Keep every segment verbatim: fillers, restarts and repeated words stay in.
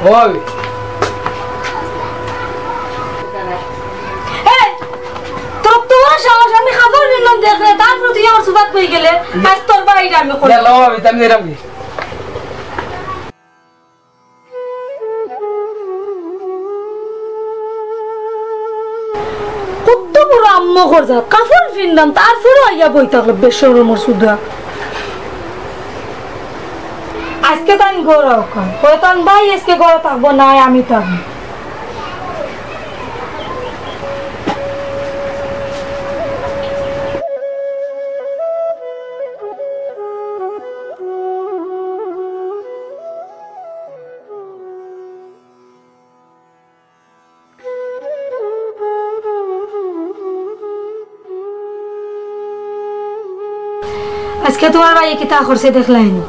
ও ভাবি। এই, তোর তো বড় সাহস, আমি কাপড় পিনলাম দেখরে, তারপরে তুই আমার সুবাত কই গেলে, আজ তোর বাড়িটা আমি করব। ইয়া, লও ভাবি, আমি যাইরাম কি? কত বড় আম্মা কর যা, কাপড় পিনলাম, তারপরে আইয়া বই থাকলো, বেশরমর সুদা। আজকে তান ঘর আউকা, কয় তান ভাই আজকে ঘর থাকবো না, আমি থাকবো। আজকে তোমার ভাইয়ে কিতা করছে দেখলায়নি?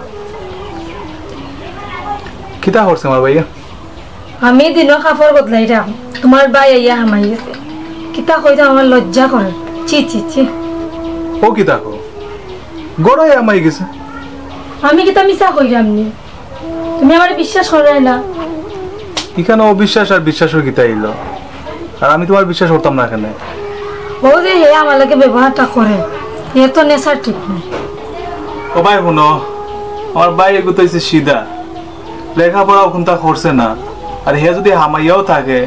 কিতা করছে আমার ভাইয়ে? আমি দিনর কাপড় বদলাইরাম, তোমার ভাই আইয়া হামাই গেছে। কিতা কইতাম, আমার লজ্জা করে। ছি, ছি, ছি। ও কিতা কও? ঘরো আইয়া হামাই গেছে? আমি কিতা মিছা কইরাম নি? তুমি আমারে বিশ্বাস কররায় না? ইখানো অবিশ্বাস আর বিশ্বাসর কিতা অইলো? আর আমি তোমার বিশ্বাস করতাম না কেনে? ও যে হে আমার লগে ব্যবহারটা করে, এর তো nature ঠিক নাই। ও ভাই হুনো, আমার ভাই এগু তো অইছে সিধা, লেখাপড়াও কুন্তা করছে না, আর হে যুদি হামাইয়াও থাকে,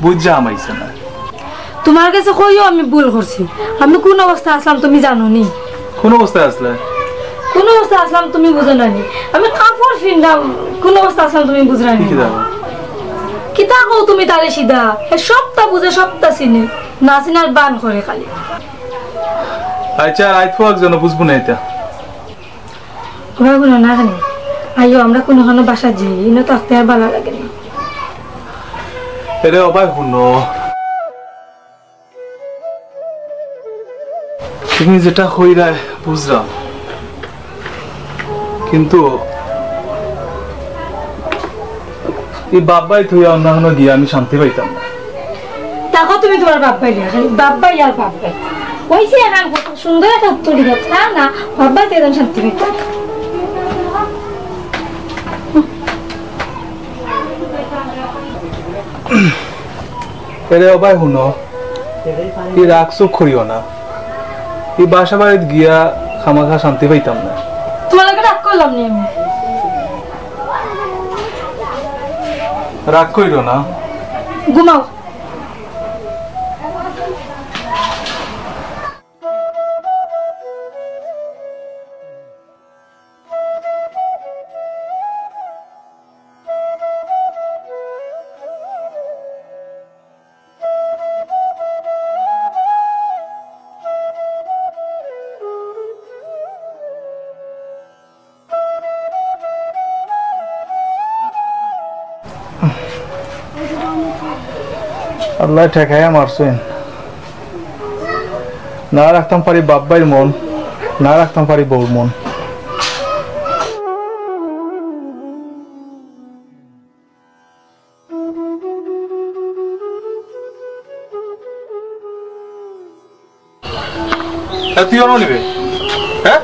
বুঝা হামাইছে না। তোমার গেছে কইও আমি ভুল করছি। আমি কুন অবস্থায় আছলাম তুমি জানো নি? কুন অবস্থায় আছলায়? কুন অবস্থায় আছলাম তুমি বুঝো না নি? আমি কাপড় পিনরাম, কুন অবস্থায় আছলাম তুমি বুঝরায় নি? কিতা কও তুমি তারে সিধা? হে সবটা বুঝে, সবটা চিনে, না চিনার বান করে খালি। আচ্ছা, রাইত ফুয়াক যেন বুঝবো না ইতা। ওবা, হুনো না কেনে? আইও, আমরা কুনুখানো বাসাত যাই, ইনো থাকতে আর ভালা লাগে না। এরে ও ভাই, হুনো, তুমি যেটা কইরায় বুঝরাম, কিন্তু ই বাপ ভাই থইয়া অন্য কুনো গিয়া আমি শান্তি পাইতাম না। দেখো তুমি তোমার বাপ ভাই নিয়া, খালি বাপ ভাই আর বাপ ভাই। ওই যে এখন কত সুন্দর একটা উত্তর দিল, তা না, বাপ ভাই তো একদম শান্তি পাইতাম। এরে ও ভাই হুনো, ই রাগ চুক করিও না। ই বাসা বাড়িত গিয়া খামাখা শান্তি পাইতাম না। তোমার লগে রাগ করলাম নি আমি? রাগ করিও না। ঘুমাও। আল্লায় ঠেকাইয়া মারছইন। না রাখতাম পারি বাপ ভাইর মন, না রাখতাম পারি বউর মন। এ, তুই অনো নিবে? হ্যাঁ?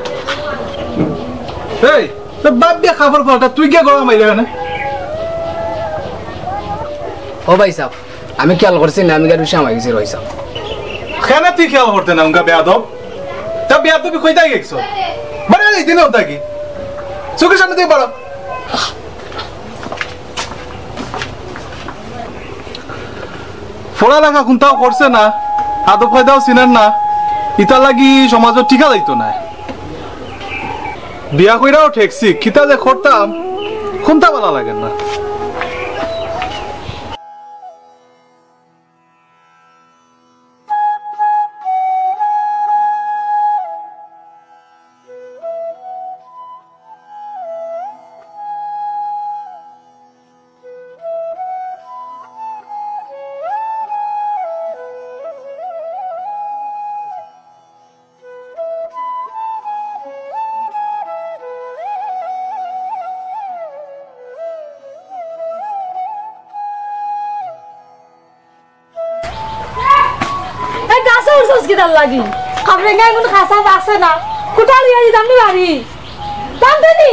এই, তোর বাপ দিয়া কাপড় পাল্টা, তুই গিয়া গলা মাইরে কেনে? ও ভাই সাহেব, আমি খেয়াল করছি না, আমি গাড়ি সামাই গেছি রই সাহেব। কেনে তুই খেয়াল করতে না, উনকা বেয়াদব? তা বেয়াদবি কইতাই গেছো? বারে বারে এই দিনে হতা কি? চোখের সামনে থেকে বাড়া। পড়ালেখা কুন্তাও করছে না, আদব কায়দাও চিনের না, ইতার লাগি সমাজো টিকা যাইতো না। বিয়া কইরাও ঠেকছি, কিতা যে করতাম, কুন্তা ভালা লাগে না। এই গাছে উঠছস কিতার লাগি? কাপড়ে গায়ে কোনো খাসা আছে না। কুটা লইয়া দিতাম নি বাড়ি। টান দে নি।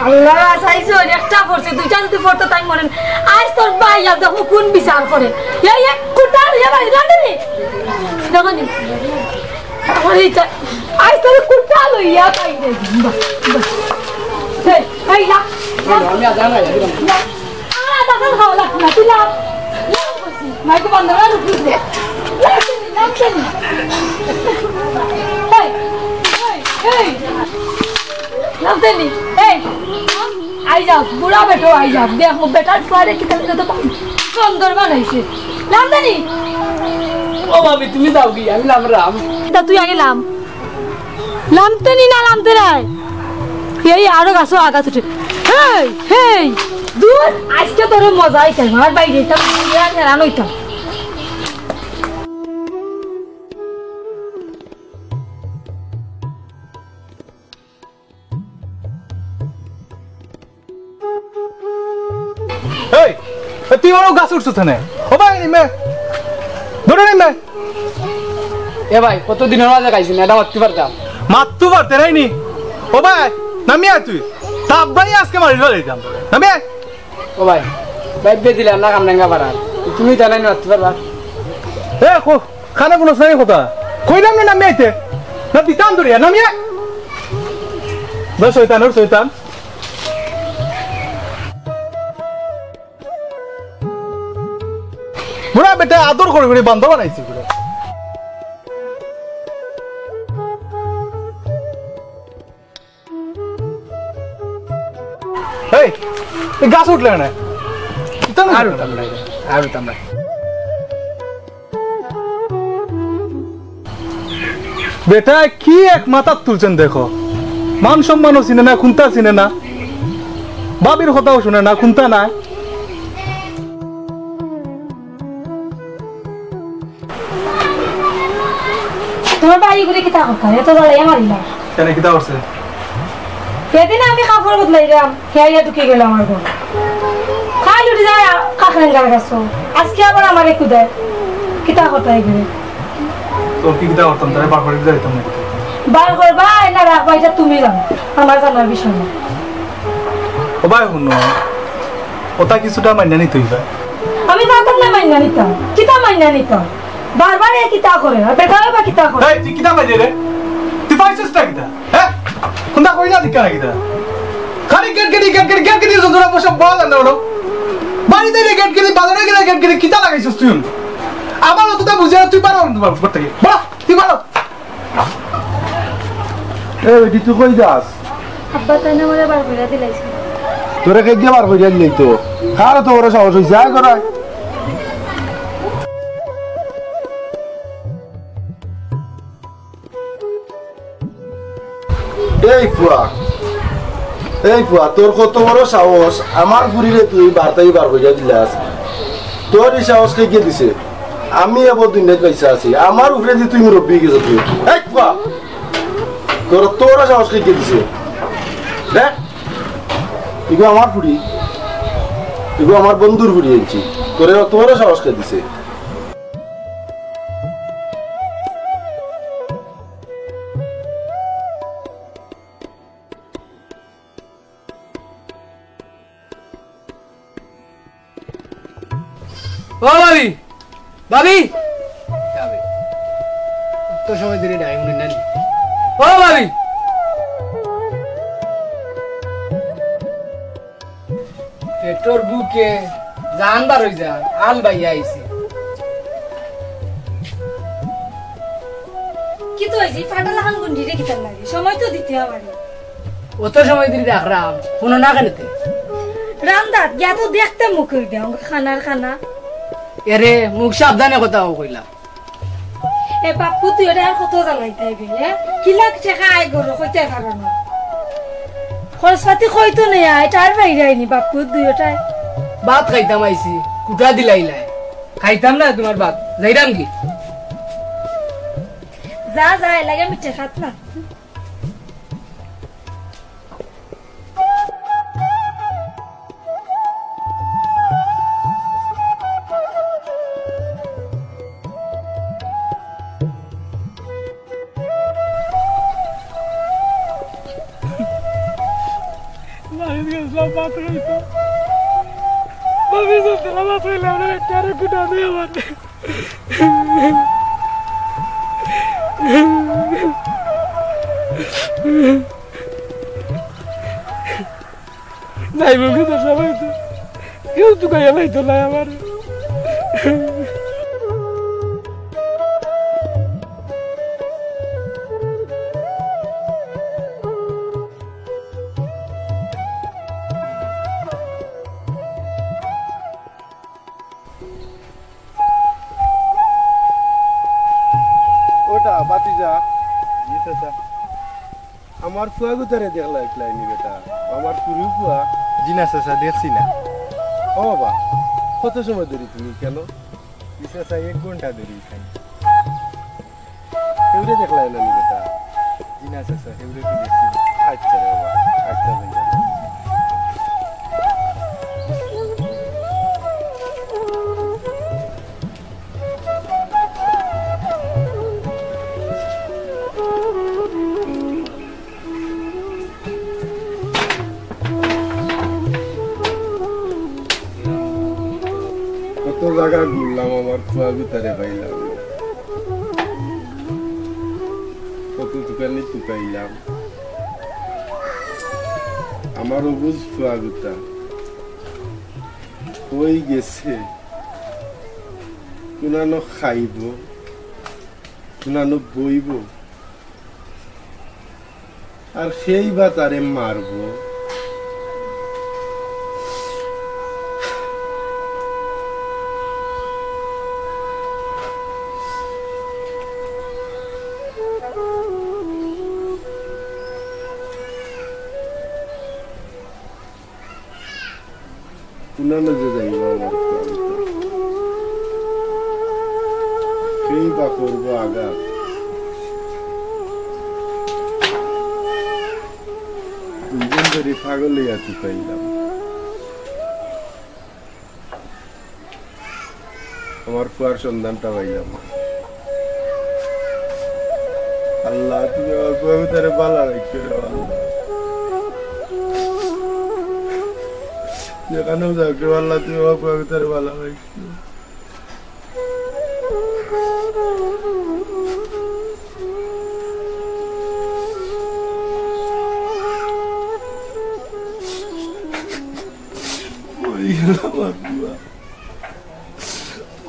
আল্লাহ, চাইছো, একটা পড়ছে, দুইটা যদি পড়তো তাই মরে না। আইজ তোর ভাই আর দেখো কোন বিচার করে। এই এক কুটা লইয়া বাড়ি রাখে নি। দেখো নি। আমার এইটা, আইজ তোর কুটা লইয়া বাইরে। এই, এই, লা, লা। আমি আজান আই, আমি আজান। আমার আজান খাওয়া লাগবে না, তুই লাম। লাম করছি। মাইকে বন্ধ করে উঠি দে। লাম করছি, লাম করছি। এই, এই, এই। লাম দেনি। এই, আই যাও, বুড়া বেটো আই যাও। দেখো, বেটার ফুয়ারে কি তাহলে যত সুন্দর বানাইছে। লাম দেনি। ও ভাবি, তুমি যাও কি? আমি লাম রাম। তা তুই আগে লাম। লামতে নি না লামতে নাই? এই আরো গাছো আগাত উঠে। হেই, হেই, দূর, আজকে তোরে মজা আইতাম। আমার বাইরে এটা হেরান হইতাম। এই, এ, তুই ওর গাছ উঠছিস কেনে? ও ভাই, নিমে। ধরে নিমে। এ ভাই, কত দিনর মাঝে খাইছি না, এটা মারতে পারতাম। মারতে পারতে নাই নি? ও ভাই, নামিয়া তুই। তাপ ভাই আজকে মারি ফেলে দিতাম। নামিয়া। ও ভাই, ভাই, বে দিলে আমরা কামরাঙ্গা পাড়ার। তুমি জানাই মারতে পারবা। এ, কো, কানে কোনো নাই কথা। কইলাম না নামিয়া আইতে। না দিতাম ধরিয়া, নামিয়া। বে শয়তান, ওর শয়তান। বুড়া বেটা আদর করে করে বান্দা বানাইছি বুড়া। এই, এই গাছ উঠলে না। কিতা না আর উঠতাম না, আর উঠতাম না। বেটায় কি এক মাথাত তুলছেন দেখো, মান সম্মানও চিনে না, কুন্তা চিনে না, ভাবির কথাও শুনে না, কুন্তা নাই। তোমার ভাই ঘুরে কিতা কথা? এত জ্বালাইয়া মারিলা। কেনে কিতা করছে? সেদিন আমি কাপড় বদলাইলাম, হে আইয়া ঢুকি গেল আমার ঘর। খাই উঠি যায় কাকরেঙ্গার গাছ। আজকে আবার আমারে কুদায়। কিতা কথা এগুলো? তোর কি কিতা করতাম? তারে বার করে দিতে দিতাম নাকি? বার করবা না রাখবা, এটা তুমি জানো, আমার জানার বিষয় না। ও ভাই, হুনো, ওটা কিছুটা মাইনা নিতে হইবে। আমি পারতাম না মাইনা নিতাম। কিতা মাইনা নিতাম? বারবার এ কিতা করে? আর বেটাও বা কিতা করে? এই, তুই কিতা পাইলে রে? তুই পাইছিস না কিতা? হ্যাঁ? কোনটা কইলা দিকে না কিতা? খালি গেট গেটি, গেট গেটি, গেট গেটি, যত বসে বল না ওরা। বাড়িতে রে গেট গেটি, বাজারে গেলে গেট গেটি, কিতা লাগাইছিস তুই? আমার অতটা বুঝে না, তুই পারো না তোমার উপর থেকে। বড়, তুই পারো। এ, বেটি, তুই কই যাস? আব্বা তাই না আমারে বার করিয়া দিলাইছে। তোরে কে দিয়ে বার করিয়া দিলাই তো? কার তো বড় সাহস হইছে, আয় করায়। এই ফুয়া, এই ফুয়া, তোর কত বড় সাহস, আমার ফুরিরে তুই বার্তাই বার করিয়া দিলাস। তোর এই সাহস কে কে দিছে? আমি এবার দুনিয়াত পয়সা আছি, আমার উপরে দি তুই মুরব্বি গেছে তুই। এই ফুয়া, তোর অত বড় সাহস কে কে দিছে? দেখ, এগু আমার ফুরি, এগু আমার বন্ধুর ফুরি আনছি, তোরে অত বড় সাহস কে দিছে? ও ভাবি, ভাবি, ভাবি, অত সময় ধরে ডাইং হুনি না নি। ও ভাবি, পেটর ভুকে জান বার হই যায়, আল বাইয়া আইছে। কিতা অইছে? ফাটা লাখান গুন্ডি রে কিতার লাগি? সময় তো দিতে হবে। অত সময় ধরে রাখরাম, হুনো না কেনে তে? রান্দাত গিয়া তো দেখতে মুখ হই দেও, খানার খানা। এরে, মুখ সাবধানে কথা কইলা। এ বাপ্পু, তুই ওটা আর কত জ্বালাইতে আইবি, হ্যাঁ? কি লাখ টাকা আয় গরু কইতে পারো না। খরচপাতি কইতো নেই, এটা আর বাইরে আইনি বাপ্পু, দুই ওটায়। ভাত খাইতাম আইছি, কুটা দিলাইলাই। খাইতাম না তোমার ভাত, যাইরাম কি? যা, যা, এর লাগে মিঠে খাত না। ভাত খাইতো। ভাবি, যতটা ভাত খাইলে আমরা একটা আরো গুটা দেয় আমার। যাইব কি তো সবাই তো। কেউ তো গাইয়া পাইতো না আমার। ওটা, ভাতিজা। জি, চাচা। আমার ফুয়া গুতারে দেখলা একলাইনি বেটা? আমার কুরু ফুয়া। জি না, চাচা, দেখছি না। ও বাবা, কত সময় ধরি তুমি কেন? জি, চাচা, এক ঘন্টা ধরি এখানে। কেউরে দেখলায় না নি বেটা? জি না, চাচা, কেউরে তো দেখছি না। আচ্ছা রে বাবা, আচ্ছা, যাই যাই। কত জাগা ঘুরলাম, আমার ফুয়া গুতারে পাইলাম না। কত দোকানে তুকাইলাম, আমার অবুঝ ফুয়া গুতা কই গেছে? কুনানো খাইব, কুনানো বইব, আর সেই বা তারে মারব। কুনানো যে যাইব আমার প্রাণটা? সেই বা করব আঘাত। দুইজন ধরে পাগল হইয়া তুকাইলাম। আমার ফুয়ার সন্ধানটা পাইলাম না। আল্লাহ, তুমি আমার ফুয়া গুতারে ভালা রাখিও রে আল্লাহ। যেখানেও যাও কেউ আল্লাহ, তুমি আমার ফুয়া গুতারে ভালা রাখিও। ওই গেল আমার ফুয়া।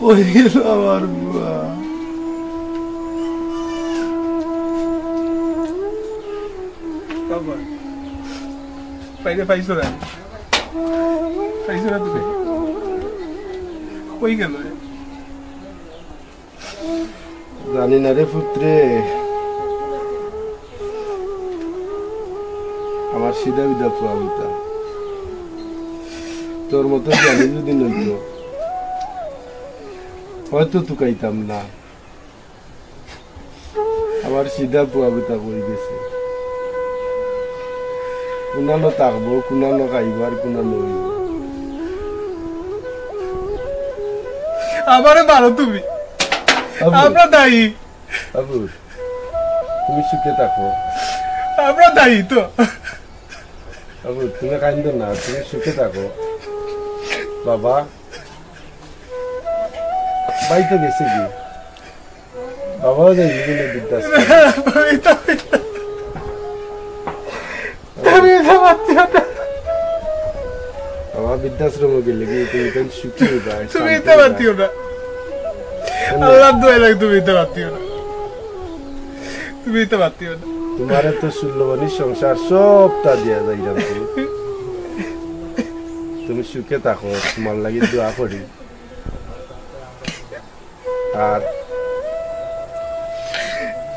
ওই গেল আমার বুয়া। বাবা, বাইরে পাইছো না? পাইছো না তুমি? কই গেল এ? জানি না রে পুত্রে, আমার সিধা বিধা ফুয়া গুতা। তোর মতো জ্ঞানী যদি নইতো, হয়তো তুকাইতাম না। আমার সিধা ফুয়া গুতা কই গেছে। কুনানো থাকবো, কুনানো খাইবো, আর কুনানো অইবো। আমারে মারো তুমি। আবু। আমরা দায়ী। আবু, তুমি সুখে থাকো। আমরা দায়ী তো। আবু, তুমি কাইন্দো না, তুমি সুখে থাকো। বাবা, ভাই তো গেছে কি? বাবাও যাই বিভিন্ন বৃদ্ধাশ্রম। তুমি তো, তুমি তো মাতিও না। বাবা বৃদ্ধাশ্রম গেলে কি তুমি কেন সুখী হইবা? তুমি শান্তি তো হইবা? মাতিও না। কেন? আল্লাহর দোয়াই লাগে, তুমি তো মাতিও না। তুমি তো মাতিও না। তোমারে তো ষোলো বনি সংসার সবটা দিয়া যাইলাম তুমি। তুমি সুখে থাকো, তোমার লাগি দোয়া করি। আর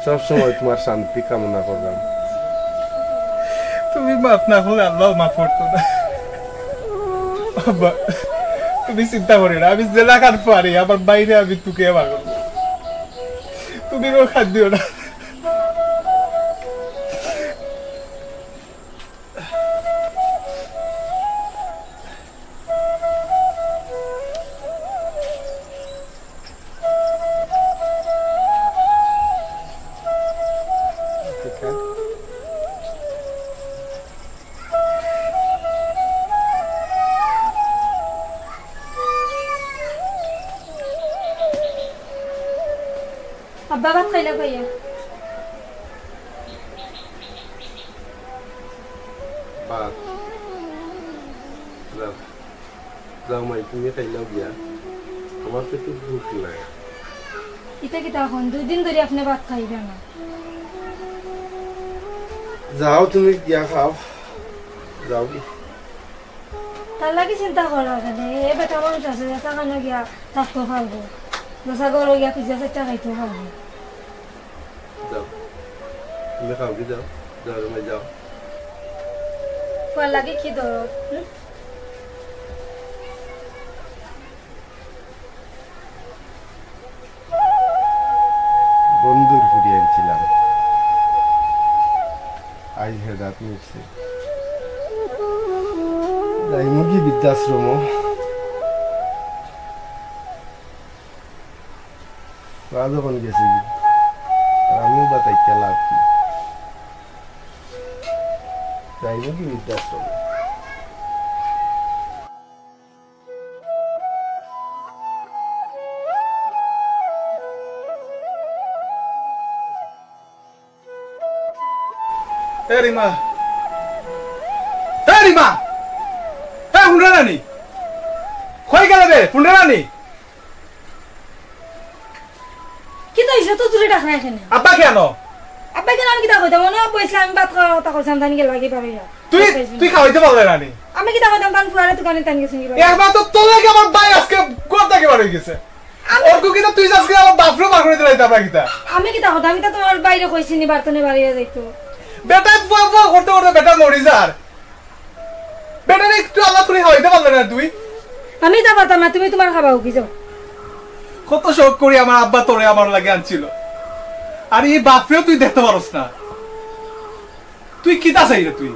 সব সময় তোমার শান্তি কামনা করলাম। তুমি মাফ না করলে আল্লাহ মাফ করতো না। আব্বা, তুমি চিন্তা করি না, আমি জেলা খান পারি, আমার বাইরে আমি তোকে আমার তুমি রোগ খান দিও না। বাবা, ভাত খাইলা কইয়া? ভাত? যাও। যাও মাই, তুমি খাইলাও গিয়া। আমার পেটো ভুক নাই। ইতা কিতা কইন? দুই দিন ধরি আপনে ভাত খাইরা না। যাও, তুমি গিয়া খাও। যাও গি। তার লাগি চিন্তা করো কেনে? এ বেটা মানুষ আছে, যেতা খানো গিয়া থাকতো পারবো। যেতা ঘরো গিয়া পিজ্জা চাইট্টা খাইতো পারবো। যাও। তুমি খাও গি, যাও। যাও রে মাই, যাও। ফুয়ার লাগি কি দরদ? হুম? বন্ধুর ফুরি আনছিলাম। আইজ হেদাত মিলছে। যাইমুগি বৃদ্ধাশ্রম। বা যখন গেছে গি, আর আমিও বা তাই লাভ কি? যাইমুগি বৃদ্ধাশ্রম। এ রিমা, এ রিমা, এ হুনরে নানি, কই গেলে রে, হুনরে নানি? কিতা অইছে? অত জোরে ডাকরা কেনে? আব্বা কেনে? আব্বা কেনে? আমি কিতা কইতাম? অনো আব্বা আইছলা, আমি ভাত খাওয়ার কথা কইছিলাম, তাইন গেলা গি বারইয়া। তুই, তুই খাওয়াইতে পারলে না নি? আমি কিতা কইতাম? তান ফুয়ারে দোকানে তাইন গেছইন গি বারইয়া। একবার তো তোর লাগি আমার ভাই আজকে ঘর থাকি বার অই গেছে। আমি অগু কিতা তুই আজকে আমার বাপরে বার করি দিলে, তারপর কিতা? আমি কিতা কইতাম? আমি তো তুমার ভাইরে কইছি নি বার তনে বারইয়া যাইতো। বেটায় ফুয়া ফুয়া করতে করতে বেটা মরি যার। বেটারে একটু আলাপ করি খাওয়াইতে পারলে না তুই? আমি ইতা পারতাম না, তুমি তুমার খাবাও গি, যাও। কত শখ করি আমার আব্বা তোরে আমার লাগি আনছিল, আর ই বাপরেও তুই দেখতে পারস না। তুই কিতা চাইরে তুই?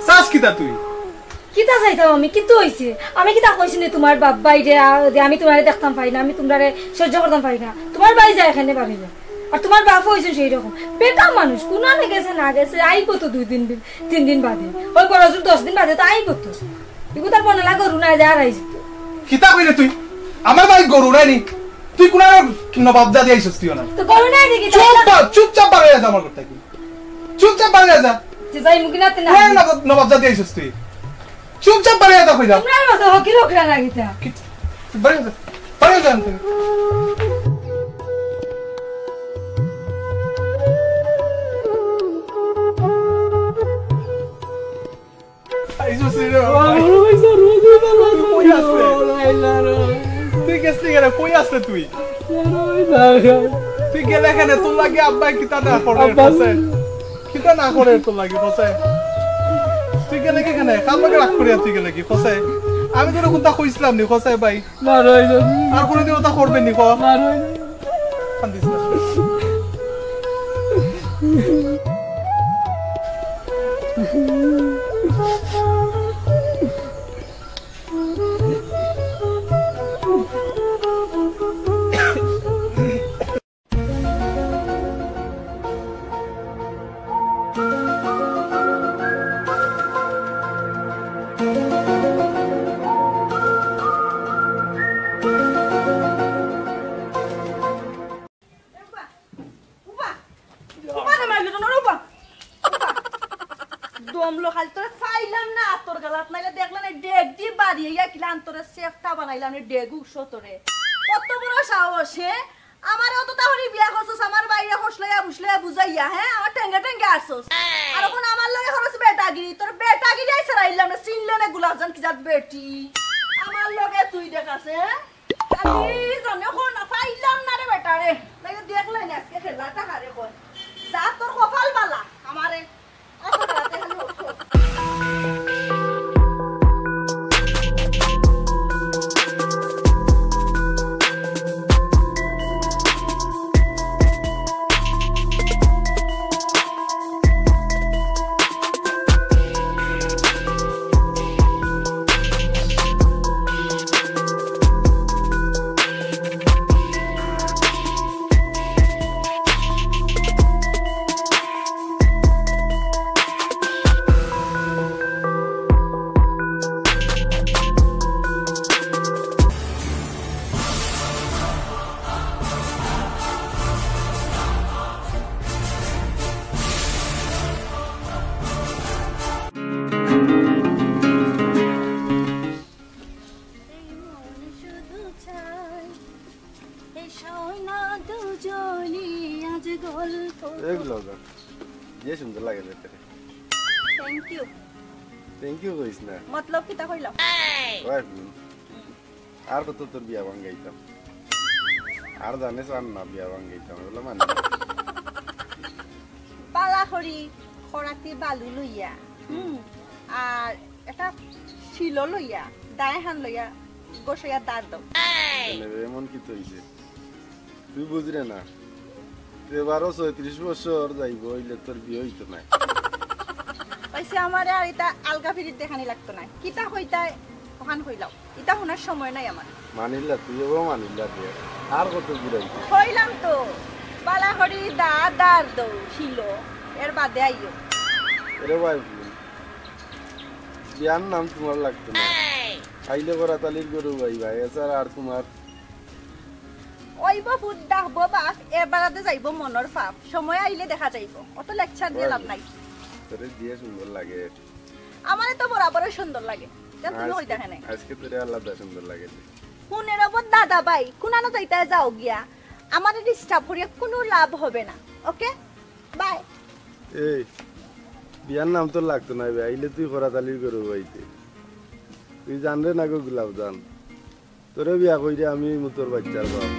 চাস কিতা তুই? কিতা চাইতাম আমি? কিতা অইছে? আমি কিতা কইছি নি তুমার বাপ ভাইরে, আ, যে আমি তুমারে দেখতাম পারি না, আমি তুমরারে সহ্য করতাম পারি না? তুমার ভাই যায় কেনে বারইয়া। আর তুমার বাপও অইছইন সেই রকম। বেটা মানুষ, কুনানে গেছে না গেছে, আইবো তো দুই দিন, তিন দিন বাদে। ওই বড় জোর দশ দিন বাদে তো আইবো তো। ইগু তার মনে লাগে গরু না যায় আর আইজ। কিতা কইরে তুই? আমার ভাই গরু নাই নি? তুই কুনানে নবাবজাদি আইছস তুই না? তো গরু নাই দেখি, চুপ তাই না? বা-, চুপচাপ বারইয়া যা আমার ঘর থাকি। চুপচাপ বারইয়া যা। যে যাইমুগি না তে না। কুনানে নবাব-, নবাবজাদি আইছস তুই? চুপচাপ বারইয়া যা কইলাম। তুমরার মতো হকির হকরা না কিতা? কি? বারইয়া যা। বারইয়া যা আনতে। আইছস রে বাবা। তুই কই আছলে? তুই গেছলি কেনে? কই আছলে তুই? তুই গেলে কেনে? তোর লাগি আব্বায় কিতা না করে, আব্বা। কছে? কিতা না করে তোর লাগি, কছে? তুই গেলে গি কেনে? কার লগে রাগ করিয়া তুই গেলে গি, কছে? আমি তোরে কুন্তা কইছলাম নি, কছে ভাই? না, রই যান। আর কুনুদিন অতা করবে নি, ক? না, রই যান। কান্দিস না। উবা, উবা, উবা রে মাইলো না, উবা, উবা। দমলো খালি তোরে পাইলাম না, আতর গালাত নাইলে দেখলে না, ডেগ দি বাড়িয়া কিলা আন্তরে সেফটা বানাইলাম রে, ডেগু সতরে। কত বড় সাহস, হে? আমারে অত তাহলে বিয়া করছস, আমার বাইরে হসলাইয়া বুঝলাইয়া বুঝাইয়া, হে? আমার টেঙ্গে টেঙ্গে আসছস। আর অখন আমার লগে করস বেটাগিরি, তোর বেটাগিরি আইছে রাইলাম না, চিনলে না গুলাবজান কি জাত বেটি। আমার লগে তুই দেখাস, হে? খালি জানে কো না, পাইলাম না রে বেটা রে। লাগে দেখলে না আজকে খেলাটা হারে কয়। যা তোর কপাল বালা, আমারে অত রাতে খালি অত কিতা কইস না। মতলব কিতা কইলাম? ওই হুন, আর কত তোর বিয়া ভাঙ্গাইতাম? আর জানে চার না বিয়া ভাঙ্গাইতাম, এগুলা মানে না। বালা করি খরাতি বালু লইয়া, হুম, আর একটা শিলো লইয়া, দায় হান লইয়া, গোসাইয়া দাঁড় দাও। কেনে রে, এমন কিতা অইছে? তুই বুঝরে না? তুই বারো ছয়ত্রিশ বছর যাইব, অইলে তোর বিয়া অইতো নায়। অইছে আমারে আর ইতা আলগা ফিরিত দেখানি লাগতো নায়। কিতা কইতায়, অখান কইলাও। ইতা হুনার সময় নাই আমার। মানিল্লা তুই, ও মানিল্লা দে। আর কত ঘুরাইতে? কইলাম তো, বালা করি দা দাঁড় দৌ শিলো, এর বাদে আইও। এরে ভাই, বিয়ার নাম তোমার লাগতো না। আইলে করাতালির গরু ভাই ভাই, এছাড়া আর তোমার অইব ফুট ডাকবো বাপ, এর বাদে যাইব মনর পাপ। সময় আইলে দেখা যাইব, অত লেকচার দিয়া লাভ নাই। তোরে দিয়া সুন্দর লাগে। আমারে তো বরাবরই সুন্দর লাগে, জান তুমি আজকে, কইতা কেনে? আজকে তোরে আলাদা সুন্দর লাগে। হুনে রব দাদা ভাই, কুনানো যাইতায় যাও গিয়া, আমারে ডিস্টার্ব করিয়া কুনু লাভ হবে না। ওকে, বাই। এই, বিয়ার নাম তো লাগতো না বে, আইলে তুই করাতালির গরু বাইতে। তুই জানরে না গো গোলাপ জান, তোরে বিয়া কইরে আমি মুতর বাচ্চার বাপ।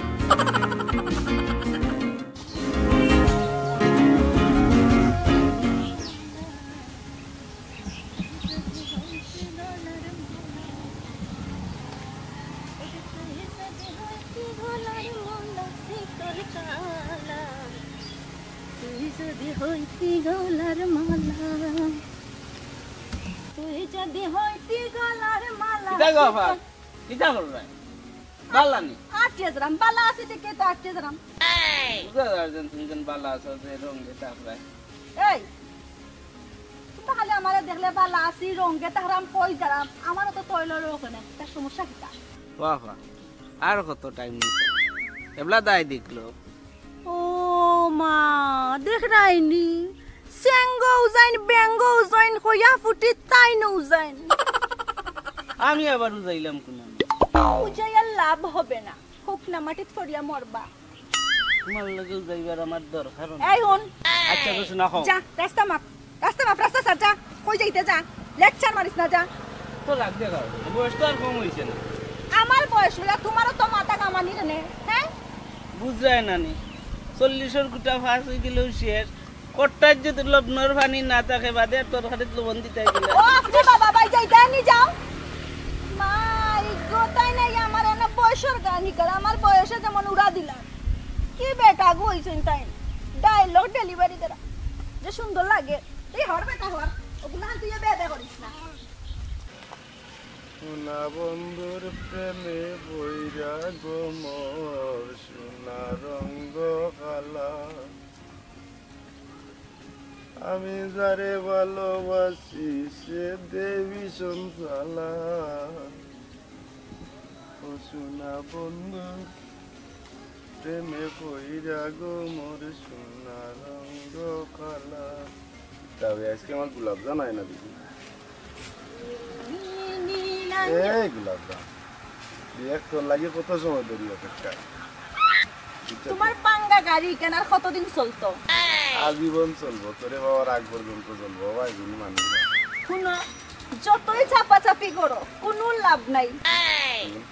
তুই যদি হইতি গলার মালা, তুই যদি হইতি গলার মালা। কিতা গো আফা? কিতা কররায়? বালা নি? আটিয়া যারাম, বালা আছি দেখে তো আটিয়া যারাম। বুঝা যায় যেন তুমি যেন বালা আছো, যে রঙে তাকরায়। এই, তুমি খালি আমারে দেখলে বালা আছি, রঙে তাকরাম, কই যারাম, আমারও তো তৈল রোগ নেই, তার সমস্যা কিতা? বাহ বাহ, আর কত টাইম নিতে? এবলা দায় দেখলো। ও মা, দেখরায়নি? চেঙ্গও যাইন, বেঙ্গও যাইন, কইয়া ফুটি তাইনও যাইন। আমি আবার উজাইলাম কুনানো? উজাইয়া লাভ হবে না, হুকনা মাটিত পড়িয়া মরবা। তোমার লগে উজাইবার আমার দরকার নাই। এই হুন। আচ্ছা, কিছু না কও। যা, রাস্তা মাপ। রাস্তা মাপ, রাস্তা ছাড়, যা। কই যাইতে যা। লেকচার মারিস না, যা। তো রাগ দেখাও। বয়স তো আর কম হইছে না। আমার বয়স লইয়া তোমারও তো মাথা কামানি রে নে, হ্যাঁ? বুঝরায় না নি। চল্লিশর গুটা পাস হই গেলেও শেষ। কট্টার যদি লবণর পানি না থাকে বাদে আর তরকারিত লবণ দিতে গেলে। ও আপনি বাবা ভাই যাইতে নি যাও। মা, এই গোতাই নাই আমার এনে বয়সর গানি কর, আমার বয়সে যেমন উড়া দিলাম। কি বেটা গো হইছইন তাই? ডায়লগ ডেলিভারি দেরা। যে সুন্দর লাগে। তুই হর বেটা হর। ওগুলা তুই বেদে করিস না। সোনা বন্ধুর প্রেমে বৈরাগ মোর সোনা রঙ্গ কালা। আমি যারে ভালোবাসি সে দেবী সঞ্চালা। ও সোনা বন্ধু, প্রেমে পইরা গো মোর সোনা রঙ্গ কালা। তবে আজকে আমার গোলাপ জান আয় না দেখি। এই গোলাপ জান, দেখ তোর লাগি কত সময় ধরি অপেক্ষা। বুঝছো তো? তোমার পাঙ্গা গাড়ি কেনার কতদিন চলতো? আজীবন চলবো, তোরে বাবার আগ পর্যন্ত চলবো, বাবা, এগুলি মানবি না। শুনো, যতই চাপাচাপি করো, কোনো লাভ নাই। হুম।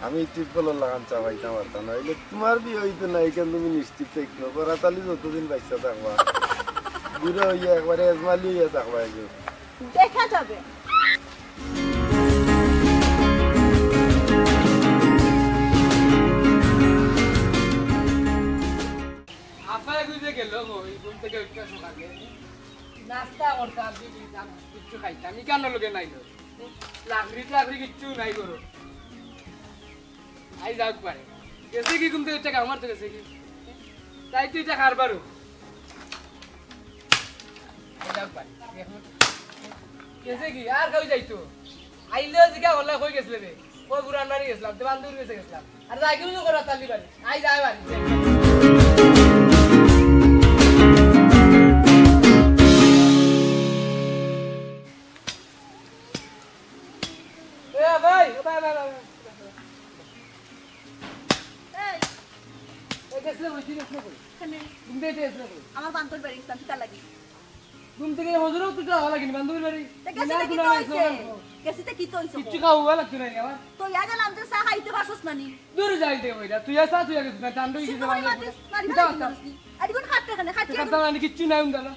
আমি টিপ কলর লাগান চাপাইতাম পারতাম না, অইলে তোমার বিয়ে হইতো না, এখান তুমি নিশ্চিত থাকো। করাতালি যতদিন বাচ্চা থাকবা, বুড়া হইয়া একবারে এজমালি হইয়া থাকবা। এগুলো দেখা যাবে। আফায় কই যে গেল, ওই ঘুম থেকে উঠতে সকালে নাস্তা করতাম, বিড়ি খাইতাম, কিচ্ছু খাইতাম, ইকানোর লগে নাই তো। লাকড়ি টাকড়ি কিচ্ছু নাই করো। আই যাউক পারে। গেছে কি ঘুম থেকে উঠে, আমার তো গেছে কি? তাই তুই এটা কারবারও। আই যাউক পারে। এখন গেছে কি? আর কেউ যাইতো? আইলেও জিগা হল্লা কই গেছিলে রে? কই বুড়ার বাড়ি গেছিলাম, তো বান্ধবীর গেছে গেছিলাম। আর যাই কিন্তু করাতালি বাড়ি। আই যাই বাড়ি। এ ভাই, এ ভাই, ভাই, ভাই, ভাই। এই। এই গেছিলে কই, তুই গেছিলে কই? কেনে? ঘুম থেকে উঠে গেছিলে কই? আমার বান্ধবীর বাড়ি গেছিলাম, কিতা লাগি? ঘুম থাকি হজরও তুই যাওয়া লাগে নি, বান্ধবীর বাড়ি। তে গেছি না, তে কি গুনা তো নাই, হইছে? সোনা নাই। গেছি তে কি তো হইছে? কিচ্ছু খাওয়া লাগতো না রে আমার। তো ইয়া গেলাম যে চা খাইতে পারছস না নি? দূরে যাইতে কইরা, তুই আসা, তুই আগে না, টান্ডা হইছে, শুধু করে বান্ধবী। মাতিস, মারি কিতা মারি কথা? মারিস নি। আর এখন খাটতে এখানে, খাটতে কিতা এখানে। কথা মানে কিচ্ছু নাই, উন্দালা।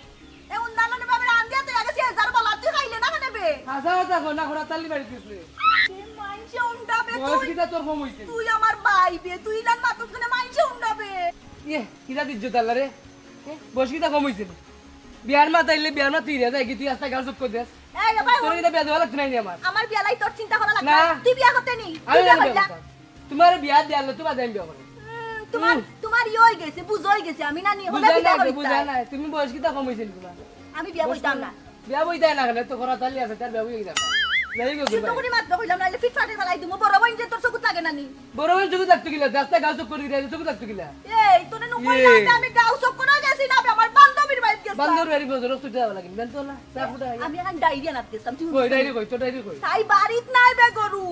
এ উন্দালা নে বাবার আন দিয়া তুই আগে সে হাজার বলা, তুই খাইলে না কেনে বে? হাজার হাজার কর না, খরা তালি বাড়ি দিস রে। এ মাইনষে উন্ডা বে বয়স তুই। কিতা তোর কম হইছে? তুই আমার ভাই বে, তুই ইলান মাতুস কেনে মাইনষে উন্ডা বে। ইয়ে, কিতা দিজ্জ তাল্লা রে? এ, বয়স কিতা কম হইছে না? বিয়ার মাত আইলে বিয়ার মাত তুই রে, যাই কি তুই আস্তা গাল চুপ করে দেস? এই, এ ভাই, তোর কিতা বিয়া দেওয়া লাগতো নাই নি আমার? আমার বিয়া লাই তোর চিন্তা করা লাগতো না। না। তুই বিয়া করতে নি? আমি তুই বিয়া বিয়া করতে করতাম। তুমারে বিয়া দিয়ালে তুমার দাম বিয়া করে। হুম, তুমার, হুম। তুমার ইয়ে হই গেছে, বুঝ হই গেছে, আমি না নিয়ে হলে বুঝা বিয়া নাই, করতাম। বুঝা নাই। তুমি বয়স কিতা কম হইছে নি তুমার? আমি বিয়া বয়স করতাম কম না। বিয়া বইতাই না কেনে? তো খরা তালি আছে, তার বিয়া বই গেছে। যাই গো, শুদ্ধ তুমি। করি মাত না কইলাম, নাইলে ফিট ফাটে ফালাই দিমু। বড় বইন যে তোর চকুত লাগে না নি? বড় বইন চকুত লাগতো কিলা? রাস্তায় গাও চুপ করে দিলে, চকুত লাগতো কিলা? এই, তোরে নু ইয়ে। কইলাম যে আমি গাও চুপ করে গেছি না, আমি আমার বান্ধবীর বাড়িত গেছি। বান্ধবীর বাড়ি বজর রক্ত যাওয়া লাগে, বেন তো না, চা ফুটা খাইয়া। আমি এখন ডায়রিয়া নাত গেছিলাম, তুই কই, বুঝলি? ডায়রি কই, তোর ডায়রি কই? তাই বাড়িত নাই বে গরু।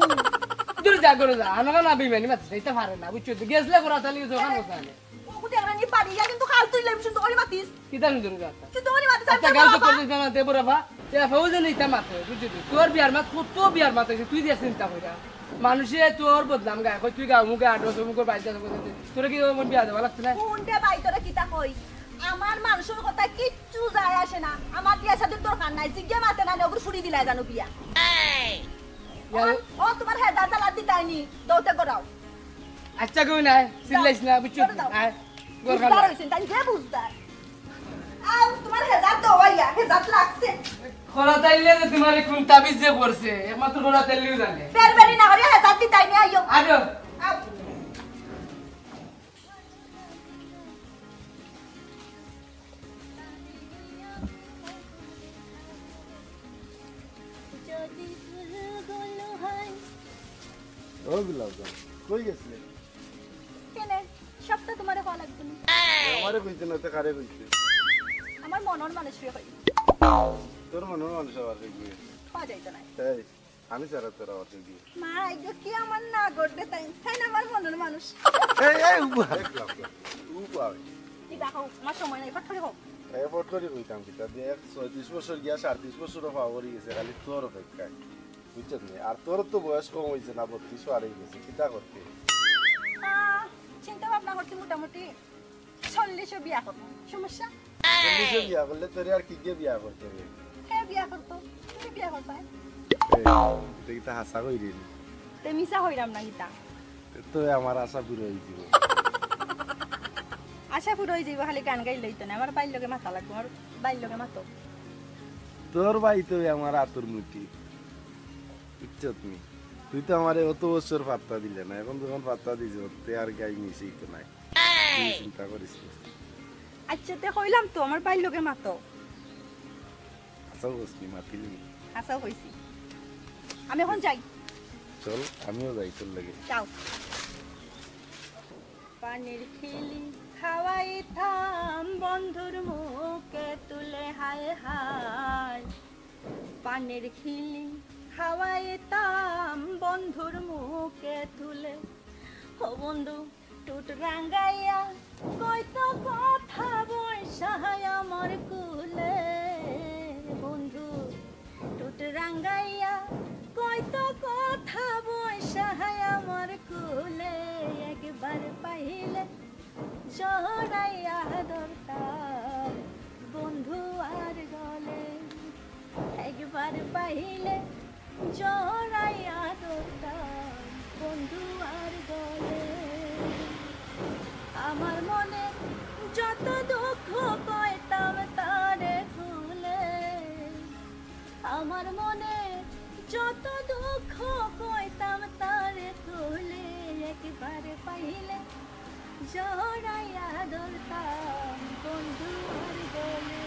দূর যা, গরু যা, আনা না বেইমানি মাতিস, এটা পারে না, বুঝছো তো? গেছলে করা তালি যখন কথা আনে। ওগু দেখলে নি পারি, ইয়া কিন্তু খাল তুই লেম শুদ্ধ করি মাতিস। কিতা শুদ্ধ করি মাতিস? শুদ্ধ করি মাতিস, আমি আচ্ছা, তো গাল তো বাবা। করে দিস না, দেবো রে বা। এ, ফাউজে নেই তা মাতে, বুঝছো তো? তোর বিয়ার মাত, কত বিয়ার মাত হইছে, তুই দিয়া চিন্তা কইরা। মানুষে তোর বদনাম গায়, কই তুই গাও মুখে আড্রস, মুখে বাইক আছে, তোরে কি ওমন বিয়া দেওয়া লাগছে না? কোনটা ভাই তোরে কিতা কই? আমার মানুষের কথা কিচ্ছু যায় আসে না, আমার বিয়া শাদির দরকার নাই, জিজ্ঞে মাতে না, ওগুলো ফুড়ি দিলাই জানো বিয়া। ইয়ার ও, ও তোমার হেজার জ্বালা দিতাইনি, দৌতে গড়াও। আচ্ছা, কই নাই, চিল্লাইস না, বুঝছো? করে দাও। আয়, গোর বুঝদার খালে। হইছেন, তাই যে বুঝদার। আও, তোমার হেজার দেওয়াইয়া, হেজার লাগছে। খরা তাইলে যে তোমার কোন তাবিজ যে করছে, একমাত্র খরা তাইলেও জানে। বের বেরি না করিয়া হেজার দিতাইনি, আইও। আজো। আও। ও গোলাপ জান, কই গেছিলে? কেনে? সবটা তোমারে কওয়া লাগতো না। আমারে কইতে না, তে কারে কইতে? আমার মনর মানুষরে কই। তোর মনর মানুষ আবার কই গিয়ে? পাওয়া যাইতো না। তাই? আমি ছাড়া তোর আবার কই গিয়ে? মা, এগো কি আমার না ঘটবে তাই? তাই না আমার মনর মানুষ। এই, এই, উবা। এই, গোলাপ জান, উবা। কি দেখো, আমার সময় নাই, ফট করে হোক। এই ফট করে কইতাম কিতা? দেখ, ছয়ত্রিশ বছর গিয়া সাঁইত্রিশ বছরও পাওয়া গেছে, খালি তোর অপেক্ষায়। বুঝছত নি? আর তোর তো বয়স কম হইছে না, বত্রিশ পার হয়ে গেছে, কিতা করতে? আহ, চিন্তা ভাবনা করছি মোটামুটি চল্লিশে বিয়া করবো, সমস্যা? চল্লিশে বিয়া করলে তোরে আর কি গিয়ে বিয়া করতে হবে? কে বিয়া করতো? তুমি বিয়া করবায়? এই, এটা কিতা হাছা কইরে নি? তে মিছা কইরাম না কিতা? তে তো আমার আশা পুরা হয়ে দিব। আশা পুরা হয়ে যাইব, খালি গান গাইলেই তো না, আমার বাইর লগে মাতা লাগবো, আমার বাইর লগে মাতো। তোর ভাই তো আমার আতুর মুঠি। বুঝছত নি? তুই তো আমারে অত বছর পাত্তা দিলে না, এখন যখন পাত্তা দিছ, তে আর গাই মিছেই তো নাই। তুই চিন্তা করিস না। আচ্ছা, তে কইলাম তো, আমার বাইর লগে মাতো। আচ্ছা, বুঝনি, মাতিলি। আচ্ছা, কইছি। আমি এখন যাই। চল, আমিও যাই তোর লগে। যাও। পানির খিলি খাওয়াইতাম বন্ধুর মুখে তুলে, হায় হায়। পানির খিলি খাওয়াইতাম বন্ধুর মুখে তুলে। ও বন্ধু, টুট রাঙ্গাইয়া কইতো কথা বইসায় আমার কুলে। বন্ধু, টুট রাঙ্গাইয়া কইতো কথা বইসায় আমার কুলে। একবার পাইলে জড়াইয়া ধরতাম বন্ধু আর গলে। একবার পাইলে জড়াইয়া ধরতাম বন্ধু আর গলে। আমার মনে যত দুঃখ কইতাম তারে খুলে। আমার মনে যত দুঃখ কইতাম তারে খুলে। একবার পাইলে জড়াইয়া ধরতাম বন্ধু আর গলে।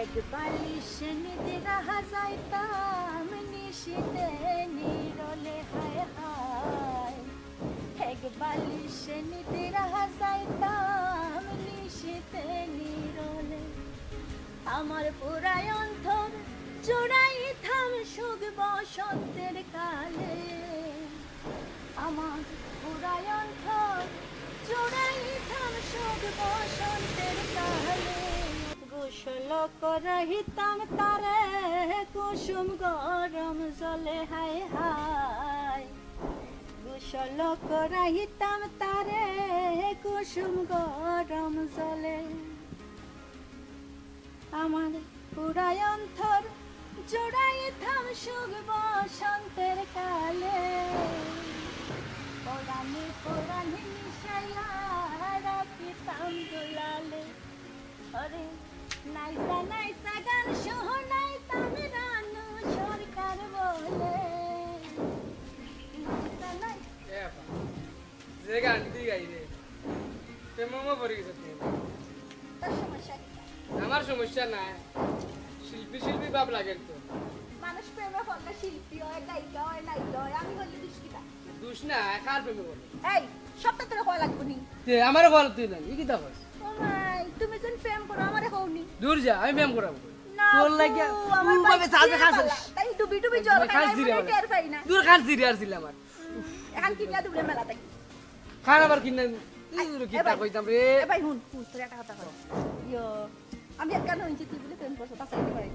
এক বালিশে নিদ্রা যাইতাম নিশিতে নিরলে, হায় হায়। এক বালিশে নিদ্রা যাইতাম নিশিতে নিরলে। আমার পুরাই অন্তর জুড়াইতাম সুখ বসন্তের কালে। আমার পুরাই অন্তর জুড়াইতাম সুখ বসন্তের কালে, গোসল করাইতাম তারে কুসুম গরম জলে। হায় হায়, গোসল করাইতাম তারে কুসুম গরম জলে। আমার পুরাই অন্তর জুড়াইতাম সুখ বসন্তের কালে, পরাণে পরাণে মিশাইয়া রাখিতাম দুলালে। ওরে নাইসা নাইসা গান শুনাইতাম রানু সরকার বলে। নাইসা নাইসা এ আপা, যে গান দি গাই রে, প্রেমে পড়ি গেছো তুমি। তোর সমস্যা কিতা? আমার সমস্যা নাই, শিল্পী শিল্পী ভাব লাগে তো। মানুষ প্রেমে পড়লে শিল্পী হয়, গায়িকা হয়, নায়িকা হয়, আমি হইলে দুষ কিতা? দুষ না, কার প্রেমে পড়ে? এই, সবটা তোরে কওয়া লাগবো নি? তে আমারে কওয়া লাগতো না, ই কিতা কস? ও মাই, তুমি যেন প্রেম করো, আমারে কও নি। দূর যা, আমি প্রেম করাবো। না, তোর লাগিয়া, ও আমার ও ভাই, বাবা, সাজে এ খাস। বালা, তাই ডুবি ডুবি জল খাস খাই, জিরে আমি বালা। টের পাই না। দূর খাস জিরে আর ছিল আমার। এখন কিনা দুবলে মেলা থাকি। খান আবার কিনা, এ, ই রে, এ কিতা ভাই, কইতাম রে। এ ভাই, হুন, হুন, তোর একটা কথা কই। ইয়ো, আমি একটা হুনছি, তুই বলে প্রেম করছো, তা চাইতে পারি।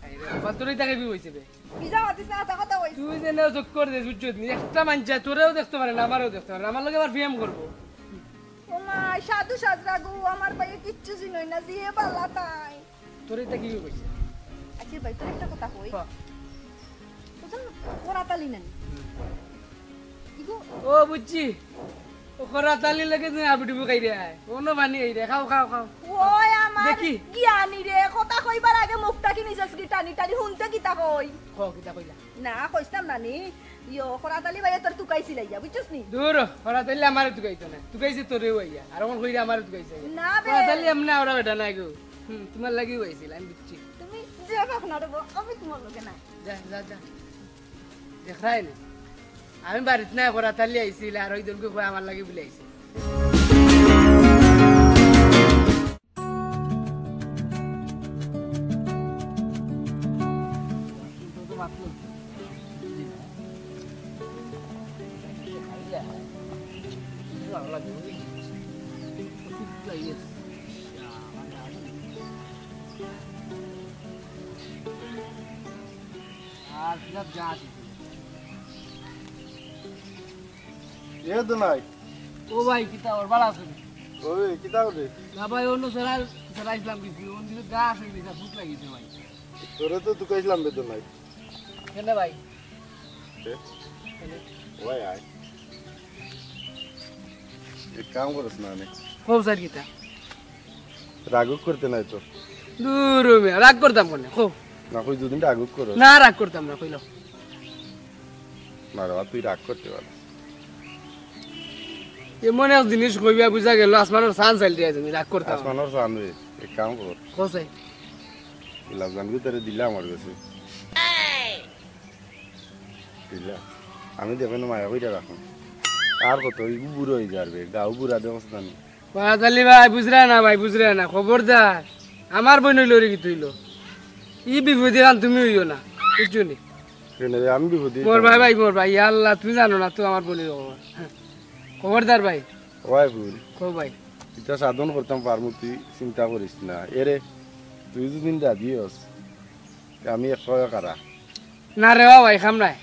এই রে, বাবা, তোর ইটা কেবি হইছে বে? বিজা মাতিস না, হাছা কথা কইস। তুই যে নেও চুপ করে দিস, বুঝছস নি? একটা মানছে, তোরেও দেখতে পারে না, আমারেও দেখতে পারে না। আমার লগে আবার প্রেম করবো। ও মা, সাধু সাজরা গো, আমার ভাইয়ে কিচ্ছু চিনই না, যে বালা তাই। তোর ইটা কি কইছে? আচ্ছা ভাই, তোর একটা কথা কই। ক। বুঝছো? করাতালি নানি। হুম। ইগো। ও, বুঝছি। ও করাতালি লাগে তুমি আবু ডুবু খাই রে। অনো পানি খাই রে। খাও, খাও, খাও। ওই আমার দেখি। জ্ঞানী রে, কথা কইবার আগে মুখটা কি নিজে টানি টানি হুনতে কিতা কই? ক, কিতা কইলা? না, কইতাম না নি। ইয়ো, করাতালি ভাইয়ে তোর তুকাইছিল ইয়া, বুঝছস নি? দূর, করাতালি আমারে তুকাইতো না। তুকাইছে তোরে আইয়া। আর অখন কইরা আমারে তুকাইছে আইয়া। না বে। করাতালি এমনে ওরা বেটা না গো। হুম, তোমার লাগিও আইছিল, আমি বুঝছি। তুমি যে পাক না রে বউ, আমি তোমার লগে না। যা, যা, যা। দেখরায় নি? আমি বাড়িত নাই, করাতালি আইছিল, আর ওই দলকে কয় আমার লাগি বলে আইছে। আর বিরাট গাছ। এ তো নাই। ও ভাই, কিতা ওর বালা আছে নি? ওই, কিতা করে? না ভাই, অন্য সারা, সারা ইসলাম গেছি, অন্য দিকে গাছ হয়ে গেছে, ভুক লাগিয়েছে ভাই। তোরে তো তুকাইছিলাম বেতন নাই। কেন ভাই? এ? কেন? ওই আয়। এক কাম করস না নে। কও স্যার কিতা? রাগ করতে নাই তো। দূর মিয়া, রাগ করতাম কেনে? কও। না কই দুদিন রাগ করস। না, রাগ করতাম না, কইলাম। না রে বা, তুই রাগ করতে পারস। এমন এক জিনিস কইবা বুঝা গেল, আসমানর চান চাইল দিয়া তুমি রাগ করতাম। আসমানর চান রে, এক কাম কর। কও স্যার। গোলাপ জামুন তারে দিলা আমার কাছে। দিলা? আমি দেখো না মায়া কইরা রাখুন। আর কত, ওই বুড়ো হয়ে যাবে, গাও বুড়া দেখো না। করাতালি ভাই, বুঝরা না ভাই, বুঝরা না, খবরদার। আমার বইন অইলো রে, কিতা অইলো? ই বিপদে কান তুমি অইও না, বুঝছো নি? কেন রে, আমি বিপদে মোর ভাই, ভাই, মোর ভাই, ইয়া আল্লাহ, তুমি জানো না তো আমার বইনর খবর। খবরদার ভাই। ওই ভুল। কও ভাই। ইটা সাধন করতাম পারমু, তুই চিন্তা করিস না। এরে, তুই যদি রাজি হস, তে আমি এক কয় কারা। না রে বা ভাই, খাম নাই।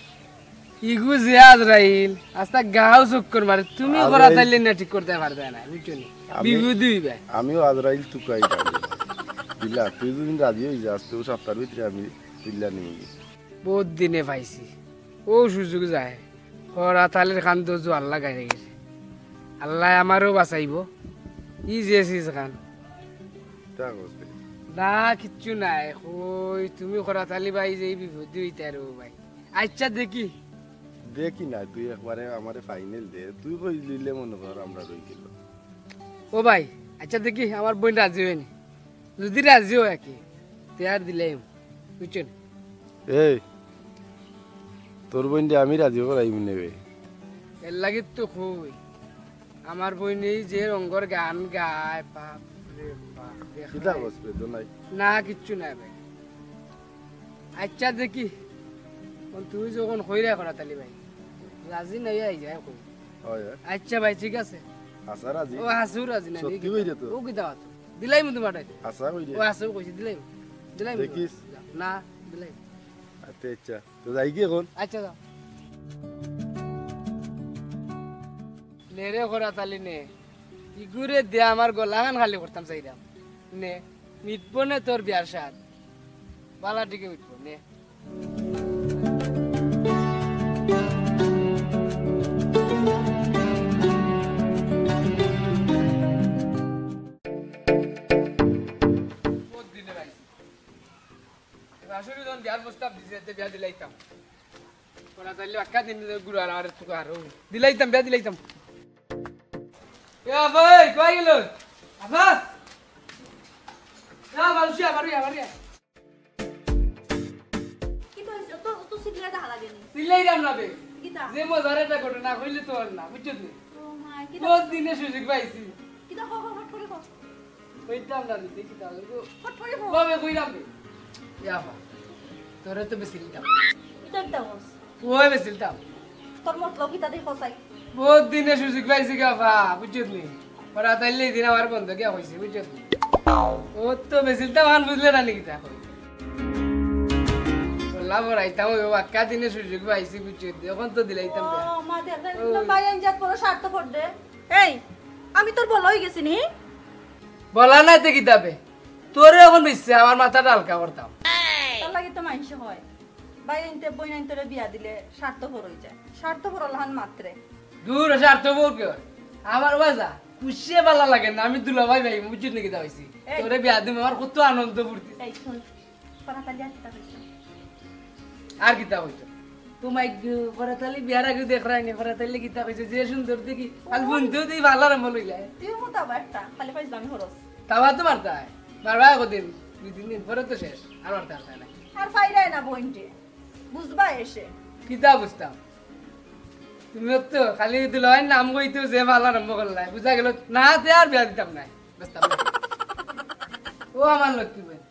ইগু যে আজরাইল, আস্তা গাও চক্কর মারে, তুমি আজরাইল। করাতালি না ঠিক করতে পারবে না, বুঝছো নি? আমি, বিভূতি হইবে। আমিও আজরাইল তুকাই পারি। দিলা, তুই যদি রাজি হয়ে যাস, তো সপ্তাহের ভিতরে আমি দিল্লা নিয়ে গেছি। বহুত দিনে পাইছি, ও সুযোগ যায়। করাতালির কান্দো জোয়ার লাগাই গেছে। আল্লাহ আমারও বাঁচাইবো। ই যে চিজ খান। তা করছে। না, কিচ্ছু নাই। কই, তুমি করাতালি ভাই যে এই বিপদে হইতে আর ভাই। আচ্ছা, দেখি। দেখি না, তুই একবারে আমারে ফাইনাল দে। তুই কই দিলে মনে কর আমরা রই গেল। ও ভাই, আচ্ছা দেখি, আমার বইন রাজি হয়নি। যদি রাজি হয় আর কি, তে আর দিলাইমু, বুঝছো নি? এই, তোর বইনরে আমি রাজি করাইমু নে বে। এর লাগি তো কই, আমার বইনে যে রঙ্গর গান গায়, বাপ রে বাপ, দেখ কিতা নাই। কস বে, তো নাই? না, কিচ্ছু নাই ভাই। আচ্ছা দেখি, অখন তুমি যখন কইরা করাতালি ভাই, রাজি নাই আই যায় কই। হয়, হয়। আচ্ছা ভাই, ঠিক আছে। আশা রাজি? ও হাসু রাজি না, সত্যি কইরে তো? ও কিতা কথা? দিলাইমু তুমার টাইম। আশা কইরে? ও হাসু কইছি, দিলাইমু। দিলাইমু দেখিস। না, দিলাইমু। আচ্ছা, আচ্ছা। তো যাই কি এখন? আচ্ছা, যাও। নে রে করাত আলী নে। ইগুরে দিয়া আমার গলাখান খালি করতাম চাইরাম। নে, মিটবো নে তোর বিয়ার সাদ। বালা টিকে মিটবো নে। বহুত দিনে ভাই। শাশুড়ি যখন বিয়ার প্রস্তাব দিছে, এতে বিয়া দিলাইতাম। ওরা তাইলে বাক্কা দিন ধরে ঘুরে আর, আর একটু আর, ও। দিলাইতাম, বিয়া দিলাইতাম। এ ভাই, কই গেল? আফা? এ বালুশিয়া, বাড়ি আ, বাড়ি আ। কিতা অইছে? তো, তো সিগলা দেখা লাগেনি। সিলাই রাম না বে। কিতা? যে মজার একটা ঘটনা, কইলে তো আর না, বুঝছো তুমি? ও মা, কিতা? বহুত দিনে সুযোগ পাইছি। কিতা, হ, হ, হট করে হ। কইতাম না রে, দেখি তাহলে তো। ফট ফট ফট। কবে কইলাম রে? ইয়া বা, তোরে তো বেশি দিতাম। ইটা একটা বস। ওই বেশি দিতাম। তোর মতলব কিতা দেখো চাই? বহুত দিনে সুযোগ পাইছি গা বা, বুঝছত নি? ওরা তাইলে এই দিন আমার বন্ধ গিয়া কইছে, বুঝছত নি? ও তো বেশি দিতাম, আন বুঝলে না নি কিতা কই? বললাম, ওরাইতাম, ওই বাক্কা দিনে সুযোগ পাইছি, বুঝছত নি? এখন তো দিলাইতাম ও, না। মা, দেখ, দেখ, ওই। ভাই, আমি যাক বড় স্বার্থপর দে। এই, আমি তোর বলা হয়ে গেছি নি? বলা নাই তে কিতাবে? তোরে এখন বিচ্ছে আমার মাথাটা হালকা করতাম। তার লাগি তো মাইনষে হয়, ভাই আনতে বইন আনতে বিয়া দিলে স্বার্থপর হয়ে যায়। স্বার্থপর হলাহান মাত্রে। দূর, স্বার্থপর কে হয়? আমার বাজা, খুশিয়ে ভালা লাগে না, আমি দুলাভাই ভাই, বুঝছিস নাকি তা হইছি? এই। তোরে বিয়া দিম, আমার কত আনন্দ ফুর্তি। এই, শোন, করাত আলী আর কিতা কইছে? আর কিতা কইতো? তোমায় গো, করাত আলী বিয়ার আগে দেখরায় নি, করাত আলী কিতা কইছে? যে সুন্দর দেখি, আর বন্ধু দি ভালা আরম্ভ লইলায়। তুই মতো আবার একটা, খালি পাইছ আমি খরচ। তাবা তো মারতায়, মারবা একদিন, দুই তিন দিন পরে তো শেষ, আর মারতে পারতায় না। আর পাইরায় না বইনটে, বুঝবা এসে। কিতা বুঝতাম? তুমি তো খালি দুলাভাইর নাম কইতো যে ভালা আরম্ভ করলায়, বুঝা গেল না, তে আর বিয়া দিতাম না, বুঝতাম না। ও আমার লক্ষ্মী বইন।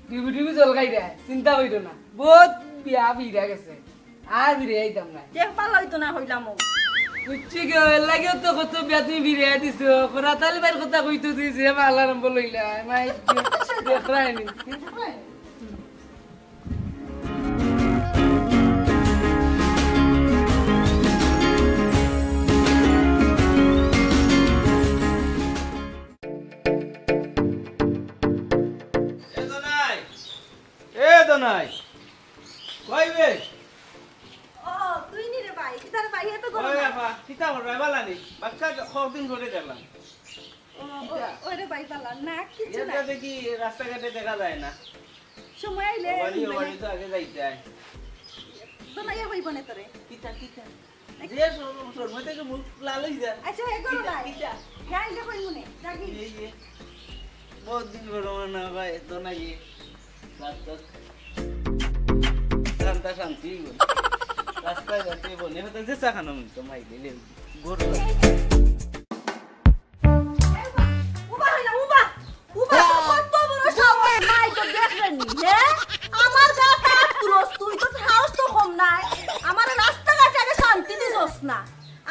ডিবি ডিবি জল খাই দেয়, চিন্তা করিও না। বহুত বিয়া ফিরা গেছে, আর ফিরে আইতাম না। দেখ, ভালা হইতো না হইলাম ও। বুঝছি গো, এর লাগিও তো কত বিয়া তুমি ফিরে দিছো। করাত আলী ভাইর কথা কইতো তুই যে ভালা আরম্ভ লইলা, মাই দেখরায় নি। এ দনাই, এ দনাই, কই বে? ও, তুই নি রে ভাই, কিতার ভাই এত গরম? ওই আপা, কিতা করবে, ভালা নি? বাক্কা কতদিন ধরে দেখলাম। ও, ও, কিতা? ওরে ভাই, ভালা না, কিচ্ছু না। দেখি রাস্তাঘাটে দেখা যায় না। সময় আইলে ও বাড়ি, ও বাড়ি তো আগে যাইতে হয়। দনাইয়া কইব না তোরে। কিতা, কিতা? যে শরম, শরমে থেকে মুখ লাল হয়ে যায়। আচ্ছা, হে করো কিতা, নাই। কিতা? হে আইলে কইব নে, যাবি? এই যে, বহুত দিন পর আমার না ভাই, তো নাকি? রাস্তা শান্তি হইব। রাস্তায় যাতে বনে হতে যে চা খানো মিলতো, মাই দিলে গরু। উবা হইলা, উবা। উবা, তোর কত বড় সাহস, নাই তো দেখলে নি, হে? আমার গাত আত তুলস তুই, তোর সাহস তো কম নাই। আমার রাস্তাঘাটে আগে শান্তি দিছস না।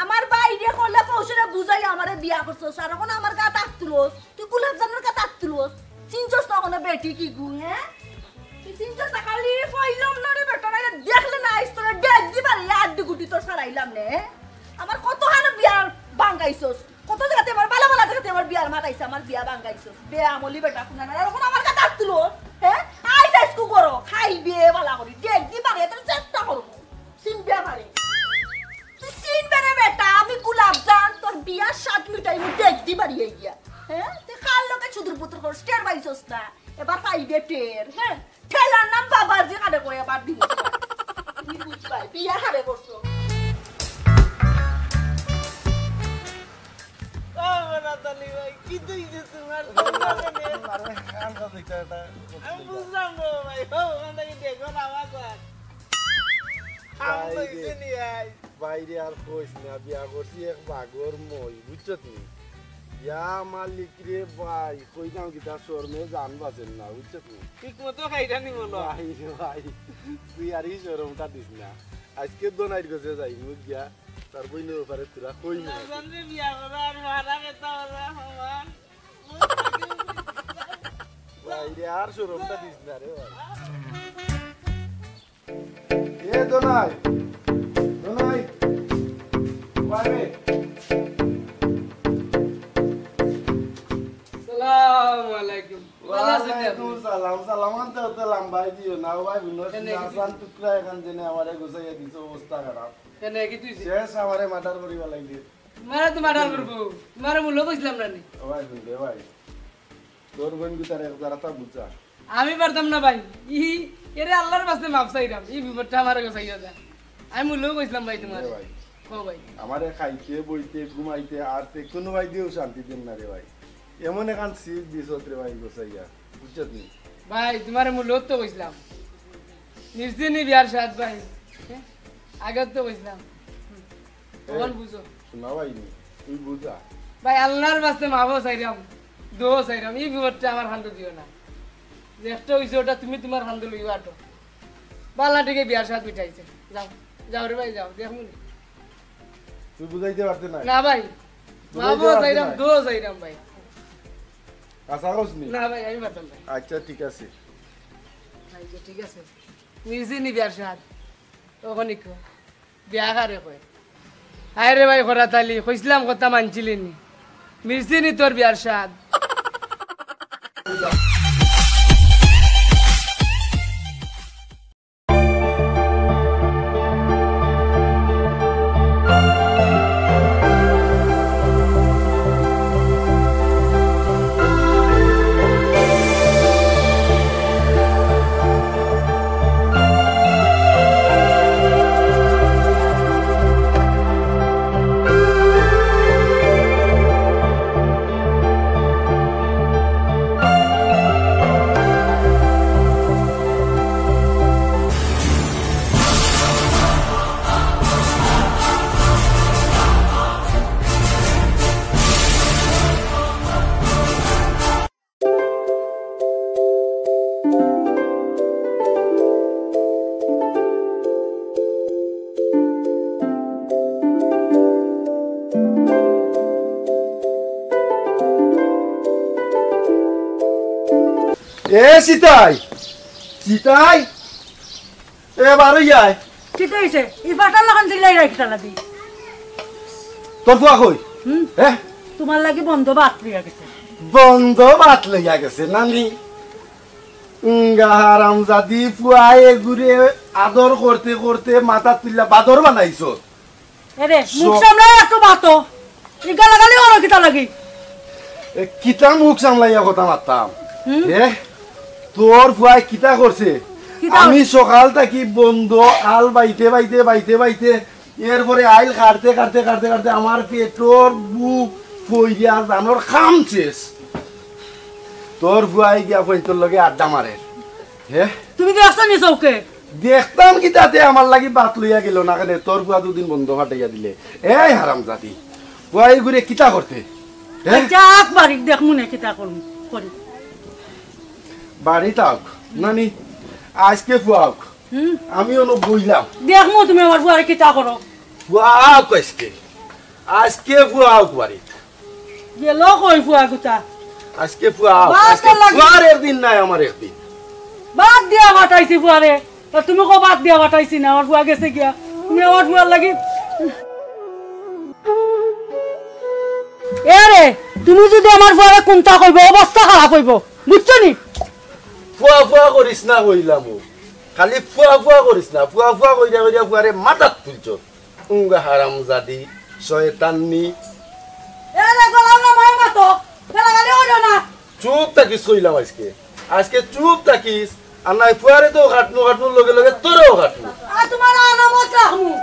আমার বাইরে করলে কৌশলে বুঝাই আমারে বিয়া করছস, আর এখন আমার গাত আত তুলস। তুই গোলাপ জামুর গাত আত তুলস। চিনছস না কোনো বেটি কি গু, হে? তুই চিনছস না, খালি কইলাম না রে বেটা, না দেখলে না আইস তোরা ডেক দিবার, এই আড্ডি গুটি তোর সারাইলাম নে, হে? আমার কত হানো বিয়ার বাঙ্গাইছস। কত জাগাতে আমার বালা বালা জাগাতে আমার বিয়ার মাত আইছে, আমার বিয়া বাঙ্গাইছস। বেআমলি বেটা কুনান, আর এখন আমার গাত আত তুলস, হে? আইস আইস কু করো, খাইবে বালা করি, ডেক দিবার, এত চেষ্টা করবো। চিনবে আমারে। তুই চিনবে রে বেটা, আমি গোলাপ জাম, তোর বিয়ার স্বাদ মিটাইমু, ডেক দিবার ইয়ে গিয়া। হে? তুই কার লগে চুদুর পুতুর করস, টের পাইছস না? এবার পাইবে টের, হে? ঠেলার নাম বাবাজি কারে কয় আবার দিব। তুমি বুঝবাই, বিয়া হারে করছো। ও রাতালি ভাই, কি তুই যে তোমার আরে, আরে, আরে, আরে, আরে, আমি বুঝলাম গো ভাই, ও, ওখান থেকে দেখো না, আমার স্যার। আমি ভাই তো রে। ইসে নিয়ে আই। বাইরে আর কইস না, বিয়া করছি এক বাগর মই, বুঝছত নি? ইয়া মালিক রে ভাই, কইতাম কিতা শরমে জান বাঁচের না, বুঝছত নি? ঠিক মতো খাইরা নি বলো। ভাই রে ভাই, তুই আর ই শরমটা দিস না। আজকে দোনাইর গেছে যাই, বুঝ গিয়া। তার বইনর ব্যাপারে তোরা কই না। রাজনরে বিয়া করা আর মারা খেতা ওরা আমার। ভাই রে, আর শরমটা দিস না রে ভাই। এ দোনাই, দোনাই, ভাই রে। সালাম আলাইকুম। ভালো আছেন নি আপনি? ওয়ালাইকুম সালাম। সালাম আনতে অত লম্বাই দিও না। ও ভাই, বুঝলো, কেনে কি আসান টুকরা এখান জেনে আমারে গুছাইয়া দিছে, অবস্থা খারাপ। কেনে কি তুই? শেষ, আমারে মার্ডার করিবা লাগবে। তোমারে তো মার্ডার করবো, তোমারে মূল্য কইছিলাম না নি? ও ভাই, বুঝলে ভাই, তোর বইন গুতারে এক জারাটা বুঝা। আমি পারতাম না ভাই, ই এরে আল্লাহর বাস্তে মাফ চাইরাম, ই বিপদটা আমারে গুছাইয়া দে। আমি মূল্য কইছিলাম ভাই তোমারে। এ ভাই, কও ভাই। আমারে খাইতে, বইতে, ঘুমাইতে, আরতে কোনো ভাই দিয়েও শান্তি দেন না রে ভাই। এমন এখান সিজ দিছত রে ভাই গুছাইয়া, বুঝছত নি? ভাই, তোমারে মূল্য তো কইছিলাম। নিশ্চিত নি বিয়ার সাথ ভাই। হ্যাঁ? আগে তো কইছিলাম। হুম। এ, তখন বুঝো। শোনা ভাই নি, তুই বুঝা। ভাই, আল্লাহর বাস্তে মাফও চাইরাম, দোয়াও চাইরাম, ই বিপদটা আমার কান্দো দিও না। যেটা হইছে ওটা তুমি তোমার কান্দো লইও আটো। বালা টিকে বিয়ার সাথ মিটাইছে। যাও, যাও রে ভাই, যাও, দেখমু নি। তুই বুঝাইতে পারতে না? না ভাই, বুঝাইতে মাফও পারতে চাইরাম, না? দোয়াও চাইরাম ভাই। আশা করছ নি? না ভাই, আমি পারতাম না। আচ্ছা, ঠিক আছে। আচ্ছা, ঠিক আছে। নিশ্চিত নি বিয়ার সাথ? তখনই কো। বিয়া কারে কয়? আয় রে ভাই, খরাত আলী, কইছিলাম কথা মানছিলি নি? মির্জি নি তোর বিয়ার সাথ। এ সিতাই, সিতাই, এ বারো আয়। কিতা অইছে? ই ফাটার লাখান চিল্লাই রাখি তালা দি। তোর ফুয়া কই? হুম? হ্যাঁ? তোমার লাগি বন্দ ভাত লইয়া গেছে। বন্দ ভাত লইয়া গেছে, নানি? উঙ্গা হারামজাদি ফুয়ায় এগুরে আদর করতে করতে মাথা তুলিয়া বাদর বানাইছো। এরে, মুখ স- সামলাই একটু মাতো। ই গালাগালি অইলো কিতা লাগি? এ, কিতা মুখ সামলাইয়া কথা মাততাম? হুম? এ, তোর ফুয়ায় কিতা করছে? কিতা? আমি সকাল থাকি বন্দ আল বাইতে বাইতে বাইতে বাইতে, এরপরে আইল কাটতে কাটতে কাটতে কাটতে আমার পেটর ভুক ফইরা জানোর কাম শেষ। তোর ফুয়ায় গিয়া ফইনতর লগে আড্ডা মারের। হে? তুমি দেখছো নি চউখে? দেখতাম কিতাতে আমার লাগি ভাত লইয়া গেল না কেনে? তোর ফুয়া দুদিন বন্দ ফাটাইয়া দিলে। এই হারামজাদি, ফুয়া এগুরে কিতা করতে? হে? যাক বাড়িত দেখমু নে কিতা করমু, করি। বাড়িত আউক, নানি, আইজকে ফুয়া আউক। হুম? আমি অনো বইলাম। দেখমু তুমি আমার ফুয়ারে কিতা করো। ফুয়া আউক আইজকে। আইজকে ফুয়া আউক বাড়িত। গেল কই ফুয়া গুতা? আইজকে ফুয়া আউক। বাদ আইজকে লাগি- ফুয়ার একদিন নাই, আমার একদিন। বাদ দিয়া ফাটাইছি ফুয়ারে। তা তুমি কও বাদ দিয়া ফাটাইছি না, আমার ফুয়া গেছে গিয়া। তুমি আমার ফুয়ার লাগি। এরে, তুমি যদি আমার ফুয়ারে কুন্তা কইবো, অবস্থা খারাপ অইবো। বুঝছো নি? ফুয়া ফুয়া করিস না কইলাম ও। খালি ফুয়া ফুয়া করিস না। ফুয়া ফুয়া কইরা কইরা ফুয়ারে মাথাত তুলছো। উঙ্গা হারামজাদি, শয়তাননি। এ রে, গলাও না মার মতো, গালাগালি অইলো না। চুপ থাকিস কইলাম আইজকে। আইজকে চুপ থাকিস, আর নায় ফুয়ারে তো কাটমু, কাটমু লগে লগে তোরেও কাটমু। আর তোমার আলামত রাখমু।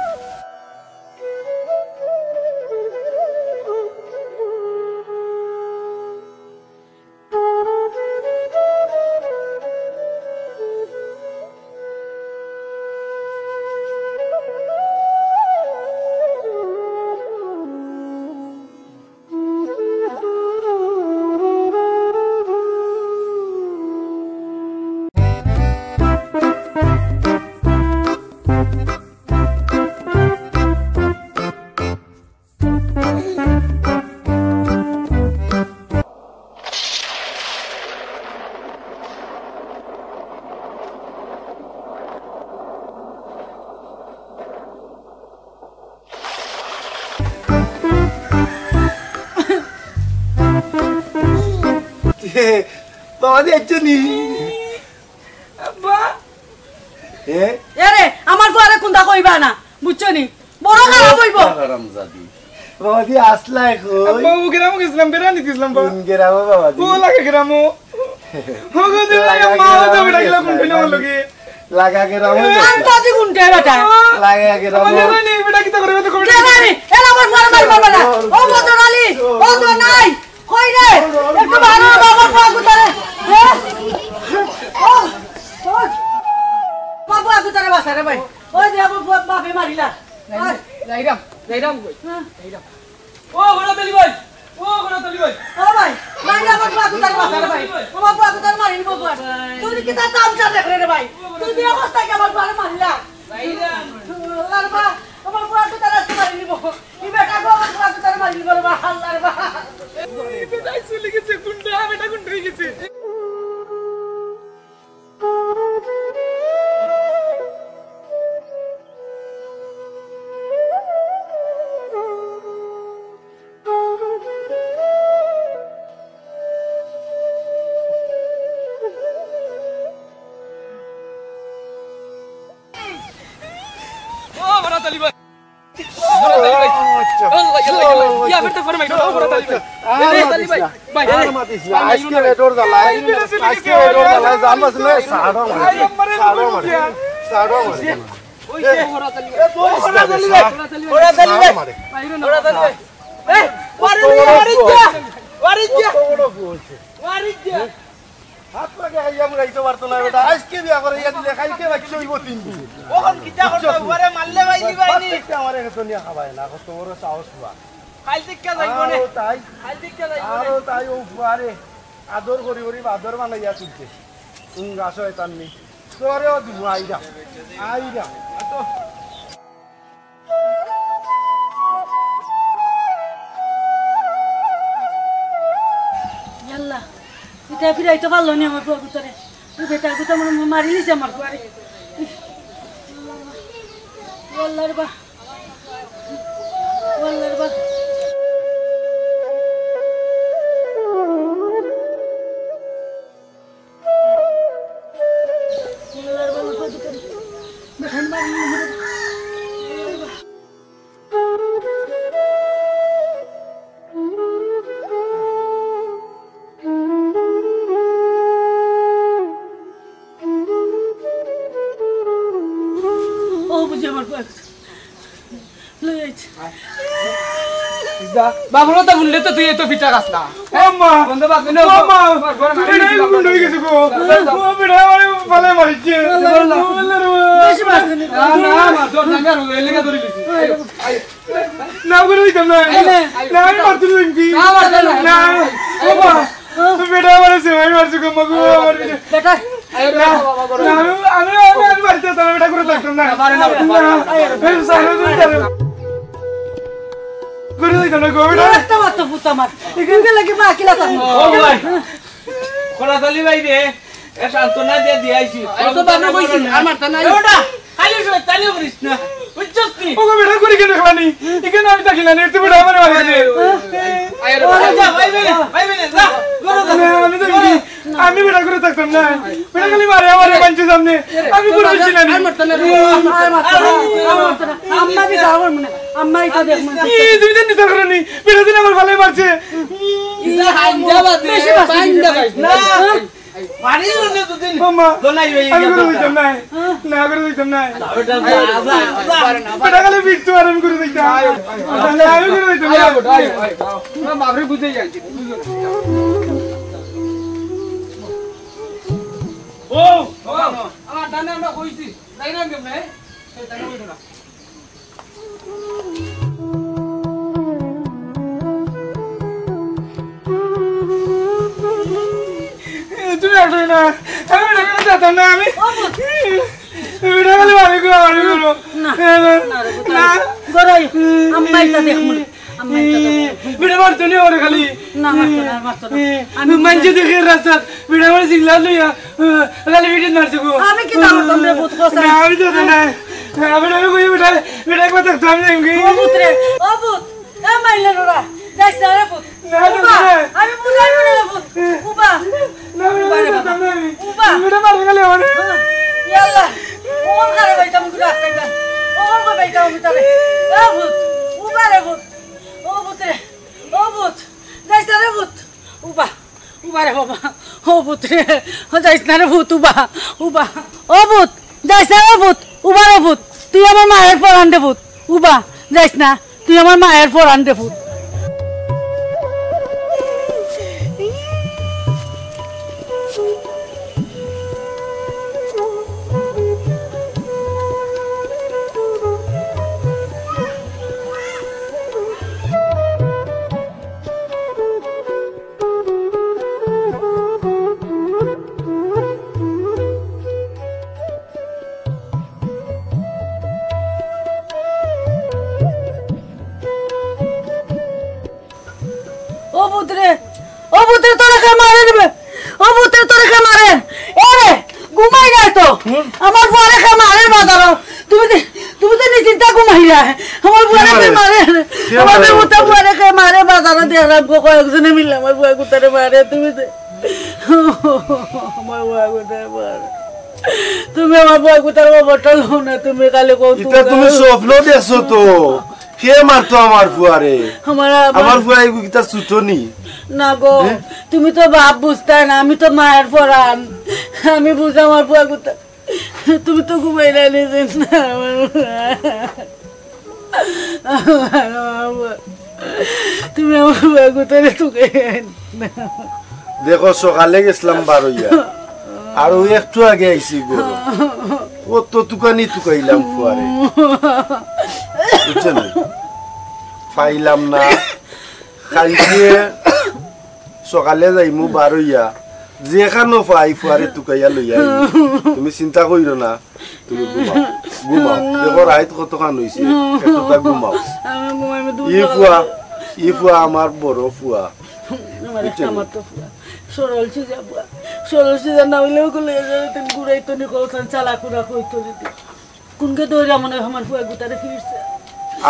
বাবাজি, আইছো নি? আব্বা। এ? এরে, আমার ফুয়ারে কুন্তা কইবা না, বুঝছো নি? বড় খারাপ অইবো। হারামজাদি। বাবাজি, আসলা এখন? আব্বা, ও গ্রামো গেছিলাম, বেড়া নিতেছিলাম, বা। কোন গ্রামো, বাবাজি? ও লাগা গ্রামো। ও গো, দিলে লাগা মা, তো গ্রামো বেটা গেলা গেছিলাম, কোন ফিল্ম লাগা লগে? লাগা গ্রামো গেছিলাম। আন্তাজি গুন্ডে বেটা। লাগা গ্রামো। আমার জানা নেই, বেটা কিতা করে, বেটা করে। কে জানি? এরা আমার ফুয়ারে মারি পারবা না। ও বদর আলী, ও তো নাই। কই রে? একটু বারো বাবা, ফুয়া গুতারে। হ্যাঁ? ও, ও। বাবু আগুতারে বাসা রে ভাই। ওই দে, বাবু, বাপে মারিলা। ওই। যাইরাম, যাইরাম কই? হ্যাঁ। যাইরাম। ও, ঘোড়াতলি ভাই। ও, ঘোড়াতলি ভাই। ও ভাই, ভাই, আমার ফুয়া গুতারে বাসা রে ভাই। আমার ফুয়া গুতারে মারি নিবো ফুয়া। তুই কিতা তামশা দেখ রে ভাই। তুই যে অবস্থা কি আমার ফুয়ারে মারিলা। যাইরাম। আল্লাহ রে বা, আমার ফুয়া গুতারে আজকে মারি নিবো। ই বেটা গো, আমার ফুয়া গুতারে মারি নিবো রে বা, আল্লাহ রে বা। এই বেটা চলে গেছে, গুন্ডা, বেটা গুন্ডা হয়ে গেছে। ও, বড় তালি ভাই। বড় তালি ভাই। আল্লাহ, আল্লাহ, আল্লাহ। ইয়া, বেটা ফরমাই, ও, বড় তালি ভাই। আর মাতিস না। ভাই, আর মাতিস না। আজকে বেটার জ্বালায়, আজকে বেটার জ্বালায়, জান বাঁচলে, সাড়ো মারে, সাড়ো মারে, সাড়ো মারে। ওই যে বড় তালি ভাই। এ, বড় তালি ভাই। বড় তালি ভাই। বড় তালি ভাই। এই, মারি দিয়া, মারি দিয়া, মারি দিয়া। কত বড় ভুল হয়েছে। মারি দিয়া। হাত পাকে খাইয়া মুড়াইতে পারতো না বেটা। আজকে বিয়া করে ইয়া দিলে, কালকে বাচ্চা হইব তিন দিন। ওখান কিতা করতে বুঝছো? ওরে মারলে ভাই নি ভাই নি। বাচ্চাকে আমার এখানে তো নিয়ে খাবায় না, কত বড় সাহস বা। খাইল দিকে যাইব নে। আরো তাই, খাইল দিকে যাইব নে। আরো তাই ও ফুয়ারে আদর করি করি বাদর বানাইয়া তুলছে। উঙ্গা শয়তান নি। তোরেও দিব, আইরা। আইরা। ইয়াল্লা, ইটা ফিরাইতে পারলো নি আমার ফুয়া গুতারে। ওই বেটার গুতা মনে হয় মারি নিছে আমার ফুয়ারে। ইয়াল্লা রে বা। ইয়াল্লা রে বা। ও বুঝি আমার ফুয়া। লই আইছে। বাবুর কথা শুনলে তো তুই এত ফিটা খাস না। আম্মা। বন্ধু বাপ, ও আম্মা। ঘরে তুমি মারি নাই দিলাম। গুন্ডা হয়ে গেছো গো। ও বেটা আমারে ফালাই মারিছে। বেশি মারছে নি। না, না, না, তোর জায়গা রোগ, এলাকা ধরে লিছি। আয়, আয়। না, করে দিতাম না। আয়, আয়। না, আমি মারতে দিলাম কি? না, মারতে না। না, ও মা। তুমি বেটা আমার আছে, আমি মারছি গো, মা গো, আমার বেটা। বেটা। না, না, আমি, আমি, আমি, আমি বাড়িতে যেতাম, বেটা করে থাকতাম না। না, পারে না, না, পারে না। এই সারা দিন ধরে। করে দিতাম না গো, বেটা। একটা মাত্র পুত আমার। এখানকে লাগে মা কিলা থাকবো। ও ভাই। খোলা তালি ভাই রে। এ সান্ত্বনা দিয়া দিয়া আইছি। আমি তো বারবার কইছি, আর মারতা নাই। এ বেটা, খালি শয়তানি করিস না। বুঝছস নি? ওগো বেটা, করি কেন খেলানি? এখানে আমি থাকি না, একটু বেটা আমারে মারে দে। আয় রে, আয় রে, যা, ভাই, ভাই, ভাই, ভাই, যা, ঘরে যা। না, আমি তো এমনি, আমি বেটা করে থাকতাম না। বেটা খালি মারে, আমারে মানছে সামনে। আমি করে বলছি না। আর মারতা না রে, আর মারতা না, আর মারতা না। আম্মা বিচার করবো না, আম্মা ইটা দেখবো না। এই, তুমি জানি বিচার করো নি? বেটা দিন আমার ফালাই মারছে। ইটা হাইন্দা বাদে, বেশি বাঁচি বাইন্দা দিবে। বাইন্দা। না। বাড়ি অইলে দুদিন মামা, দোলাই হয়ে আমি গেল। করে দিতাম না। না, করে দিতাম না। যা, যা, যা। বেটা খালি বিট্টু আর আমি করে দিতাম। আয়, আয়, আয়। না, আমি করে দিতাম না। আয়, আয়, আয়। না, বাপরে বুঝে যাইছি, বুঝো না। ও, ও, আমার ডানে আমরা কইছি, যাই না কেমনে? এই, তাই না, ওই না। তুমি আসো না। আমি বেটা করে যেতাম না, আমি। ও, বেটা খালি বাড়ি করো, বাড়ি করো। না, না, না, না। গরই, আম্মা ইটা দেখমু। আম্মা ইটা দেখমু। বেটা মারতো নি ওরে খালি। না, মারতো না, মারতো না। আমি মানছে দেখে রাস্তা, বেটা মারে জিংলা লইয়া। লালি বিটিত মারছে গো। আমি কিতা করতাম রে, ভূত কষাই? না, আমি তো না। আমি না, আমি কই বেটা, বেটা একবার দেখতো আমি দেখি। ও ভূত রে, ও ভূত, এ মাইলে রোরা, যাইস না রে ভূত। না, না, উবা, না। আমি বুঝাই মনে হবো। উবা। না, না, উবা রে না, বাবা। না, না, আমি। উবা। আমি এটা মারি গেলে আমার। ইয়াল্লা। ওর ঘরে বাইতাম একটু রাখতে না। ওর ঘরে বাইতাম আমি তারে। ও ভূত। উবা রে ভূত। ও ভূত রে। ও ভূত। যাইস না রে ভূত। উবা। উবা রে বাবা। ও ভূত রে। ও যাইস না রে ভূত। উবা। উবা। ও ভূত। যাইস না রে ভূত। উবা রে ভূত। তুই আমার মায়ের পরান রে ভূত। উবা। যাইস না। তুই আমার মায়ের পরান রে ভূত। ও ভূত রে, ও ভূত রে, তোরে কে মারে দিবে? ও ভূত রে, তোরে কে মারে? এ রে, ঘুমাই নাই তো। হুম? আমার ফুয়ারে কে মারে বাজারো। তুমি তো, তুমি তো নিশ্চিন্তা ঘুমাইলা। আমার ফুয়ারে কে মারে? কে আমার মারে? ফুয়ারে কে মারে বাজারো দেখলাম গো, কয়েকজনে মিলে আমার ফুয়া গুতারে মারে। তুমি তো, আমার ফুয়া গুতারে মারে। তুমি আমার ফুয়া গুতার খবরটা লও না, তুমি খালি কও ইতা তুমি স্বপ্ন দেখছো তো। কে মারতো আমার ফুয়ারে? আমার, আমার আমার ফুয়া এগু কিতা ছুটো নি? না গো, হ্যাঁ? তুমি তো বাপ বুঝতায় না, আমি তো মায়ের পরান। আমি বুঝাম আমার ফুয়া গুতা। তুমি তো ঘুমাইলা নি যে না, আমার ফুয়া। তুমি আমার ফুয়া গুতারে তুকাই আন। দেখো, সকালে গেছিলাম বারইয়া, আর ওই একটু আগে আইছি গো। কত তুকানি তুকাইলাম ফুয়ারে, বুঝছো নি? পাইলাম না। কালকে সকালে যাইমু বারইয়া, যেখানো পাই ফুয়ারে তুকাইয়া লইয়া আইমু। তুমি চিন্তা কইরো না, তুমি ঘুমাও, ঘুমাও। দেখো রাইত কতখান হইছে, এতটা ঘুমাও। আমি ঘুমাইমু, তুমি ই ফুয়া, ই ফুয়া আমার বড় ফুয়া। আমার বুঝছো নি? আমার তো ফুয়া। সরল সিজা ফুয়া। সরল সিজা না হইলেও গলে তুমি ঘুরাইতো নি, কলখান চালা কুড়া কইতো নি। কোনকে দৌড়া মনে হয় আমার ফুয়া গুতারে ফিরছে।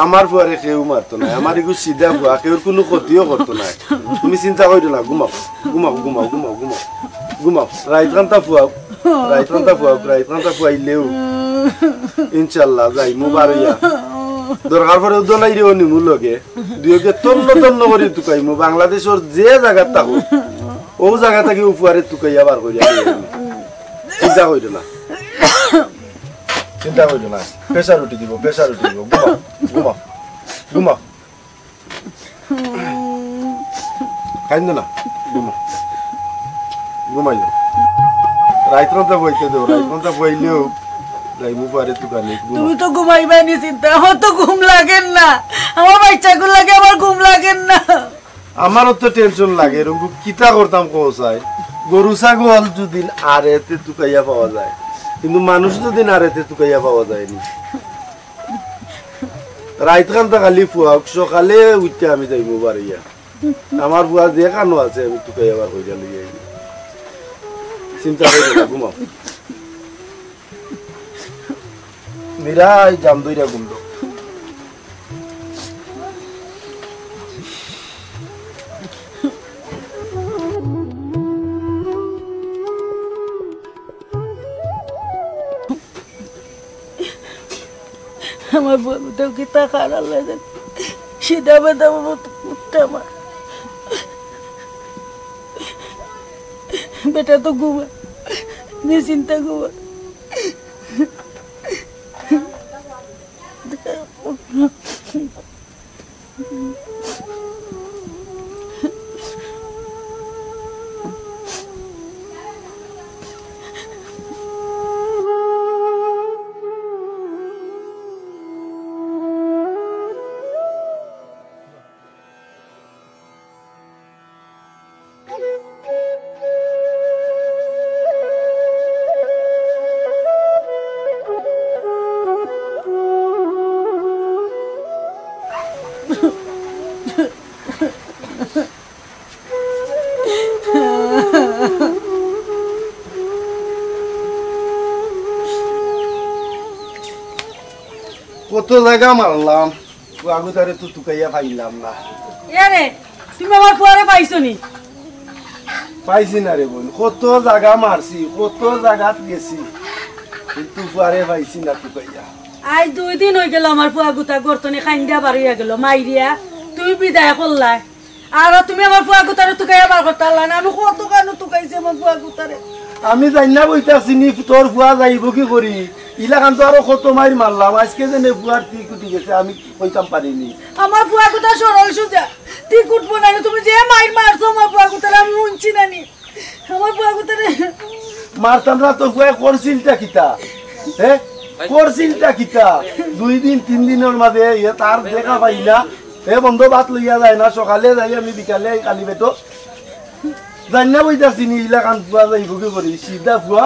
আমার ফুয়ারে কেউ মারতো না, আমার এগু সিধা ফুয়া, কেউর কোনো ক্ষতিও করতো না। তুমি চিন্তা করিও না, ঘুমাও, ঘুমাও, ঘুমাও, ঘুমাও, ঘুমাও, ঘুমাও। রাইত কান্তা ফুয়াও, রাইত কান্তা ফুয়াও, রাইত কান্তা ফুয়াইলেও ইনশাল্লাহ যাইমু বারইয়া। দরকার পড়ে উদ্দলাই রেও নিমু লগে, দুইওকে তন্ন তন্ন করি তুকাইমু। বাংলাদেশর যে জাগাত থাকো, ও জাগা থাকি ও ফুয়ারে তুকাইয়া বার করিয়া লই আইমু। চিন্তা করিও না। চিন্তা করিও না, pressure উঠি দিব, pressure উঠি দিব। ঘুমাও, ঘুমাও, ঘুমাও। কাইন্দো না, ঘুমাও, ঘুমাই যাও। রাইত রান্তা বইতে দেও, রাইত রান্তা বইলেও যাইমু পারে তুকানি। ঘুমাও। তুমি তো ঘুমাইবায় নি চিন্তা, আমার তো ঘুম লাগের না, আমার বাচ্চাগুর লাগি আমার ঘুম লাগের না। আমারও তো tension লাগে, এরকম কিতা করতাম কও চাই। গরু ছাগল যদি আরেতে তুকাইয়া পাওয়া যায়, কিন্তু মানুষ যদি আরেতে তুকাইয়া পাওয়া যায়নি। রাইত কান্তা খালি ফুয়াউক, সকালে উঠতে আমি যাইমু বারইয়া। আমার ফুয়া যে কানো আছে আমি তুকাইয়া বার কইরা লই আইমু। চিন্তা করিও না, ঘুমাও। মীরা এই জাম ধইরা ঘুমলো। আমার বউটাও কিতা খারাপ লাগে। সিধা বেটা মতো উঠতে আমার। বেটা তো ঘুমা, নিশ্চিন্তা ঘুমা। কত জাগা মারলাম, আগুতারে তো তুকাইয়া পাইলাম না। এরে, তুমি আমার ফুয়ারে পাইছো নি? পাইছি না রে বইন, কত জাগা মারছি, কত জাগাত গেছি, কিন্তু ফুয়ারে পাইছি না তুকাইয়া। আইজ দুই দিন অইগেল আমার ফুয়া গুতা গর্ত থনে কাইন্দা বার অইয়া গেল, মাইরিয়া তুমি বিদায় করলায়। আর তুমি আমার ফুয়া গুতারে তুকাইয়া বার করতায় পারলায় না, আমি কত কানো তুকাইছি আমার ফুয়া গুতারে। আমি জানি না বইতাছি নি তোর ফুয়া যাইবো কি করি, ইলাখান তো আরো কত মাইর মারলাম, আইজকে যেনে ফুয়ার তিক উঠি গেছে আমি কইতাম পারি নি। আমার ফুয়া গুতা সরল সুজা, তিক উঠবো না নি, তুমি যে মাইর মারছো আমার ফুয়া গুতারে আমি হুনছি না নি। আমার ফুয়া গুতারে মারতাম না তো ফুয়ায় করছিলটা কিতা? হে? করছিলটা কিতা? দুই দিন তিন দিনর মাঝে ইয়ে তার দেখা পাই না। হে বন্ধ ভাত লইয়া যায় না, সকালে যাই আমি বিকালে আই খালি পেটো। জানি না বইতাছি নি ইলাখান ফুয়া যাইবো কি করি, সিধা ফুয়া।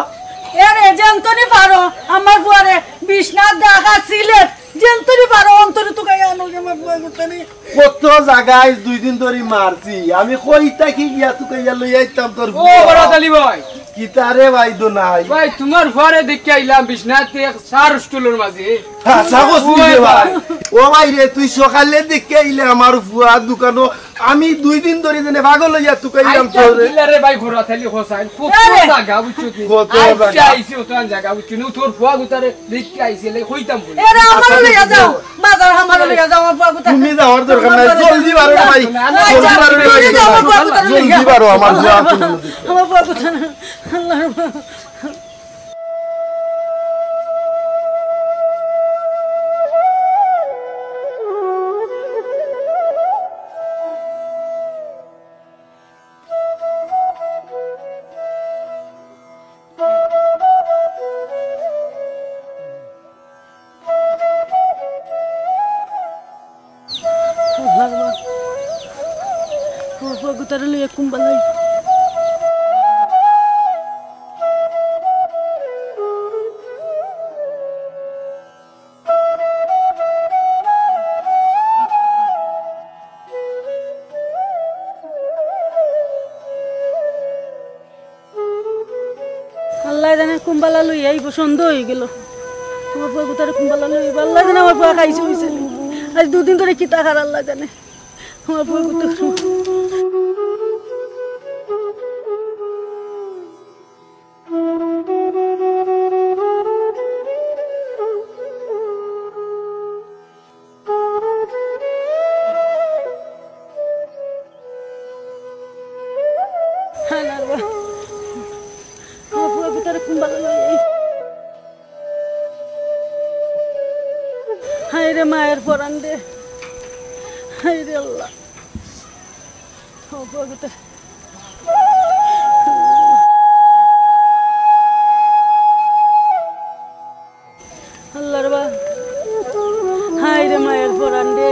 এরে, যেনতনি পারো, আমার ফুয়ারে, বিশ্বনাথ, ঢাকা, সিলেট, যেনতনি পারো, অন্তরে তুকাইয়া আনো রে, আমার ফুয়া গুতারে। কত জাগায় দুই দিন ধরি মারছি, আমি কই থাকি গিয়া তুকাইয়া লই আইতাম তোর ও ফুয়া। বড় আলী ভাই। কিতারে ভাই দো নাই? ভাই, তোমার ফুয়ারে দেখিয়া আইলাম বিশ্বনাথে এক চার স্টলর মাঝে। হ্যাঁ, সাহস ওই নিয়ে ভাই। ভাই। ও ভাই রে, তুই সকালে দেখিয়া আইলে আমার ফুয়া দোকানো আমি দুই দিন ধরি যেনে পাগল অইয়া তুকাইলাম আইচ্ছা, তোরে। দিলারে ভাই ঘোরা থালি হোসাইন, কত আরে! জাগা বুঝছো নি? কত আইচ্ছা, জাগা? আইছি অত জাগা বুঝছো নি? তোর ফুয়া গুতারে দেখতে আইছি, লে কইতাম বলে। এরা আমারে লইয়া যাও, বাজার আমারে লইয়া যাও, আমার ফুয়া গুতারে। তুমি যাওয়ার দরকার নাই, জলদি বারো রে ভাই, আইচ্ছা, জলদি বারো রে ভাই, জলদি যাও, আমার ফুয়া গুতারে লইয়া। জলদি বারো, আমার ফুয়া গুতারে। আমার ফুয়া গুতারে। আল্লাহর আমার ফুয়া গুতারে লইয়া কুম্বালাই। আল্লায় জানে কুম্বালা লইয়া আইবো, সন্ধ্যা অইগেল। আমার ফুয়া গুতারে কুম্বালা লইয়া আইবো, আল্লায় জানে আমার ফুয়া খাইছে অইছে নি। আইজ দুদিন ধরি কিতা খার আল্লায় জানে। আমার ফুয়া গুতা হায় রে বা। আমার ফুয়া গুতারে কুম্বালা লইয়া আই। হায় রে মায়ের পরান রে। হায় রে আল্লাহ। আমার ফুয়া গুতারে আল্লাহর বা, হায় রে মায়ের পরান রে।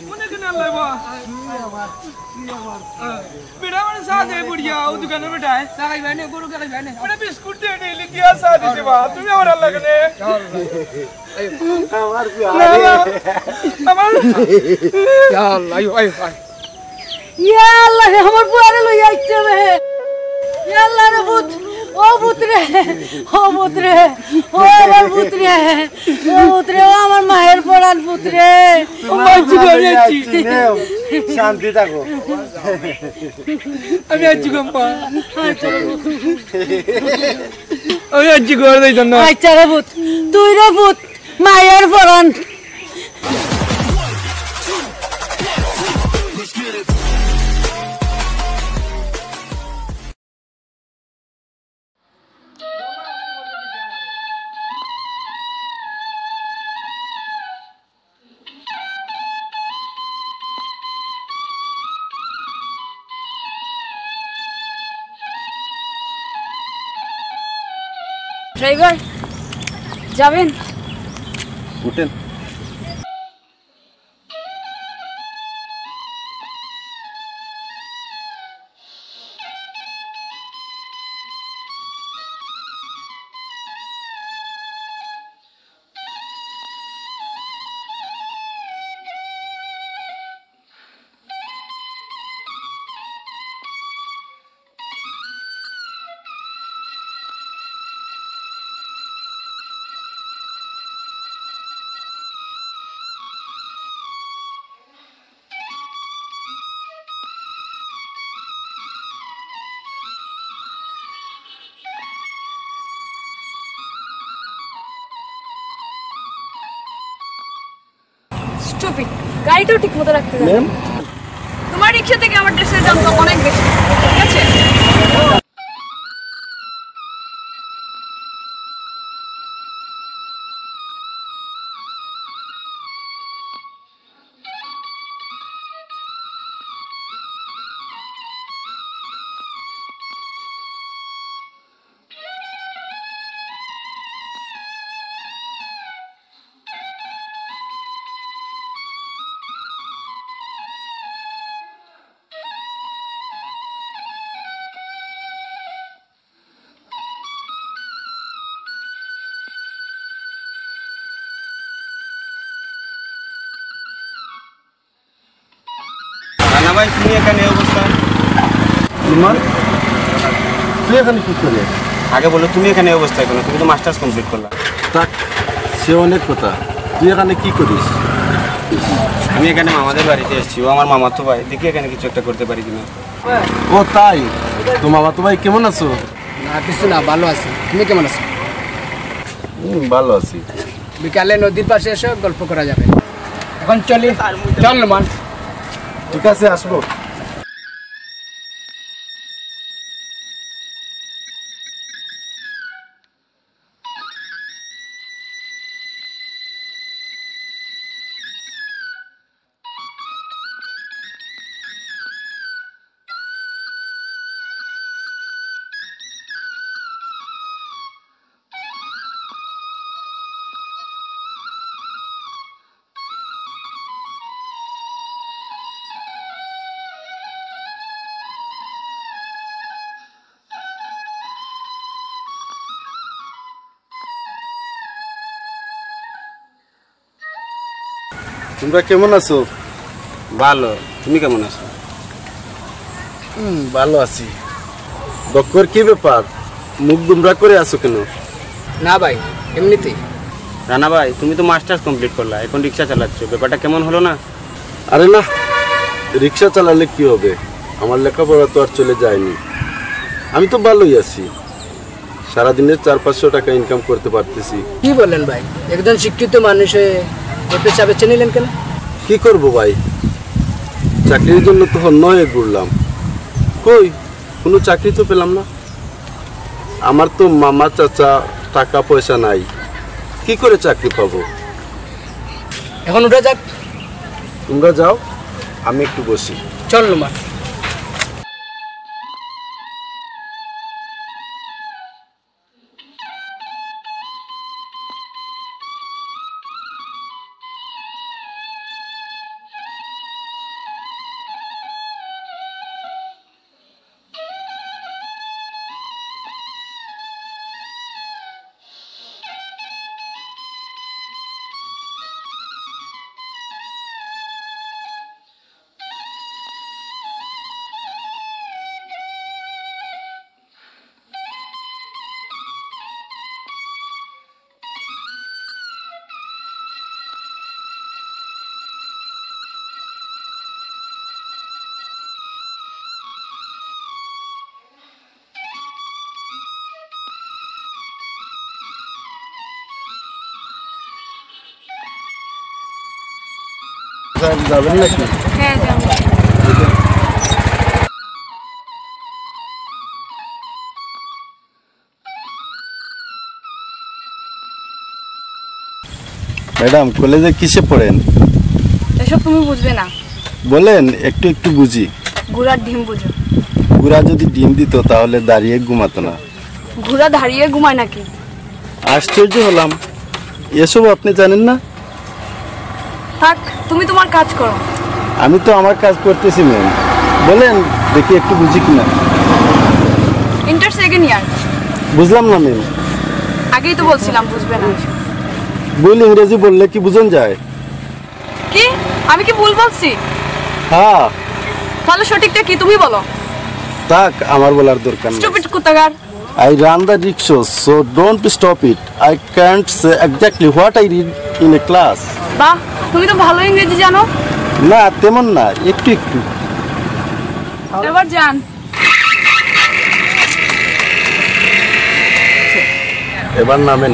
কোনে কোনে আল্লাহ বা? বেটা মানে চা দে বুড়িয়া, ও দোকানে বেটায়। চা খাইবা নে, গরু খাইবা নে। বেটা বিস্কুট দে, ডেইলি দিয়া চা দিছে বা। তুমি আমার আল্লাহ কেনে? আমার না, না। আমার ইয়া আল্লাহ, আয়ো, আয়ো, আয়ো। ইয়া আল্লাহ রে, আমার ফুয়ারে লইয়া আইছে রে। ইয়া আল্লাহ রে, ভূত, ও ভূত রে, ও ভূত রে, ও আমার ভূত রে, ও ভূত রে, ও আমার মায়ের পরান ভূত রে। ও মা, আইছি গো, আমি আইছি। শান্তি থাকো। আমি আইছি গো, মা। আমি আইছি গো, আর যাইতাম না। আচ্ছা রে ভূত, তুই রে ভূত, মায়ের পরান। ড্রাইভার, যাবেন? উঠেন। চুপি, গাড়িটাও ঠিক মতো রাখতে জানো না। ম্যাম। তোমার রিক্সা থেকে আমার ড্রেসের দাম তো অনেক বেশি, ঠিক আছে? রানা ভাই, তুমি এখানে এই অবস্থায়? ইমন, তুই এখানে কি করিস? আগে বলো, তুমি এখানে এই অবস্থায় কেন? তুমি তো মাস্টার্স কমপ্লিট করলা। থাক, সে অনেক কথা। তুই এখানে কি করিস? আমি এখানে মামাদের বাড়িতে এসেছি, ও আমার মামাতো ভাই, দেখি এখানে কিছু একটা করতে পারি কিনা। ও তাই? তো মামাতো ভাই কেমন আছো? না, কিছু না, ভালো আছি। তুমি কেমন আছো? হুম, ভালো আছি। বিকালে নদীর পাশে এসে গল্প করা যাবে। এখন চলি, চল নোমান। ঠিক আছে, আসবো। তোমরা কেমন আছো? ভালো, তুমি কেমন আছো? হুম, ভালো আছি। বক্কর, কি ব্যাপার? মুখ গুমরা করে আছো কেন? না ভাই, এমনিতেই। রানা ভাই, তুমি তো মাস্টার্স কমপ্লিট করলা, এখন রিক্সা চালাচ্ছ, ব্যাপারটা কেমন হলো না? আরে না, রিক্সা চালালে কি হবে? আমার লেখাপড়া তো আর চলে যায়নি। আমি তো ভালোই আছি, সারাদিনে চার পাঁচশো টাকা ইনকাম করতে পারতেছি। কি বলেন ভাই, একজন শিক্ষিত মানুষ হয়ে এ পেশা বেছে নিলেন কেন? কি করব ভাই, চাকরির জন্য তো হন্য হয়ে ঘুরলাম, কই কোনো চাকরি তো পেলাম না। আমার তো মামা চাচা টাকা পয়সা নাই, কি করে চাকরি পাবো? এখন উঠা যাক। তোমরা যাও, আমি একটু বসি। চল নোমান। যাবেন নাকি? হ্যাঁ, যাবো। ম্যাডাম, কলেজে কিসে পড়েন? এসব তুমি বুঝবে না। বলেন, একটু একটু বুঝি। ঘোড়ার ডিম বুঝো? ঘোড়া যদি ডিম দিত, তাহলে দাঁড়িয়ে ঘুমাতো না। ঘোড়া দাঁড়িয়ে ঘুমায় নাকি? আশ্চর্য হলাম, এসব আপনি জানেন না? থাক, তুমি তোমার কাজ করো। আমি তো আমার কাজ করতেছি, ম্যাম। বলেন, দেখি একটু বুঝি কিনা। Inter second year. বুঝলাম না, ম্যাম। আগেই তো বলছিলাম বুঝবে না। ভুল ইংরেজি বললে কি বুঝন যায়? কি? আমি কি ভুল বলছি? হ্যাঁ। তাহলে সঠিকটা কি, তুমি বলো। থাক, আমার বলার দরকার নেই। স্টুপিড কোথাকার। I run the rickshaw, so don't stop it. I can't say exactly what I read in a class. বাহ, তুমি তো ভালো ইংরেজি জানো। না, তেমন না, একটু একটু। এবার যান। এবার নামেন।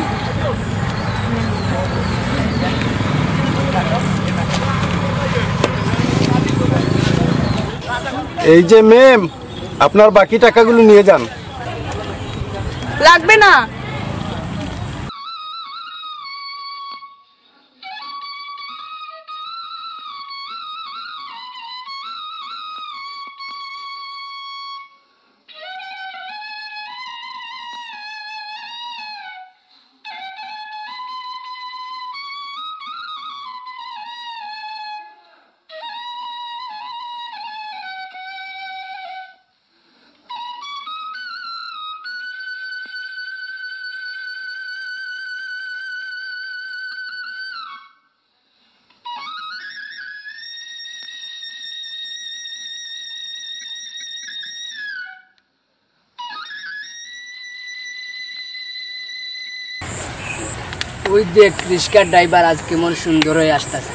এই যে ম্যাম, আপনার বাকি টাকাগুলো নিয়ে যান। লাগবে না। ওই দেখ, রিক্সার ড্রাইভার আজ কেমন সুন্দর হয়ে আসতেছে।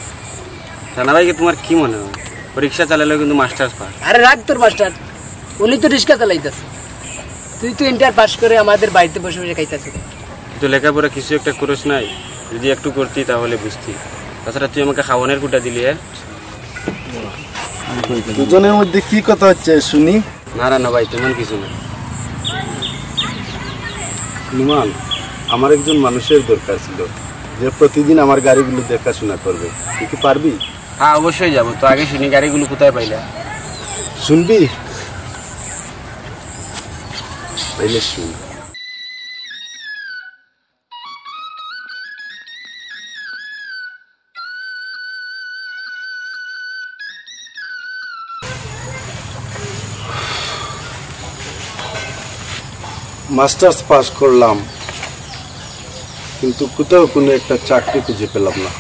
রানা ভাইকে তোমার কি মনে হয়? ও রিক্সা চালালেও কিন্তু মাস্টার্স পাস। আরে রাখ তোর মাস্টার, উনি তো রিক্সা চালাইতেছে, তুই তো ইন্টার পাস করে আমাদের বাড়িতে বসে বসে খাইতেছিস। তুই তো লেখাপড়া কিছু একটা করিস নাই, যদি একটু করতি তাহলে বুঝতি। তাছাড়া তুই আমাকে খাওয়ানোর কুটা দিলি, হ্যাঁ? দুজনের মধ্যে কি কথা হচ্ছে শুনি? না রানা ভাই, তেমন কিছু না। নুমান, আমার একজন মানুষের দরকার ছিল, যে প্রতিদিন আমার গাড়িগুলো দেখাশোনা করবে। তুই কি পারবি? হ্যাঁ, অবশ্যই যাবো। তো আগে শুনি, গাড়িগুলো কোথায় পাইলা? শুনবি? তাইলে শুন। মাস্টার্স পাস করলাম, কিন্তু কোথাও কোনো একটা চাকরি খুঁজে পেলাম না।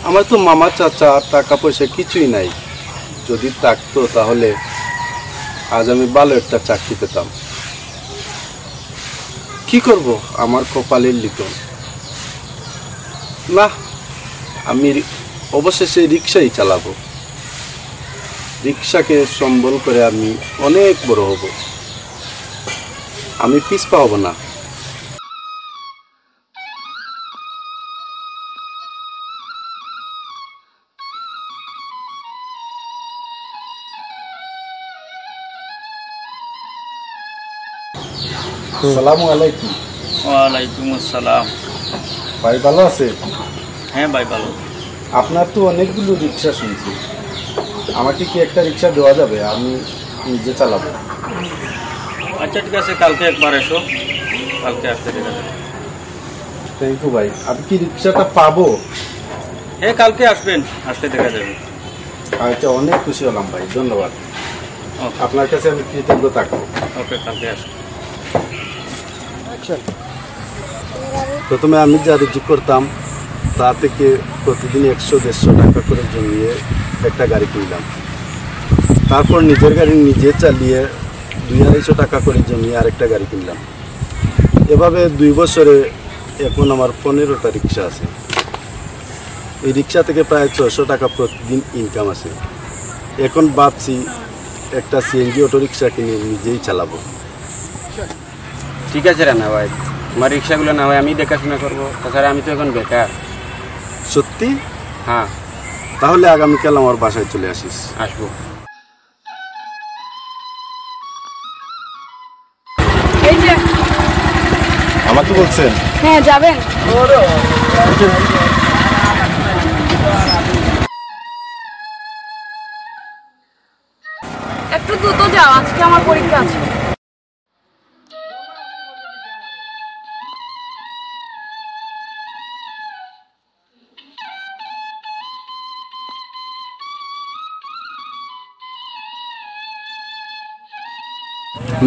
আমার তো মামা চাচা, টাকা পয়সা কিছুই নাই। যদি থাকতো, তাহলে আজ আমি ভালো একটা চাকরি পেতাম। কি করব, আমার কপালের লিখন। না, আমি রি-, অবশেষে রিক্সাই চালাবো। রিক্সাকে সম্বল করে আমি অনেক বড় হব। আমি পিছপা হব না। আসসালামু আলাইকুম। ওয়ালাইকুম আসসালাম। ভাই, ভালো আছেন? হ্যাঁ ভাই, ভালো। আপনার তো অনেকগুলো রিক্সা শুনছি, আমাকে কি একটা রিক্সা দেওয়া যাবে? আমি নিজে চালাবো। আচ্ছা, ঠিক আছে, কালকে একবার এসো, কালকে আসতে দেখা যাবে। থ্যাংক ইউ ভাই। আমি কি রিক্সাটা পাবো? হ্যাঁ, কালকে আসবেন, আসতে দেখা যাবে। আচ্ছা, অনেক খুশি হলাম ভাই, ধন্যবাদ। ওকে। আপনার কাছে আমি কৃতজ্ঞ থাকবো। ওকে, কালকে আসবেন। প্রথমে আমি যা রুজি করতাম, তা থেকে প্রতিদিন একশো দেড়শো টাকা করে জমিয়ে একটা গাড়ি কিনলাম। তারপর নিজের গাড়ি নিজে চালিয়ে দুই আড়াইশো টাকা করে জমিয়ে আরেকটা গাড়ি কিনলাম। এভাবে দুই বছরে এখন আমার পনেরোটা রিক্সা আছে। এই রিক্সা থেকে প্রায় ছয়শো টাকা প্রতিদিন ইনকাম আছে। এখন ভাবছি একটা সিএনজি অটো রিক্সা কিনে নিজেই চালাবো। ঠিক আছে রানা ভাই, তোমার রিক্সাগুলো না হয় আমি দেখাশোনা করবো, তাছাড়া আমি তো এখন বেকার। সত্যি? হ্যাঁ। তাহলে আগামীকাল আমার বাসায় চলে আসিস। আসবো। এই যে। আমাকে বলছেন? হ্যাঁ, যাবেন। একটু দ্রুত যাও, আজকে আমার পরীক্ষা আছে।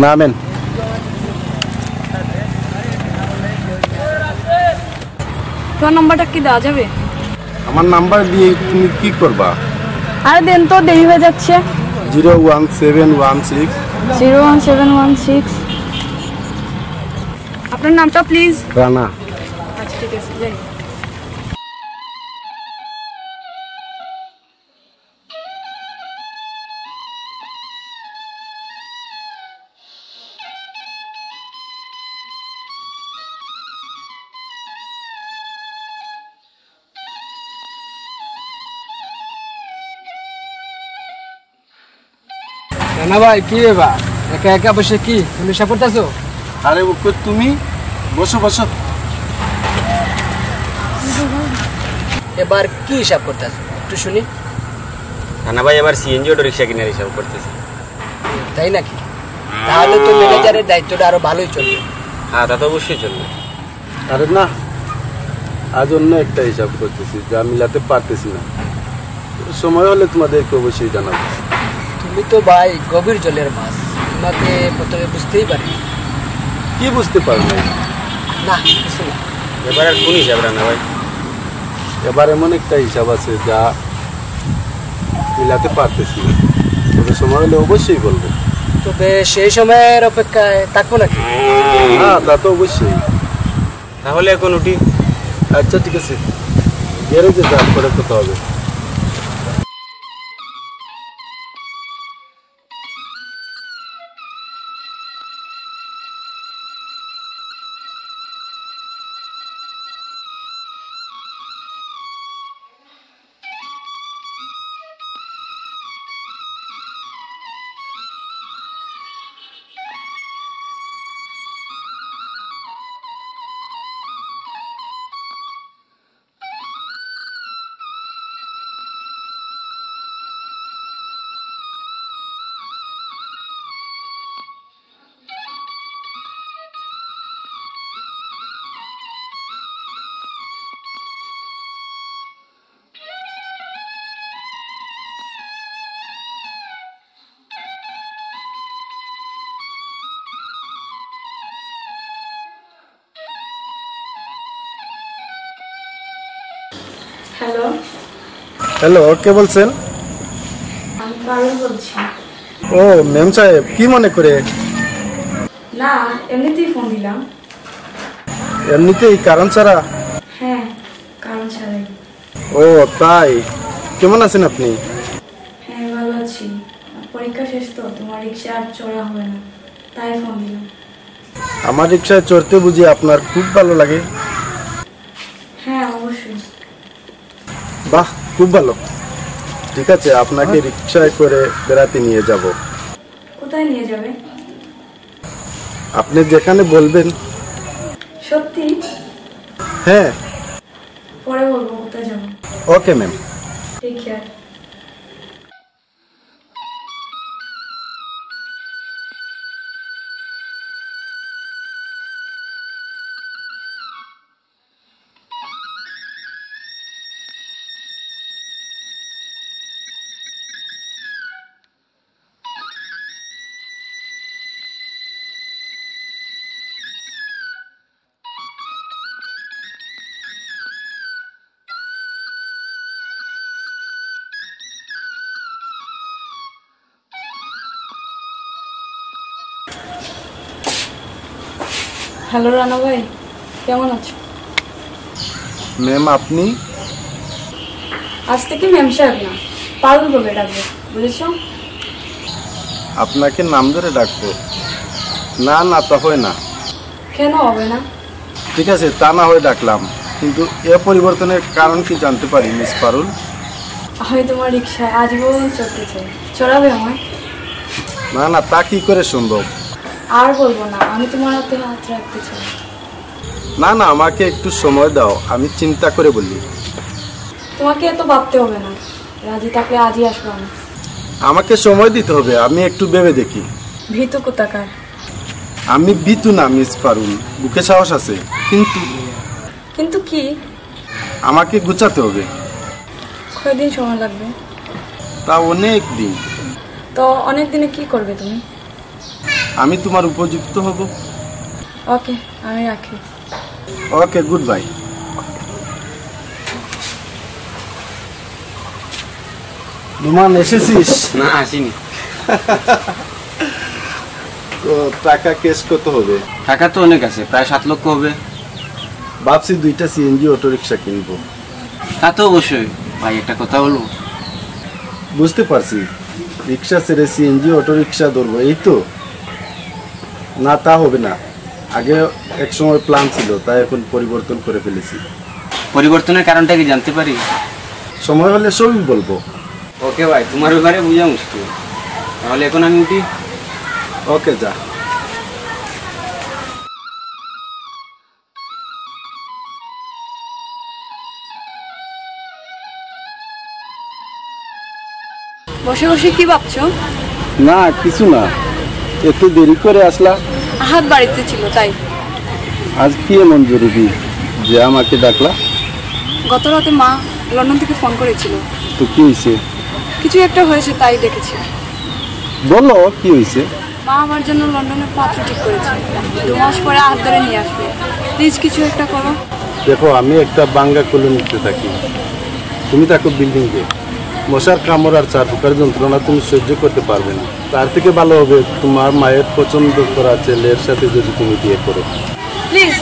নামেন। তোমার নাম্বারটা কি দেওয়া যাবে? আমার নাম্বার দিয়ে তুমি কি করবা? আরে দেন তো, দেরি হয়ে যাচ্ছে। Zero one seven one six। Zero one seven one six। আপনার নামটা প্লিজ? রানা। আচ্ছা, ঠিক আছে, যাই। না ভাই, কি ব্যাপার? একা একা বসে কি তুমি হিসাব করতেছো? আরে বুকু, তুমি বসো, বসো। এবার কি হিসাব করতেছো একটু শুনি। না না ভাই, এবার সিএনজি অটো রিক্সা কেনার হিসাব করতেছি। তাই নাকি? তাহলে তো ম্যানেজারের দায়িত্বটা আরো ভালোই চলবে। হ্যাঁ, তা তো অবশ্যই চলবে। আরে না, আজ অন্য একটা হিসাব করতেছি, যা মিলাতে পারতেছি না। সময় হলে তোমাদেরকে অবশ্যই জানাবো। তুমি তো ভাই গভীর জলের মাছ, তোমাকে প্রথমে বুঝতেই পারি। কি বুঝতে পারো না? না, কিছু না। এবার আর কোন হিসাব, রানা ভাই? এবার এমন একটা হিসাব আছে যা মিলাতে পারতেছি না, তবে সময় হলে অবশ্যই বলবো। তবে সেই সময়ের অপেক্ষায় থাকবো নাকি? হ্যাঁ, তা তো অবশ্যই। তাহলে এখন উঠি। আচ্ছা, ঠিক আছে, গ্যারেজে যা, পরে কথা হবে। হ্যালো। হ্যালো, কে বলছেন? আমি পারুল বলছি। ও, মেম সাহেব, কি মনে করে? না, এমনিতেই ফোন দিলাম। এমনিতেই, কারণ ছাড়া? হ্যাঁ, কারণ ছাড়াই। ও, তাই। কেমন আছেন আপনি? হ্যাঁ, ভালো আছি। পরীক্ষা শেষ তো, তোমার রিক্সা আর চড়া হবে না, তাই ফোন দিলাম। আমার রিক্সায় চড়তে বুঝি আপনার খুব ভালো লাগে? হ্যাঁ, অবশ্যই। বাহ, খুব ভালো। ঠিক আছে, আপনাকে রিক্সায় করে বেড়াতে নিয়ে যাব। কোথায় নিয়ে যাবে? আপনি যেখানে বলবেন। সত্যি? হ্যাঁ। পরে বলবো কোথায় যাবো। Okay ma'am. Take care. Hello Rana ভাই, কেমন আছো? ম্যাম, আপনি? আজ থেকে ম্যাম সাহেব না, পারুল বলে ডাকবে, বুঝেছো? আপনাকে নাম ধরে ডাকবো? না না, তা হয় না। কেন হবে না? ঠিক আছে, তা না হয় ডাকলাম, কিন্তু এ পরিবর্তনের কারণ কি জানতে পারি, মিস পারুল? আমি তোমার রিক্সায় আজীবন চড়তে চাই, চড়াবে আমায়? না না, তা কি করে সম্ভব? আর বলবো না, আমি তোমার হাতে হাত রাখতে চাই। না না, আমাকে একটু সময় দাও, আমি চিন্তা করে বলি। তোমাকে এত ভাবতে হবে না, রাজি থাকলে আজই আসবো আমি। আমাকে সময় দিতে হবে, আমি একটু ভেবে দেখি। ভীতু কোথাকার। আমি ভীতু না মিস পারুল, বুকে সাহস আছে, কিন্তু কিন্তু কি? আমাকে গুছাতে হবে। কয়দিন সময় লাগবে? তা অনেক দিন। তো অনেক দিনে কি করবে তুমি? আমি তোমার উপযুক্ত হব। ওকে, আমি রাখি। ওকে, গুড বাই। নোমান, এসেছিস? না, আসিনি। তো টাকা ক্যাশ কত হবে? টাকা তো অনেক আছে, প্রায় সাত লক্ষ হবে। ভাবছি দুইটা সিএনজি অটোরিকশা কিনবো। তা তো অবশ্যই। ভাই, একটা কথা বলবো? বুঝতে পারছি, রিক্সা ছেড়ে সিএনজি অটোরিকশা ধরবো, এই তো? না, তা হবে না। আগে এক সময় প্ল্যান ছিল, তাই এখন পরিবর্তন করে ফেলেছি। পরিবর্তনের কারণটা কি জানতে পারি? সময় হলে সবই বলবো। ওকে ভাই, তোমার ব্যাপারে বোঝা মুশকিল। তাহলে এখন আমি উঠি। ওকে, যা। বসে বসে কি ভাবছো? না, কিছু না। এত দেরি করে আসলা? আহাদ বাড়িতে ছিল, তাই। আজ কি এমন জরুরি যে আমাকে ডাকলা? গত রাতে মা লন্ডন থেকে ফোন করেছিল। তো কি হয়েছে? কিছু একটা হয়েছে, তাই ডেকেছি। বলো, কি হয়েছে? মা আমার জন্য লন্ডনে পাত্র ঠিক করেছে। দু মাস পরে আহাদ ধরে নিয়ে আসবে। প্লিজ, কিছু একটা করো। দেখো, আমি একটা ভাঙ্গা কলোনিতে থাকি, তুমি থাকো বিল্ডিংয়ে। মশার কামড় আর চার পোকার যন্ত্রণা তুমি সহ্য করতে পারবে না। তার থেকে ভালো হবে তোমার মায়ের পছন্দ করা ছেলের সাথে যদি তুমি বিয়ে করো। প্লিজ,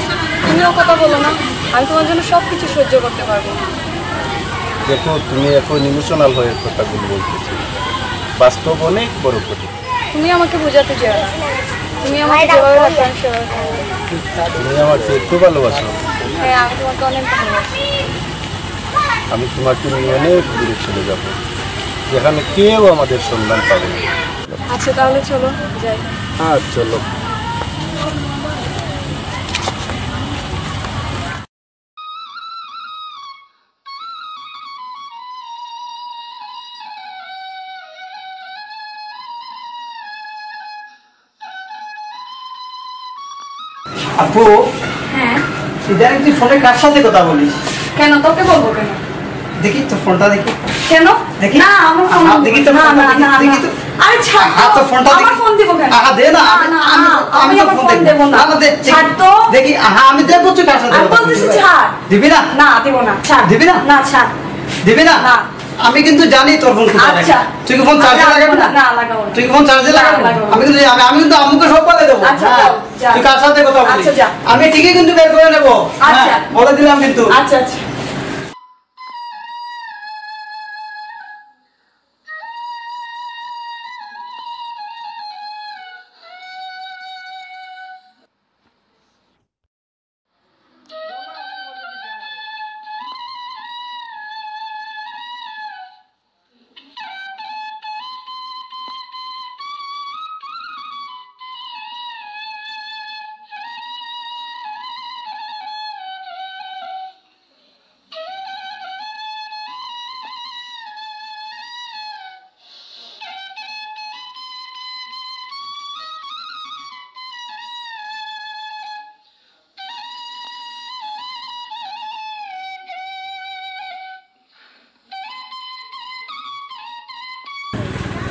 তুমিও কথা বলো না। আমি তোমার জন্য সব কিছু সহ্য করতে পারবো। দেখো, তুমি এখন ইমোশনাল হয়ে কথাগুলো বলতেছো, বাস্তব অনেক বড় কথা। তুমি আমাকে বোঝাতে চেও না। তুমি আমাকে যেভাবে রাখো, আমি সেভাবে থাকবো। তুমি আমাকে একটু ভালোবাসো। হ্যাঁ, আমি তোমাকে অনেক ভালোবাসি। আমি তোমাকে নিয়ে অনেক দূরে চলে যাব, যেখানে কেউ আমাদের সন্ধান পাবে না। আচ্ছা, তাহলে চলো, যাই। হ্যাঁ, চলো। আপু, হ্যাঁ। ইদানিং তুই ফোনে কার সাথে কথা বলিস? কেন, তোকে বলবো কেন? দেখি তোর ফোনটা দেখি। কেন? দেখি। না, আমার ফোন আহা, দিব। দেখি তোর না, ফোনটা না, দেখি, না, দেখি না। তো। আরে ছাড় আহা, তো। তোর ফোনটা আমার দেখি। ফোন দিব কেন? আহা, দে না, না, আমি, না, আমি, আহা, আমি আমি তোর আমার ফোন ফোন দেব। দেব না। না, না, দে, ছাড় তো। দেখি, আহা, আমি দেখবো তুই কার সাথে আমি কথা বলতেছি বলিস। ছাড়। দিবি না? না, দিব না। ছাড়। দিবি না? না, ছাড়। দিবি না? না। আমি কিন্তু জানি তোর ফোন কোথায় রাখে। আচ্ছা। তুই কি ফোন চার্জে লাগাবি না? না, লাগাবো না। তুই কি ফোন চার্জে না, লাগাবি? লাগাবো না। আমি কিন্তু, আমি, আমি কিন্তু আম্মুকে সব বলে দেবো। আচ্ছা, হ্যাঁ। যাও, যাও। তুই কার সাথে কথা বলিস? আচ্ছা, যা। আমি ঠিকই কিন্তু বের করে নেবো। আচ্ছা। হ্যাঁ, বলে দিলাম কিন্তু। আচ্ছা, আচ্ছা।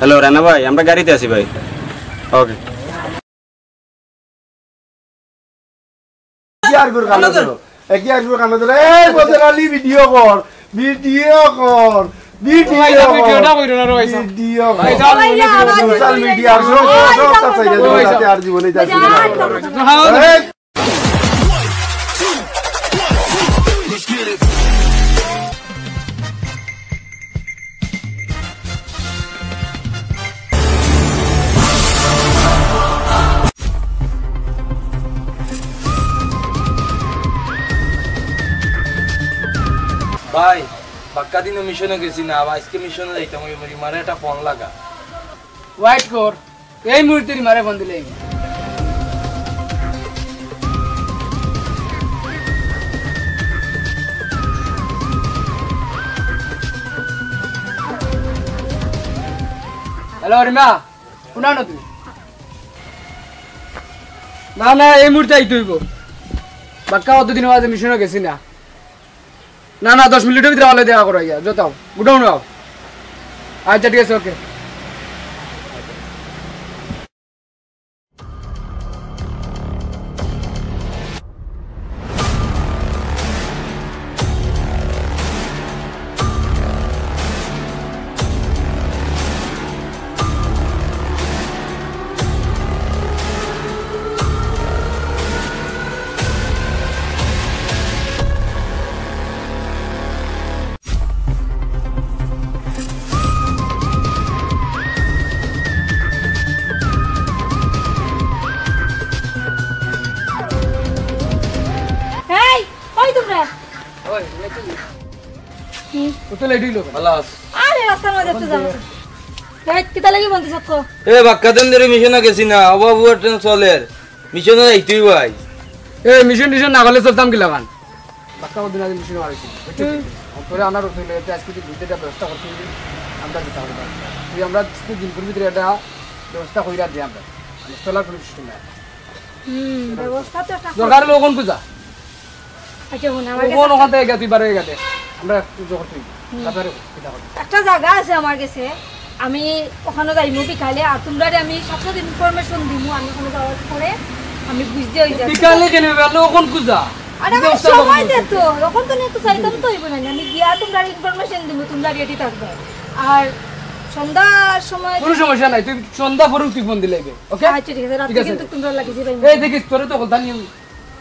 হ্যালো রানা ভাই, আমরা গাড়িতে আছি ভাই। ওকে। কি আর গুর কানো ধরো? এ কি আর গুর কানো ধরো? এই বদর আলী, ভিডিও কর, ভিডিও কর, ভিডিও ভাই, কর। ভিডিওটা কইরো না রে ভাই সাহেব। ভিডিও কর। ভাই সাহেব, সোশ্যাল মিডিয়ার সব, সব, সব, সব, সব, সব, আর জীবনে যাচ্ছি না। ভাই সাহেব। এই ভাই, বাক্কা দিনও মিশনো গেছি না, আবার আইজকে মিশনো যাইতাম, ওই রিমারে একটা ফোন লাগা। ওয়েট কর, এই মুহূর্তে রিমারে ফোন দিলে। হ্যালো রিমা, হুনো না তুমি? না, না, এই মুহূর্তে আইতে অইবো। বাক্কা অতদিন বাদে মিশনো গেছি না। না, না, দশ মিনিটর ভিতরে অইলে দেখা করো, আইয়া, যাও, গুডাউনো আও। আচ্ছা, ঠিক আছে, ওকে। এই, কই তোমরা? ওই, লেট হইল। কি? ও তো লেট হইল। ভালো আছ? আরে, রাস্তার মধ্যে একটু জ্যাম আছে। এই, কিতা লাগি বলতেছ তো? এ, বাক্কা দিন ধরি মিশনো গেছি না, অভাব অনটন চলের। মিশনো যাইতেই ভাই। এ, মিশন টিশন না করলে চলতাম কিলা খান? বাক্কা কদিন আগে মিশনো আর কি, বুঝছো? হুম। তোরে আমরা রোজ হইলে আজকে তুই দুধের একটা ব্যবস্থা করতে হইবে, আমরা যেতে হবে। তুই আমরা আজকে দিনপুর ভিতরে একটা ব্যবস্থা কইরা দে আমরা। মানে চলার কোনো সিস্টেম নাই। হুম, ব্যবস্থা তো একটা দরকার হলো ওখান কুজা। আচ্ছা, হুন, আমার কাছে ওখান, ওখান থেকে গেছি, বার হয়ে গেছে। আমরা একটু জোগাড় করি। হুম। তারপরে কিতা করবো? একটা জায়গা আছে আমার কাছে, আমি ওখানে যাইমু বিকালে, আর তোমরারে আমি সাথে সাথে ইনফরমেশন দিমু, আমি ওখানে যাওয়ার পরে আমি বুঝতে হয়ে যাবো। বিকালে কেন? বেলা ওখান কুজা? আরে, আমার ব্যবস্থা সময় করবো। দে তো, ওখান তো নিয়ে তো চাইতাম তো হইব না, আমি গিয়া তোমরা ইনফরমেশন দিমু, তোমরা রেডি থাকবে। আর সন্ধ্যার সময় কোনো সমস্যা নাই, তুই সন্ধ্যা পরে তুই ফোন দিলে অইবে, ওকে? আচ্ছা, ঠিক আছে, রাতে ঠিক আছে। কিন্তু তোমরা লাগে যাইবে। এই দেখিস, তোরে তো কথা নিয়ে,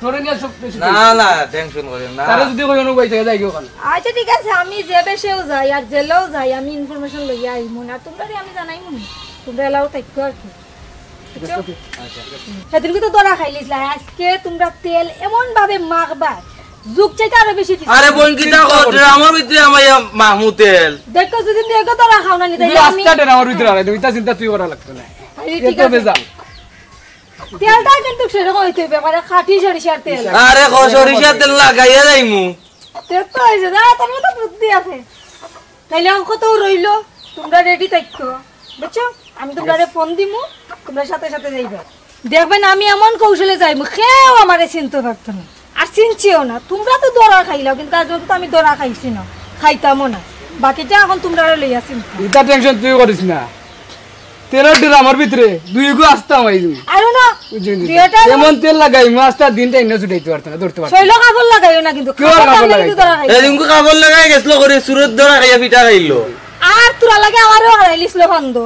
তোরে নিয়ে সব বেশি না, না, টেনশন করিও না। তারা যদি কই অনু বাইতে যাই ওখানে। আচ্ছা, ঠিক আছে, আমি যে বেশেও যাই আর জেলেও যাই, আমি ইনফরমেশন লইয়া আইমু না, তোমরারে আমি জানাইমু না, তোমরা এলাও থাকো আর কি। বুঝছো? আচ্ছা। সেদিনকে তো ধরা খাইলিস না, আজকে তোমরা তেল এমন ভাবে মাখবা, যুগ চাইতে আরো বেশি দিছে। আরে বোন, কিতা কর? আমার ভিতরে আমার ইয়া মাহমু তেল। দেখো, যদি দেখো ধরা খাও না, নিতে এগুলো আমি আস্তা ড্রামার ভিতরে আরে, দুইটা চিন্তা তুই করা লাগতো না। আরে, এ ঠিক তো আছে। বেজাল। তেলটা কিন্তু সেরকম হইতে হবে, মানে খাঁটি সরিষার তেল। আরে, খ-, সরিষার তেল লাগাইয়া যাইমু। তেল তো হইছে, যা, তোর মতো বুদ্ধি আছে। তাইলে অঙ্ক তো রইলো, তোমরা রেডি থাকো, বুঝছো? আমি তোমরারে ফোন দিমু, তোমরা সাথে সাথে যাইবা। দেখবেন আমি এমন কৌশলে যাইমু, কেউ আমারে চিনতে পারতো না, আর চিনছেও না। তোমরা তো ধরা খাইলাও, কিন্তু আজ পর্যন্ত আমি ধরা খাইছি না, খাইতামও না। বাকিটা এখন তোমরারে লইয়া চিন্তা। ইটা টেনশন তুই করিস না, তেলের ড্রামের ভিতরে দুই গু আস্তা হয়ে যাবে। আরো না, বুঝলি? দুইটা এমন তেল লাগাইমু, আস্তা দিনটা ইন্না ছুটাইতে পারতো না, ধরতে পারতো না। শৈল কাপড় লাগাইও না কিন্তু, কেউ আর কাপড় কাপড় লাগাইলে লাগাইতো না। ধরা খাইবে। এদিন কাপড় লাগাই গেছিল করে সুরত ধরা খাইয়া পিঠা খাইলো। আর তোরা লাগে আমারও হারাই লিসলো ফান্দ।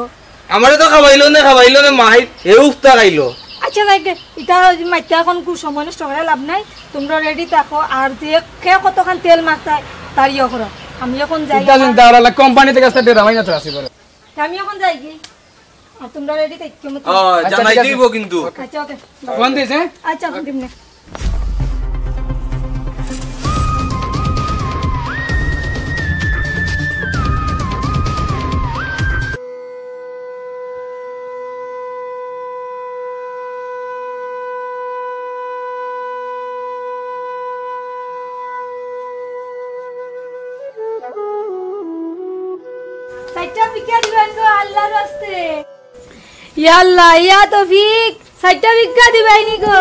আমারে তো খাবাইলো না, খাবাইলো না, মাই হে উফতা খাইলো। আচ্ছা, যাই গে, ইটা ওই যে মাইতা এখন কু সময় নষ্ট করে লাভ নাই, তোমরা রেডি থাকো। আর যে কে কতখান তেল মারতায়, তার ইয়ে করো। আমি এখন যাই। ইটা চিন্তা করা লাগে, কোম্পানি থেকে আস্তা ডেরা মাইনা তো আসি করে। তে আমি এখন যাই কি? আর তোমরা রেডি থাকো মতো। ও, আচ্ছা, জানাই ঠিক আছে। দিব কিন্তু। আচ্ছা, ওকে। ফোন দিস, হ্যাঁ? আচ্ছা, দিমনে। চাইরটা ভিক্ষা দিবেন গো, আল্লাহর রাস্তে। ইয়া আল্লাহ, ইয়া তৌফিক, চাইরটা ভিক্ষা দিবাই নি গো।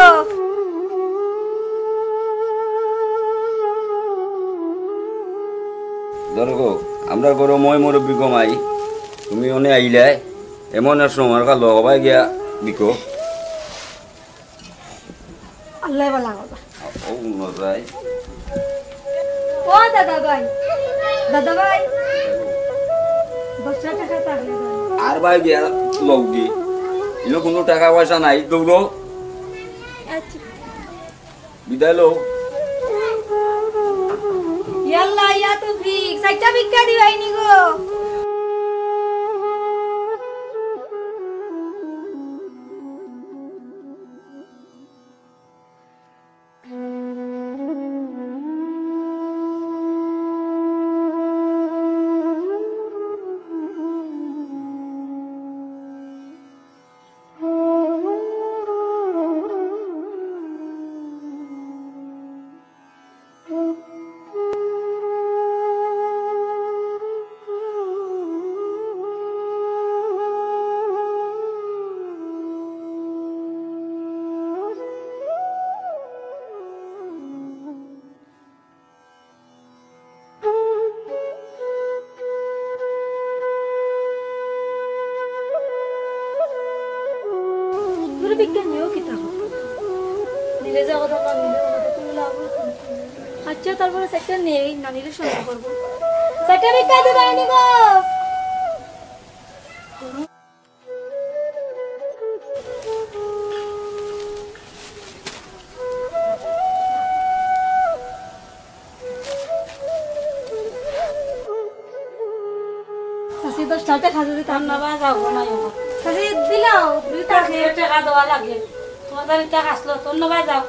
ধরো গো, আমরা গরো মই মুরব্বি গমাই, তুমি অনে আইলায়, এমন এক সময় কাল হবাই গিয়া দিকো। আল্লাহ বালা করবা। ও মনে যায়। ও দাদা ভাই, দাদা ভাই, দশটা টাকা থাকলে দাও। আর ভাই বিয়া লগ্গি। ইনো কোনো টাকা পয়সা নাই, দৌড়ো। আচ্ছা। বিদায় লও। ইয়াল্লা, ইয়া তৌফিক, চাইরটা ভিক্ষা দিবাই নি গো। তোর বিজ্ঞানীও কিতা করবো? নিলে যা কথা, না নিলে ও কথা, কোনো লাভ হইতো না। আচ্ছা, তারপরে চাইরটা নেই, না নিলে সন্দেহ করবো। চাইরটা ভিক্ষা দিবাই নি গো। চাচি, দশটা টেকা যদি তার না বা যাও গো, নাই গো। চাচি, দিলাও, দুই টেকা। চাচি, টেকা দেওয়া লাগে। তোমার তার টেকা আসলো, তোর না বা যাও।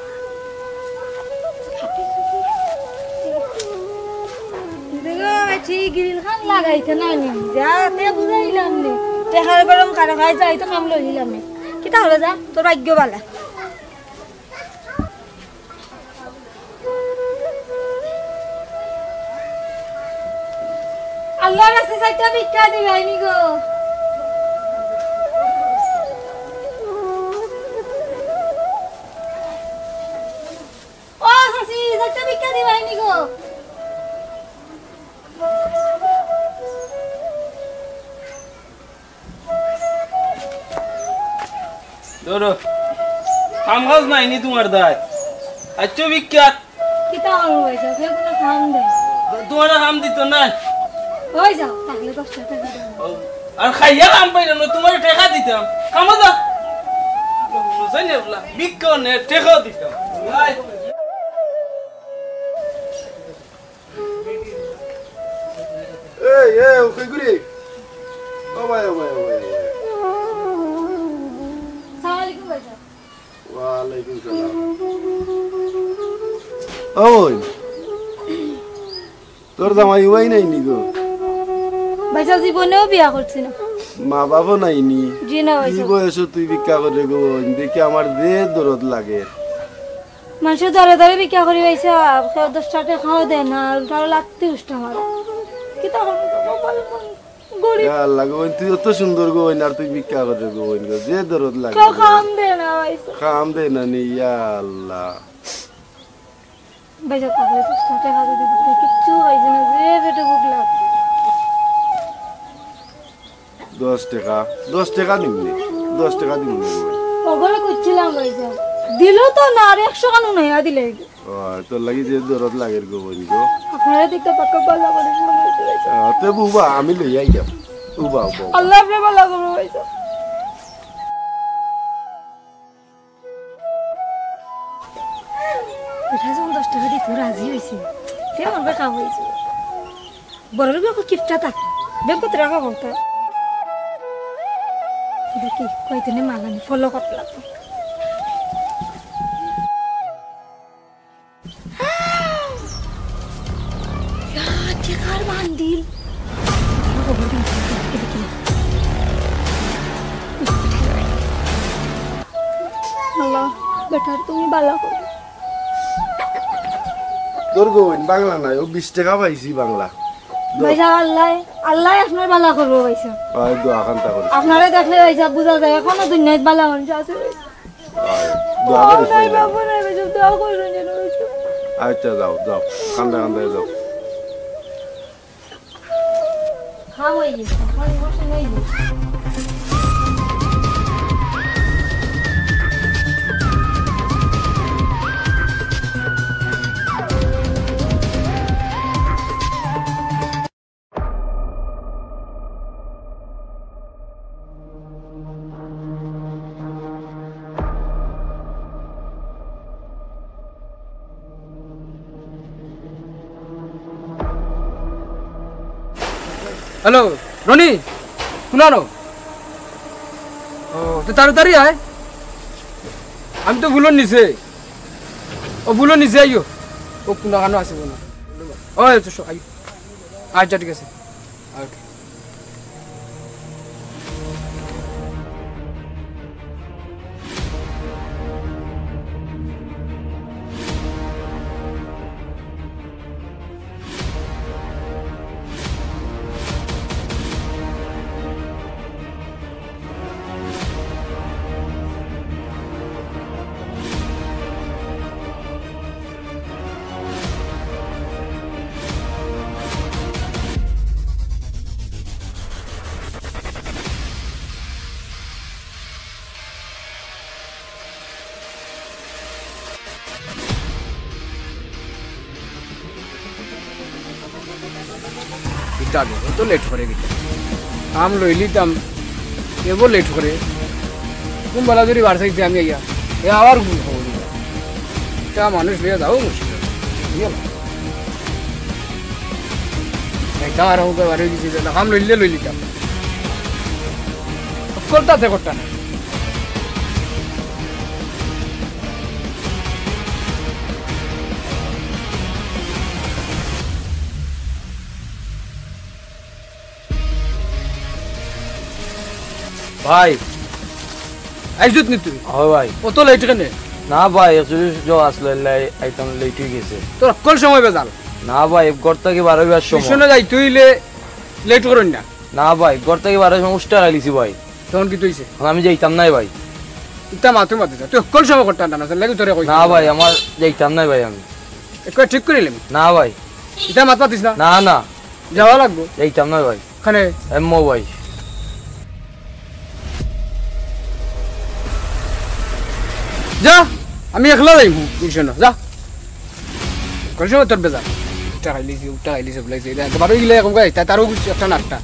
দেখো, ঠিক গ্রিল খান লাগাইতে না নি, যাতে বুঝাইলাম নি। দেখার গরম কারো খাই যাই তো কাম লইলাম। কিতা হলো যা, তোর ভাগ্য বালা। আল্লাহর রাস্তায় চাইরটা ভিক্ষা দিবাইনি গো। ও চাচি, চাইরটা ভিক্ষা দিবাইনি গো। ধরো, কাম কাজ নাই নি তোমার দায়? আইছো ভিক্ষাত। কিতা করবো পয়সা? কেউ কোনো কাম দেয়। তোমার কাম দিত না। ওই যাও, তাহলে দশটা টেকা দাও। ও, আর খাইয়া কাম পাইলাম না, তোমার টেকা দিতাম। কামো যাও। বুঝাই না বলা, ভিক্ষা নে, টেকাও দিতাম। এই, এই, ও কই ঘুরে? ও ভাই, ও ভাই, ও ভাই, ও ভাই। সালাম আলাইকুম ভাইসাব। ওয়ালাইকুম সালাম। ও বোন, তোর জামাই উবাই নাই নি গো? ভাইসাব জীবনেও বিয়া করছি না। মা বাবাও নাই নি? জি না কি ভাইসাব। বয়সো তুই ভিক্ষা করে গো বোন? দেখি আমার যে দরদ লাগে। মানষে দরে দরে ভিক্ষা করি ভাইসাব, কেউ দশটা টেকাও দেয় না, উল্টা আরো লাত্তি উষ্টা মারে। কিতা করবো, কপাল মন গরিব। ইয়া আল্লাহ গো বোন, তুই অত সুন্দর গো বোন, আর তুই ভিক্ষা করে গো বোন গো, যে দরদ লাগে কেউ গো। কাম দেয় না ভাইসাব। কাম দেয় না নি, ইয়া আল্লাহ। ভাইসাব, তাহলে দশটা টেকা যদি দিতে কিচ্ছু খাইছে না, যে পেটে ভুক লাগছে। দশ টেকা, দশ টেকা দিমু নে, দশ টেকা দিমু নে গো বোন। ওগুলো করছিলাম ভাইসাব, দিল তো না, আর একশো খান উনাইয়া দিলে। ও, তোর লাগি যে দরদ লাগের গো বোন গো। আপনারা দেখতে পাক্কা ভালা করে মনে হচ্ছে ভাইসাব। আহ, তে বুবা, আমি লই আই যাম। উবা, উবা, উবা। আল্লাহ আপনার ভালা করবো ভাইসাব। এটা যখন দশ টেকা দিতে রাজি হয়েছে, তে আমার কাম হয়েছে। বড় লোক কিপটা থাক, ব্যাংক করতে রাখা বলতে। দেখি, কয়দিনে মালানি ফলো করতে লাগবো। ইয়া, টেকার বান্ডিল। আল্লাহ, বেটার তুমি বালা করো। তোর গো বোন, বাংলা নাই, ও বিশ টেকা পাইছি বাংলা। দো। ভাইসাব, আল্লাহ, আল্লাহ আপনার বালা করবো ভাইসাব। আয়, দোয়া খান্তা করিস। আপনারে দেখলে ভাইসাব বুঝা যায়, এখনো দুনিয়াত বালা মানুষ আছে ভাইসাব। আয়, দোয়া করিস, নাই ভাইসাব। বাবা নাই ভাইসাব, দোয়া করবেন যেন ভাইসাব। আচ্ছা, যাও, যাও, কান্দা কান্দা যাও। খাওয়াই গেছে, খাওয়াই বসে নেই। হ্যালো, রনি, শুনানো। ও, তো তাড়াতাড়ি আয়। আমি তো বুলর নিচে। ও, বুলর নিচে আইও। ও, কোন দোকানো আছে বুলো। ও, আচ্ছা, আইও। আচ্ছা, ঠিক আছে। ওকে। কিতা রে, অত লেট করে কিতা? কাম লইলিতাম, এবো লেট করে। কোন বেলা যদি বার চাইছে আমি আইয়া, এ আবার কোন খবর দিবা? একটা মানুষ লইয়া যাও মুশকিল। বুঝলে? এটা আর হোক, বার হয়ে গেছে, কাম লইলে লইলিতাম। করতা আছে, করতা না। ভাই। আইছত নি তুই? হয় ভাই। অত লেট কেনে? না ভাই, একচুয়ালি জ আসলো, এলাই আইতাম লেট অই গেছে। তোর অকল সময় বেজাল। না ভাই, ঘর থাকি বারইবার সময়। টিউশনে যাইতে অইলে লেট করইন না। না ভাই, ঘর থাকি বারইবার সময় উষ্টা খাইলিছি ভাই। তখন কিতা অইছে? এখন আমি যাইতাম নায় ভাই। ইতা মাতু মাতিস না। তুই অকল সময় করতে পারতা না, লাগি তোরে কইছি। না ভাই, আমার যাইতাম নায় ভাই আমি। একবার ঠিক করিলিমু। না ভাই। ইতা মাত মাতিস না। না, না। যাওয়া লাগবো। যাইতাম নায় ভাই। কেনে? এমো ভাই। যা, আমি একলা যাইমু টিউশনো, যা। কোন সময় তোর বেজার? উষ্টা খাইলিছি, উষ্টা খাইলিছি, সব লাগছে। এটা বারো গিলা এরকম করে, তা তারও একটা না একটা।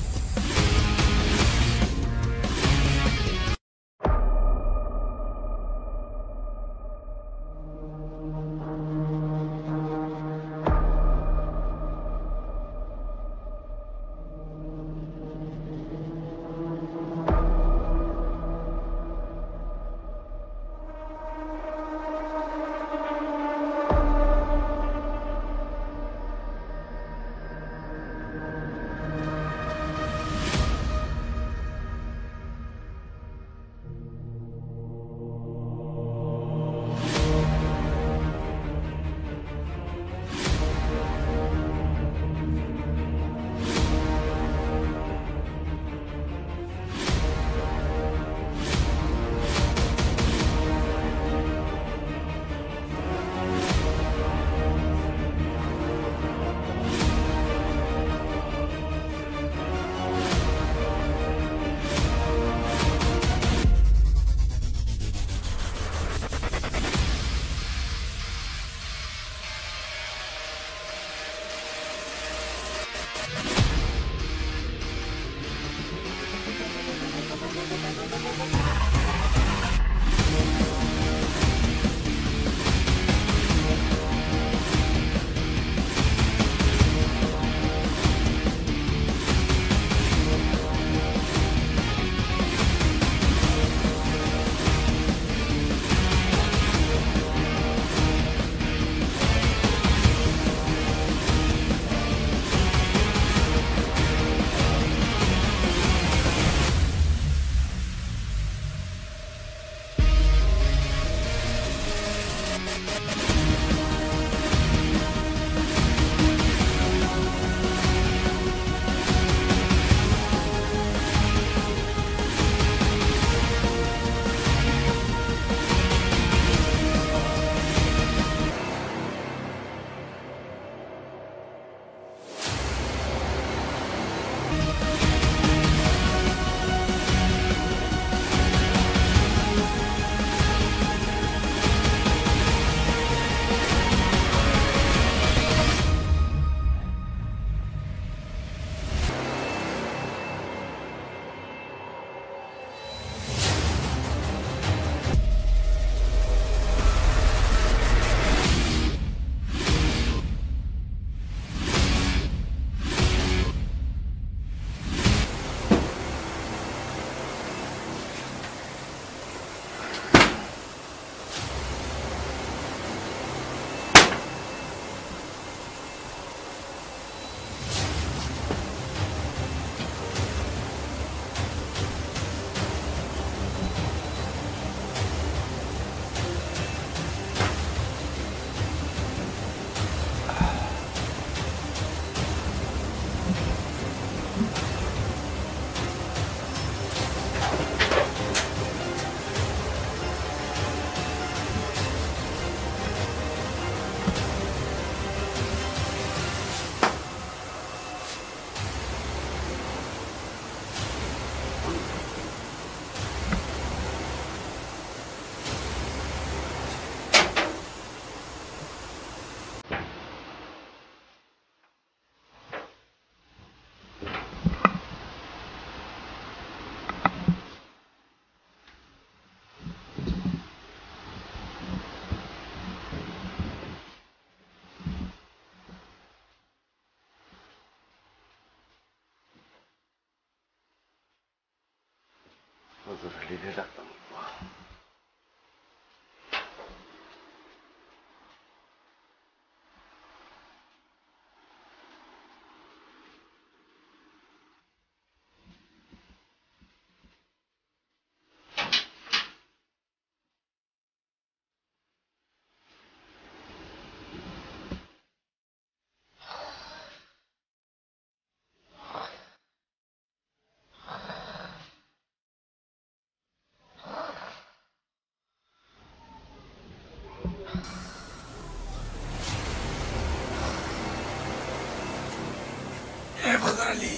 আলী,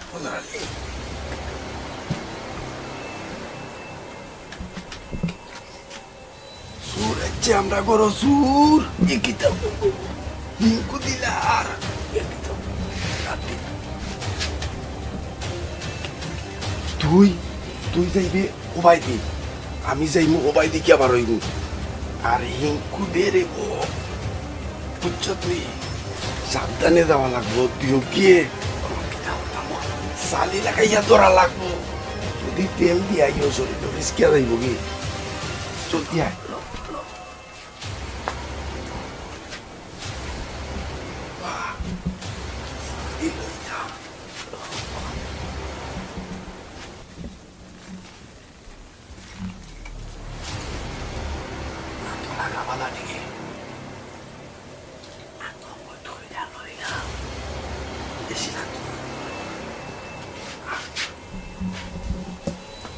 ফজর আলী। চুর আইছে আমরার ঘরো, চুর। এ কিতা? হিংকু দিলার। এ কিতা? তুই, তুই যাইবে ওবায়দি, আমি যাইমু ওবায়দি কিয়া বার অইমু। আর হিংকু দে রে গো, বুঝছো তুই? সাবধানে যাওয়া লাগবো, তুই গিয়ে চালি লাগাইয়া ধরা লাগবো। যদি তেল দিয়া আইও শরীরে, রিস্কিয়া যাইবো কি? চলতি আয়।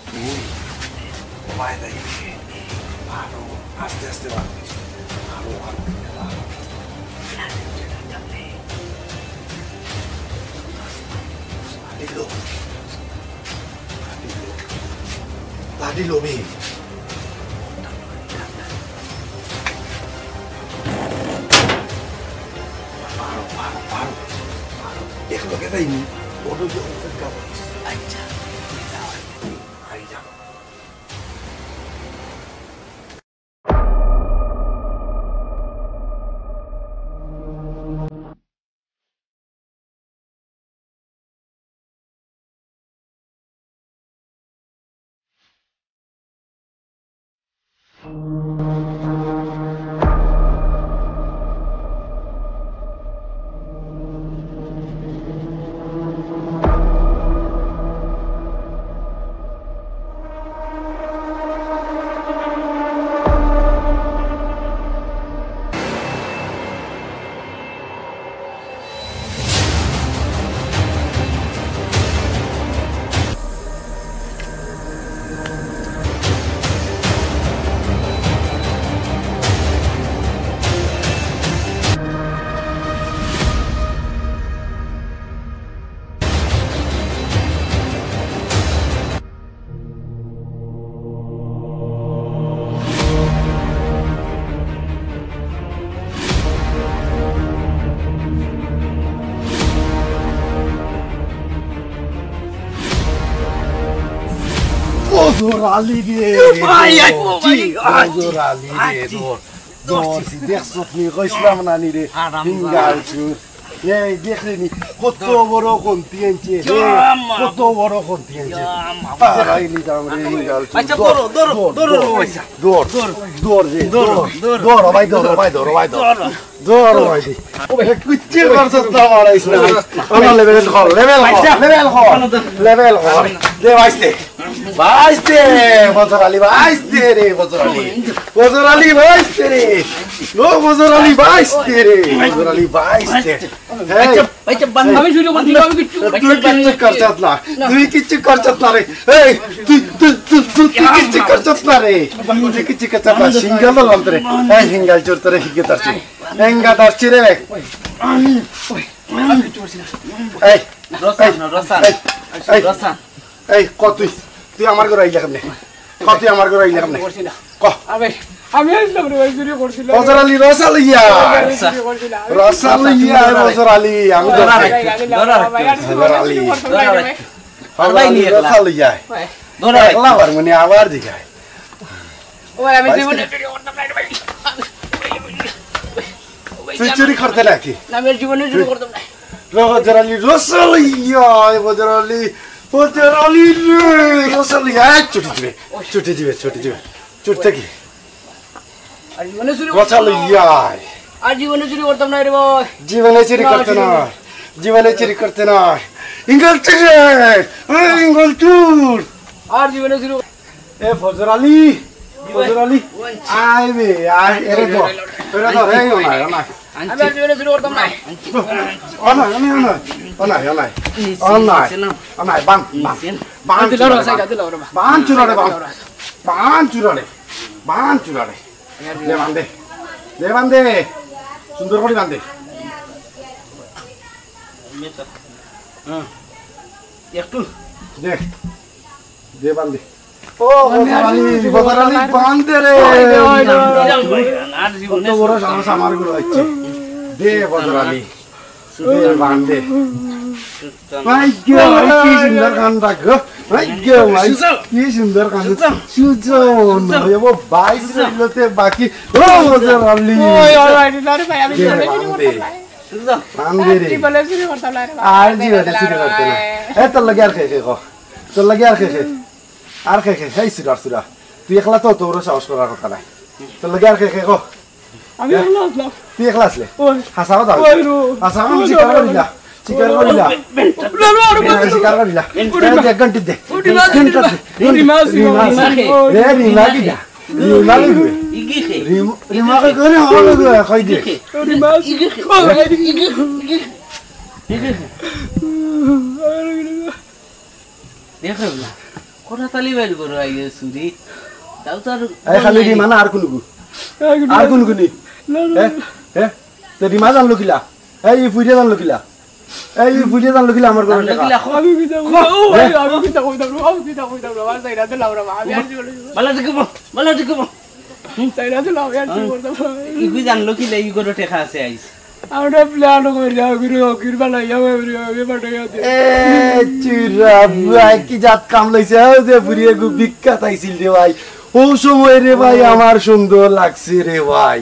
তুই, ও ভাই, তাই আরো আস্তে আস্তে বার করিস। আরো, আরো, আরো। লাঠি লো। লাঠি লো। লাঠি লো, বে। পারো, পারো, পারো, পারো। এক লগে যাইনি, ওটা তো অপেক্ষা করিস। আচ্ছা, যাও, আই যাও। ফজর আলী রে, ভাই, আই, ও ভাই, আই, ফজর আলী রে, আই, ধর, ধর, ধরছি। দেখছত নি, কইছিলাম না নি রে, হারামজাদা। হিঙ্গাল চুর। এই দেখলে নি, কত বড় খন্তি আনছে রে, ইয়া মা। কত বড় খন্তি আনছে। ইয়া মা। পারাই নিতাম রে, হিঙ্গাল চুর। আচ্ছা, ধর, ধরো, ধরো, ধর, ধরো, ধর, আচ্ছা। ধর, ধর, ধর রে, ধর, ধর, ধর। ধর, ভাই, ধর, ভাই, ধর, ভাই, ধর। ধর। ধর, ভাই, ধর। এ, কিচ্ছু করছস না, মারাইস না। আমার level কর, level কর, আচ্ছা। Level কর, level কর। দে, বাইশ দে। বাইশ দে, ফজর আলী, বাইশ দে রে, ফজর আলী। ফজর আলী, বাইশ দে রে। ও, ফজর আলী, বাইশ দে রে। ফজর আলী, বাইশ দে। এই, আচ্ছা, আচ্ছা, বান্ধবী শুরু করছি, আমি কিচ্ছু, তুই কিচ্ছু করছত না। না। তুই কিচ্ছু করছত না রে। এই, তুই, তুই, তুই, তুই, তুই কিচ্ছু করছত না রে। তুই কিচ্ছু করছত না। সিঙ্গেল তো জানতে রে। এই, সিঙ্গেল চোর তোরে শিখে তার। এঙ্গা ধরছি রে। এই, রসান, এই, রসান, এই, এই, রসান। এই, ক তুই, তুই আমার ঘরে আইলে কেমনে? ক তুই আমার ঘরে আইলে কেমনে? করছি না। ক। আমি, আমি আসলাম রে ভাই, চুরি করছিলাম। ফজর আলী, রসা লইয়া। আমি চুরি করছিলাম। আমি রসা লইয়া, ফজর আলী, আমি ধরা ধরছি। রাখ, ধরা রাখ। ভাই, আমি ফজর আলী। চুরি করতাম না রে ভাই। ফজর আলী, রসা লইয়া। ভাই। ধরা রাখ। একলা পারমু নি, আবার জিগাই। ও ভাই, আমি জীবনে চুরি করতাম না রে ভাই। তুই চুরি করতে নাকি? না, আমি আর জীবনে চুরি করতাম না। রে ফজর আলী, রসা লইয়া, এ ফজর আলী, ফজর আলী রে, রসা লইয়া, এই ছুটি দিবে, ছুটি দিবে, ছুটি দিবে, ছুটতে কি? আর জীবনে চুরি রসা করতাম না। লইয়া। আর জীবনে চুরি করতাম না রে ভাই। জীবনে চুরি না, করতে জীবনে। না, জীবনে চুরি করতে না। ইঙ্গল চুর, এই ইঙ্গল চুর। আর জীবনে চুরি এ ফজর আলী, ফজর আলী, আয় বে, আয়, এরে ধর, এরে ধর, এই অনায়, অনায়। আমি আর জীবনে চুরি করতাম না। অনায়, অনায়, অনায়, অনায়, অনায়, অনায়, বান, বান, বান, দিল রে, চুরারে, বান। দিল রে, বান। বান, চুরারে, বান। বান, চুরারে, বান, চুরারে। দে, বান দে, দে, বান দে, সুন্দর করি বান দে। একটু দেখ, দে বান্ধে। ও, বজর আলী, বজর আলী, বান্ধে রে। ওই রে, ওই রে, ওই রে, ওই রে, আর জীবনে কত বড় সাহস আমার ঘরো আইছে। দে, বজর আলী। দে, বান্ধে। ভাই গো, ভাই, কি সুন্দর কান্দ গো। ভাই গো, ভাই, কি সুন্দর কান্দ। সুজন, ও ভাই, সুজন। বাকি। ও, বজর আলী। ওই, ওই, ওই, না রে ভাই, আমি দে, জীবনে চুরি বান্ধে। করতাম না। বান্ধে রে। জীবনে চুরি করতাম না রে ভাই। আর জীবনে চুরি করতে না। এ, তোর লগে আর কে কে কো? তোর লগে আর কে কে? আর কে কে? এই সুরার সুরা। তুই একলা তো, তোরও সাহস করার কথা নাই। তোর লগে আর কে কে কো? আমি একলা আছলাম। তুই একলা আছলে? ওই। হাছা কথা ওই কইলে। রো। হাছা কথা ওই স্বীকার রো। করিলা। স্বীকার করিলা। না, না, না, না। স্বীকার করিলা। ওরে মা। এক ঘন্টা দে। ওরে মা, ঘন্টা দে। ওরে মা, ঘন্টা দে। ওরে মা, রিমা, রিমা। এ, রিমা কিটা? রিমা কিটা? ইগি খে। রিম-, রিমা কে করে হলো গো, কই দে। ইগি খে। ওরে মা, ইগি খে। ওই। ইগি খে। ইগি খে। দেখো না, কোটা তালি বাইর করো আইয়ে চুরি। তাও তো আর এই খালি বল নাই। রিমা না আর কোন গু? আর কোন আর গু? কোন গুনি? না, না, হ্যাঁ? না। হ্যাঁ? তো রিমা জানলো কিলা? এই, এই ফুরিয়ে জানলো কিলা? এই, এই ফুরিয়ে জানলো কিলা আমার ঘরে জানলো টেকা? কিলা? আমি কিতা কইতাম? ও ভাই, হ্যাঁ? আমি কিতা কইতাম? আমি কিতা কইতাম? আমার চাইরা দিলাম রে মা, আমি আর জীবনে বালা দেখবো, বালা দেখবো। চাইরা দিলাম, আমি আর জীবনে করতাম না। ইগুই জানলো কিলা, ই ঘরো টেকা আছে আইস। আমরা plan করি, অগুরে অকির বানাইয়া, অগুরে অকির বানাইয়া দে। এ, চুরা, বুয়া, কি জাত কাম লইছে? ও যে ফুরিয়ে গু বিখ্যাত আইছিল রে ভাই। ও সময় রে ভাই, ও। আমার সন্দেহ লাগছে রে ভাই।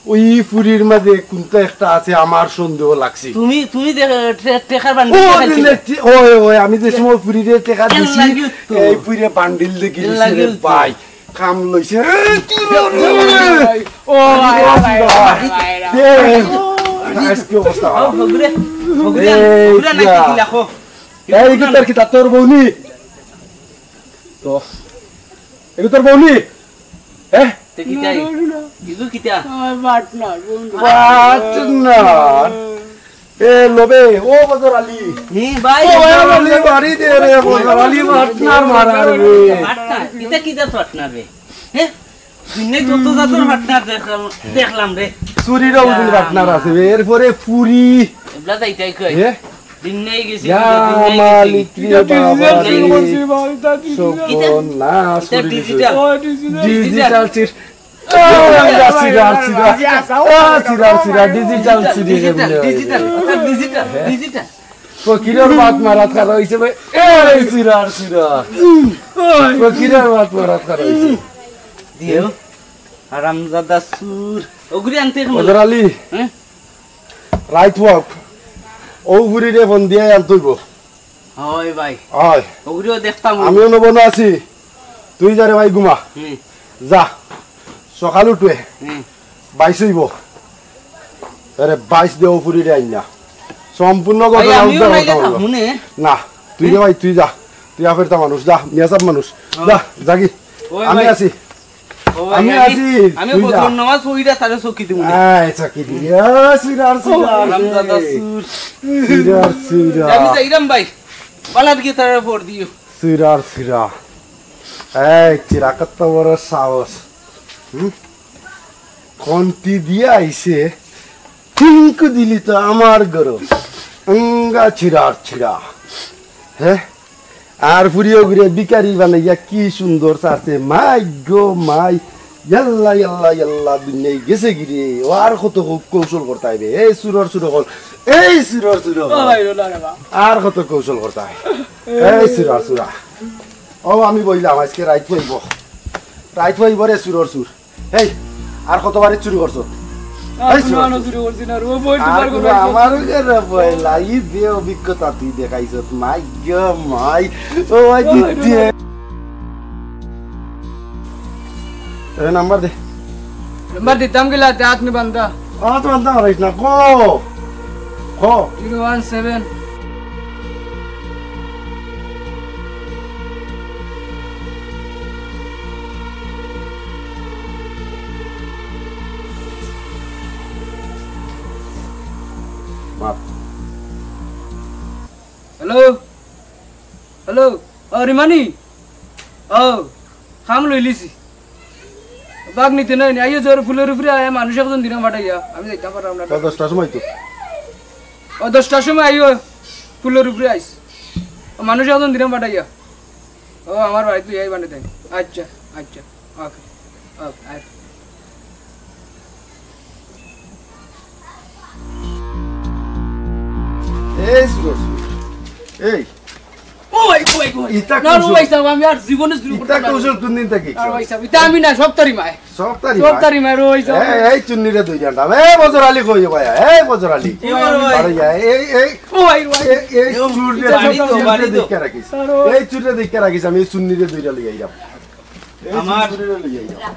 ওই ফুরির মাঝে কোনটা একটা আছে, আমার সন্দেহ লাগছে। তুমি, তুমি দেখ-, টে-, টেকার বান্ডিল ও, দেখাইছিলে। দিলে টি-, ওই, ওই, আমি যে সময় ফুরিরে টেকা এর দিছি, লাগিও তো। এই ফুরিয়ে বান্ডিল দেখি এর দিছে রে লাগিও তো। ভাই। কাম লইছে। এ, কি রে, রে, রে? ও, ভাই, ভাই, ভাই, ভাই, ভাই। এ, আজকে অবস্থা ও, খারাপ। হগুরে, হগুরে, এই হগুরে নাই কিয়া? দেখি লাখো। এই, কি তোর, কি তোর বউ নি? তো, এই তোর বউ নি? হ্যাঁ? তে কিতা? না, না, না। ইগু কিতা? আমার partner, বন্ধু। Partner? এ, লবে, ও বজর আলী। নি ভাই, ও, এ, আলী, বাড়ি দে রে, বজর আলী, partner মারার রে। Partner? ইতা কিতা partner রে? হে? দিনে যত জাতর partner দেখলাম, দেখলাম রে। চুরিরও বুঝিন partner আছে রে, এরপরে ফুরি। এবলা যাইতাই কই? হে? দিনে গেছি, ইয়া দিনে গেছি। মালিক রে বাবা রে। ইটা digital। সকল নাশ ইটা করে দিছে। Digital। ও, digital। Digital চির। ও, ইয়া সিরা, সিরা। ও, সিরা, সিরা, digital চির। Digital, digital, অর্থাৎ digital, digital। ফকিরর মাত মারাত খারা অইছে ভাই। এই সিরার সিরা। ফকিরর মাত মারাত খারা অইছে। দিও। হারামজাদা চুর। ওগুরি আনতে এখন। বজর আলী। হ্যাঁ? রাইত হোক। ও ফুরিরে ফোন দিয়া আনতে অইবো। হয় ভাই। হয়। ওগুরিও দেখতাম। আমিও নবন আছি। তুই যা রে ভাই ঘুমা। হুম। যা। সকাল উঠবে। হুম। বাইশ অইবো। আরে বাইশ দে ও ফুরিরে আইন না। সম্পূর্ণ ভাই, ঘটনা আমিও উদ্ধার নাইলে করতাম থাকবো আমরা। নে। না, তুই রে ভাই, তুই যা। তুই আফেরতা মানুষ, যা, মিয়াসাব মানুষ। হ্যাঁ। যা, যাগি। ওই আমি ভাই। আছি। ও ভাই, আমি আমি, আছি, আমি তুই যা। ফজর নামাজ পড়িয়া তারে চকি দিমু নে। আয়, চকি দি। ইয়া, সিরার, সিরার। হারামজাদা চুর। সিরার, সিরার। আমি যাইরাম ভাই। বালাত গিয়া তারে ফোন দিও। সিরার, সিরা। এই, চিরা কত বড় সাহস। হুম? খন্তি দিয়া আইছে। টিঙ্কু দিলি তো আমার গরো। আঙ্গা ছিড়ার ছিড়া। হ্যাঁ? আর ফুরিও ঘুরে ভিখারি বানাইয়া কি সুন্দর চাচ্ছে। মাই গো মাই। ইয়াল্লা, ইয়াল্লা, ইয়াল্লা, দুনিয়ায় গেছে গিরে। ও আর কত কৌ-, কৌশল করতে হইবে। এই চুরর চুর অকল। এই চুরর চুর অকল। ও ভাই, ও না রে বাবা। আর কত কৌশল করতে হয়। এই চুরর চুরা। ও আমি বইলাম আজকে রাইত পাইব। রাইত পাইব রে চুরর চুর। এই, আর কতবারই চুরি করছো? আর এই কোনো চুরি আনো করছো। চুরি করছি না, রুমে বই আর টিপার কোনো করে আমার ঘরে বই লাই দে অভিজ্ঞতা তুই দেখাইছস। মাই গো মাই। ও ভাই ওই দিদি। এ নাম্বার দে। নাম্বার দিতাম গেলা, তে হাত নি বান্ধা। হাত বান্ধা মারাইস না, কো। কো। Zero one seven. মাপ। হ্যালো? হ্যালো? ও, রিমানি? ও, খাম লইলিছি। বাঘ নিতে নয় নি, আইও জোর ফুলের উপরে আয়, মানুষ একজন দিন পাঠাইয়া, আমি যাইতাম পারলাম না। তো দশটার সময় তো। ও, দশটার সময় আইও। কুলোর উপরে আইস। ও মানুষ এখন দিলাম পাঠাইয়া। ও আমার বাড়িত লইয়া আইবা নে তাই। আচ্ছা, আচ্ছা। ওকে। ওকে, আচ্ছা। এই সুরজ, এই। ও ভাই, ও ভাই, ও ভাই। ইতা না, ও কৌশল। ভাই সাহেব, আমি আর জীবনে শুরু ইতা করতাম না। কৌশল কোন দিন থাকি? আর ভাই সাহেব, ইতা আমি না, সব তারি মায়। সব তারি সব মায়। তারি মায়, ও ভাই সাহেব। এই, এই চুন্নিরে দুই ঘন্টা। এই বজর আলী কই ভাই? এই বজর আলী। ও ভাই। আরে যা, এই, এই, ও ভাই, ও ভাই। এই, এই ও, চুররে, বাড়ি তো, চুররে বাড়ি তো। দেখিয়া রাখিস। আরে। এই চুররে দেখিয়া রাখিস, আমি এই চুন্নিরে দুইটা লই আইলাম। এই আমার চুন্নিরে লই আইলাম।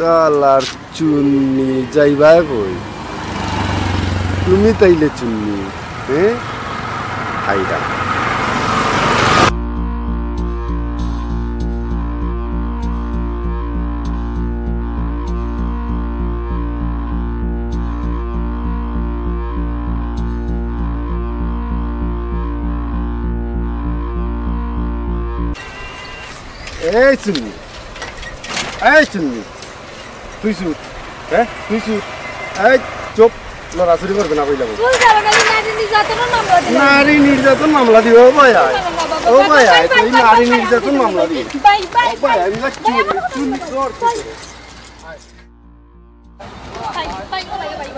শালার চুন্নি, যাইবা কই? তুমি তাইলে চুন্নি, হ্যাঁ? হায়রা। এই চুন্নি, এই চুন্নি, তুই চুর, হ্যাঁ? তুই চুর। এই চুপ, লড়াচড়ি করবে না কইলাম। চুর যাবে না, নারী নির্যাতনের মামলা দিবে। নারী নির্যাতন মামলা দিবে, ও ভাই আয়। ও ভাই আয়, তুই নারী নির্যাতন মামলা দিবে। ভাই, ভাই, ও ভাই, আমি না চুর, চুর, চুর। ভাই, ভাই, ও ভাই, ও ভাই, ও ভাই।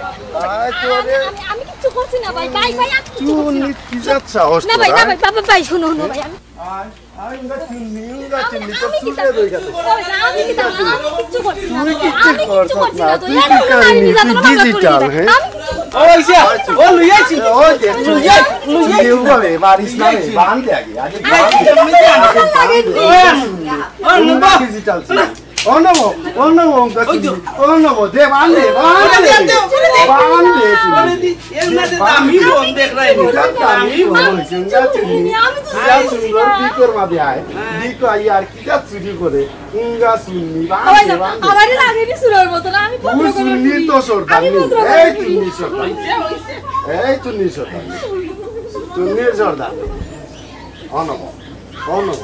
আয়, আমি, তোরে আমি, আমি কিচ্ছু করছি না, ভাই। ভাই, ভাই, আমি কিচ্ছু করছি না। চুন্নি, কি জাত সাহস না, ভাই, তোর, না, হ্যাঁ? ভাই, বাবা, ভাই, শোনো, শোনো, ভাই, আমি আয়, আয়, উঙ্গা চুন্নি, উঙ্গা ভাই, চুন্নি, আমি তোর কিতা, চুন্নি ধরে গেছে। ও ভাই, আমি কিতা, আমি কিচ্ছু করছি না, তুই ভাই, কিচ্ছু আমি কিচ্ছু করছস করছি না, না, তুই তুই কি আমি কাহিনী, নিজে তুই তো ডিজিটাল, হ্যাঁ? আমি কিচ্ছু ও, ওই যে, ও, লইয়া আইছি। ওই দেখ, লইয়া, লইয়া। তুই উবারে, মারিস না রে, বান্ধ দে আগে, আগে বান্ধ দে। আগে বান্ধ দে। ও, নুবা। ডিজিটাল চুন্নি। ও নবো, ও নবো, ওই তো। ও নবো, দে, বান্ধ দে, বান্ধ দে। বান্ধ দে, বান্ধ দে। এর মধ্যে তো আমি বন্ধ দেখ রাই নি। আমি বন্ধ। আমি তো ইয়া সুন্দর, কি করবা দে আয়। হ্যাঁ। কি কই আর কি যা চুরি করে। উঙ্গা চুন্নি, বান্ধ দে, বান্ধ দে। আমারে লাগে নি চুরর মতো না, আমি ভদ্র করে চুরি। চুন্নি তো সর্দার নি। এই চুন্নি সর্দার। এই চুন্নি সর্দার। চুন্নি সর্দার। অনব, অনব।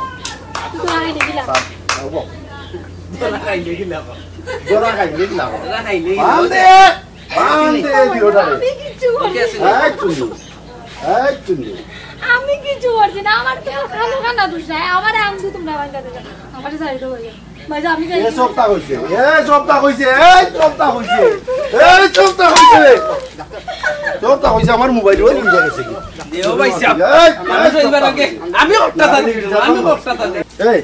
তোরা খাইলে কি লাভ? তোরা খাইলে কি লাভ? তোরা খাইলে কি লাভ? তোরা খাইলে কি লাভ? বান্ধ দে, বান্ধ দে, দিওটারে। আমি কিচ্ছু করছি না। এই চুন্নি, এই চুন্নি। আমি কিচ্ছু করছি না, আমার কেউ খালো খানা দোষ নাই, আমার আম দু তোমরা বান্ধা দিলে, আমার সাইড হয়ে যাও। ভাই, আমি যাই। এ সবটা কইছে, এ সবটা কইছে, এই সবটা কইছে, এই সবটা কইছে। সবটা কইছে, আমার মোবাইল ওই লইয়া গেছে কি? দেও ভাই সাহেব। এই, মানুষ এই, এইবার আগে আমি অট্টা তা দিই, আমি অট্টা তা দিই। এই,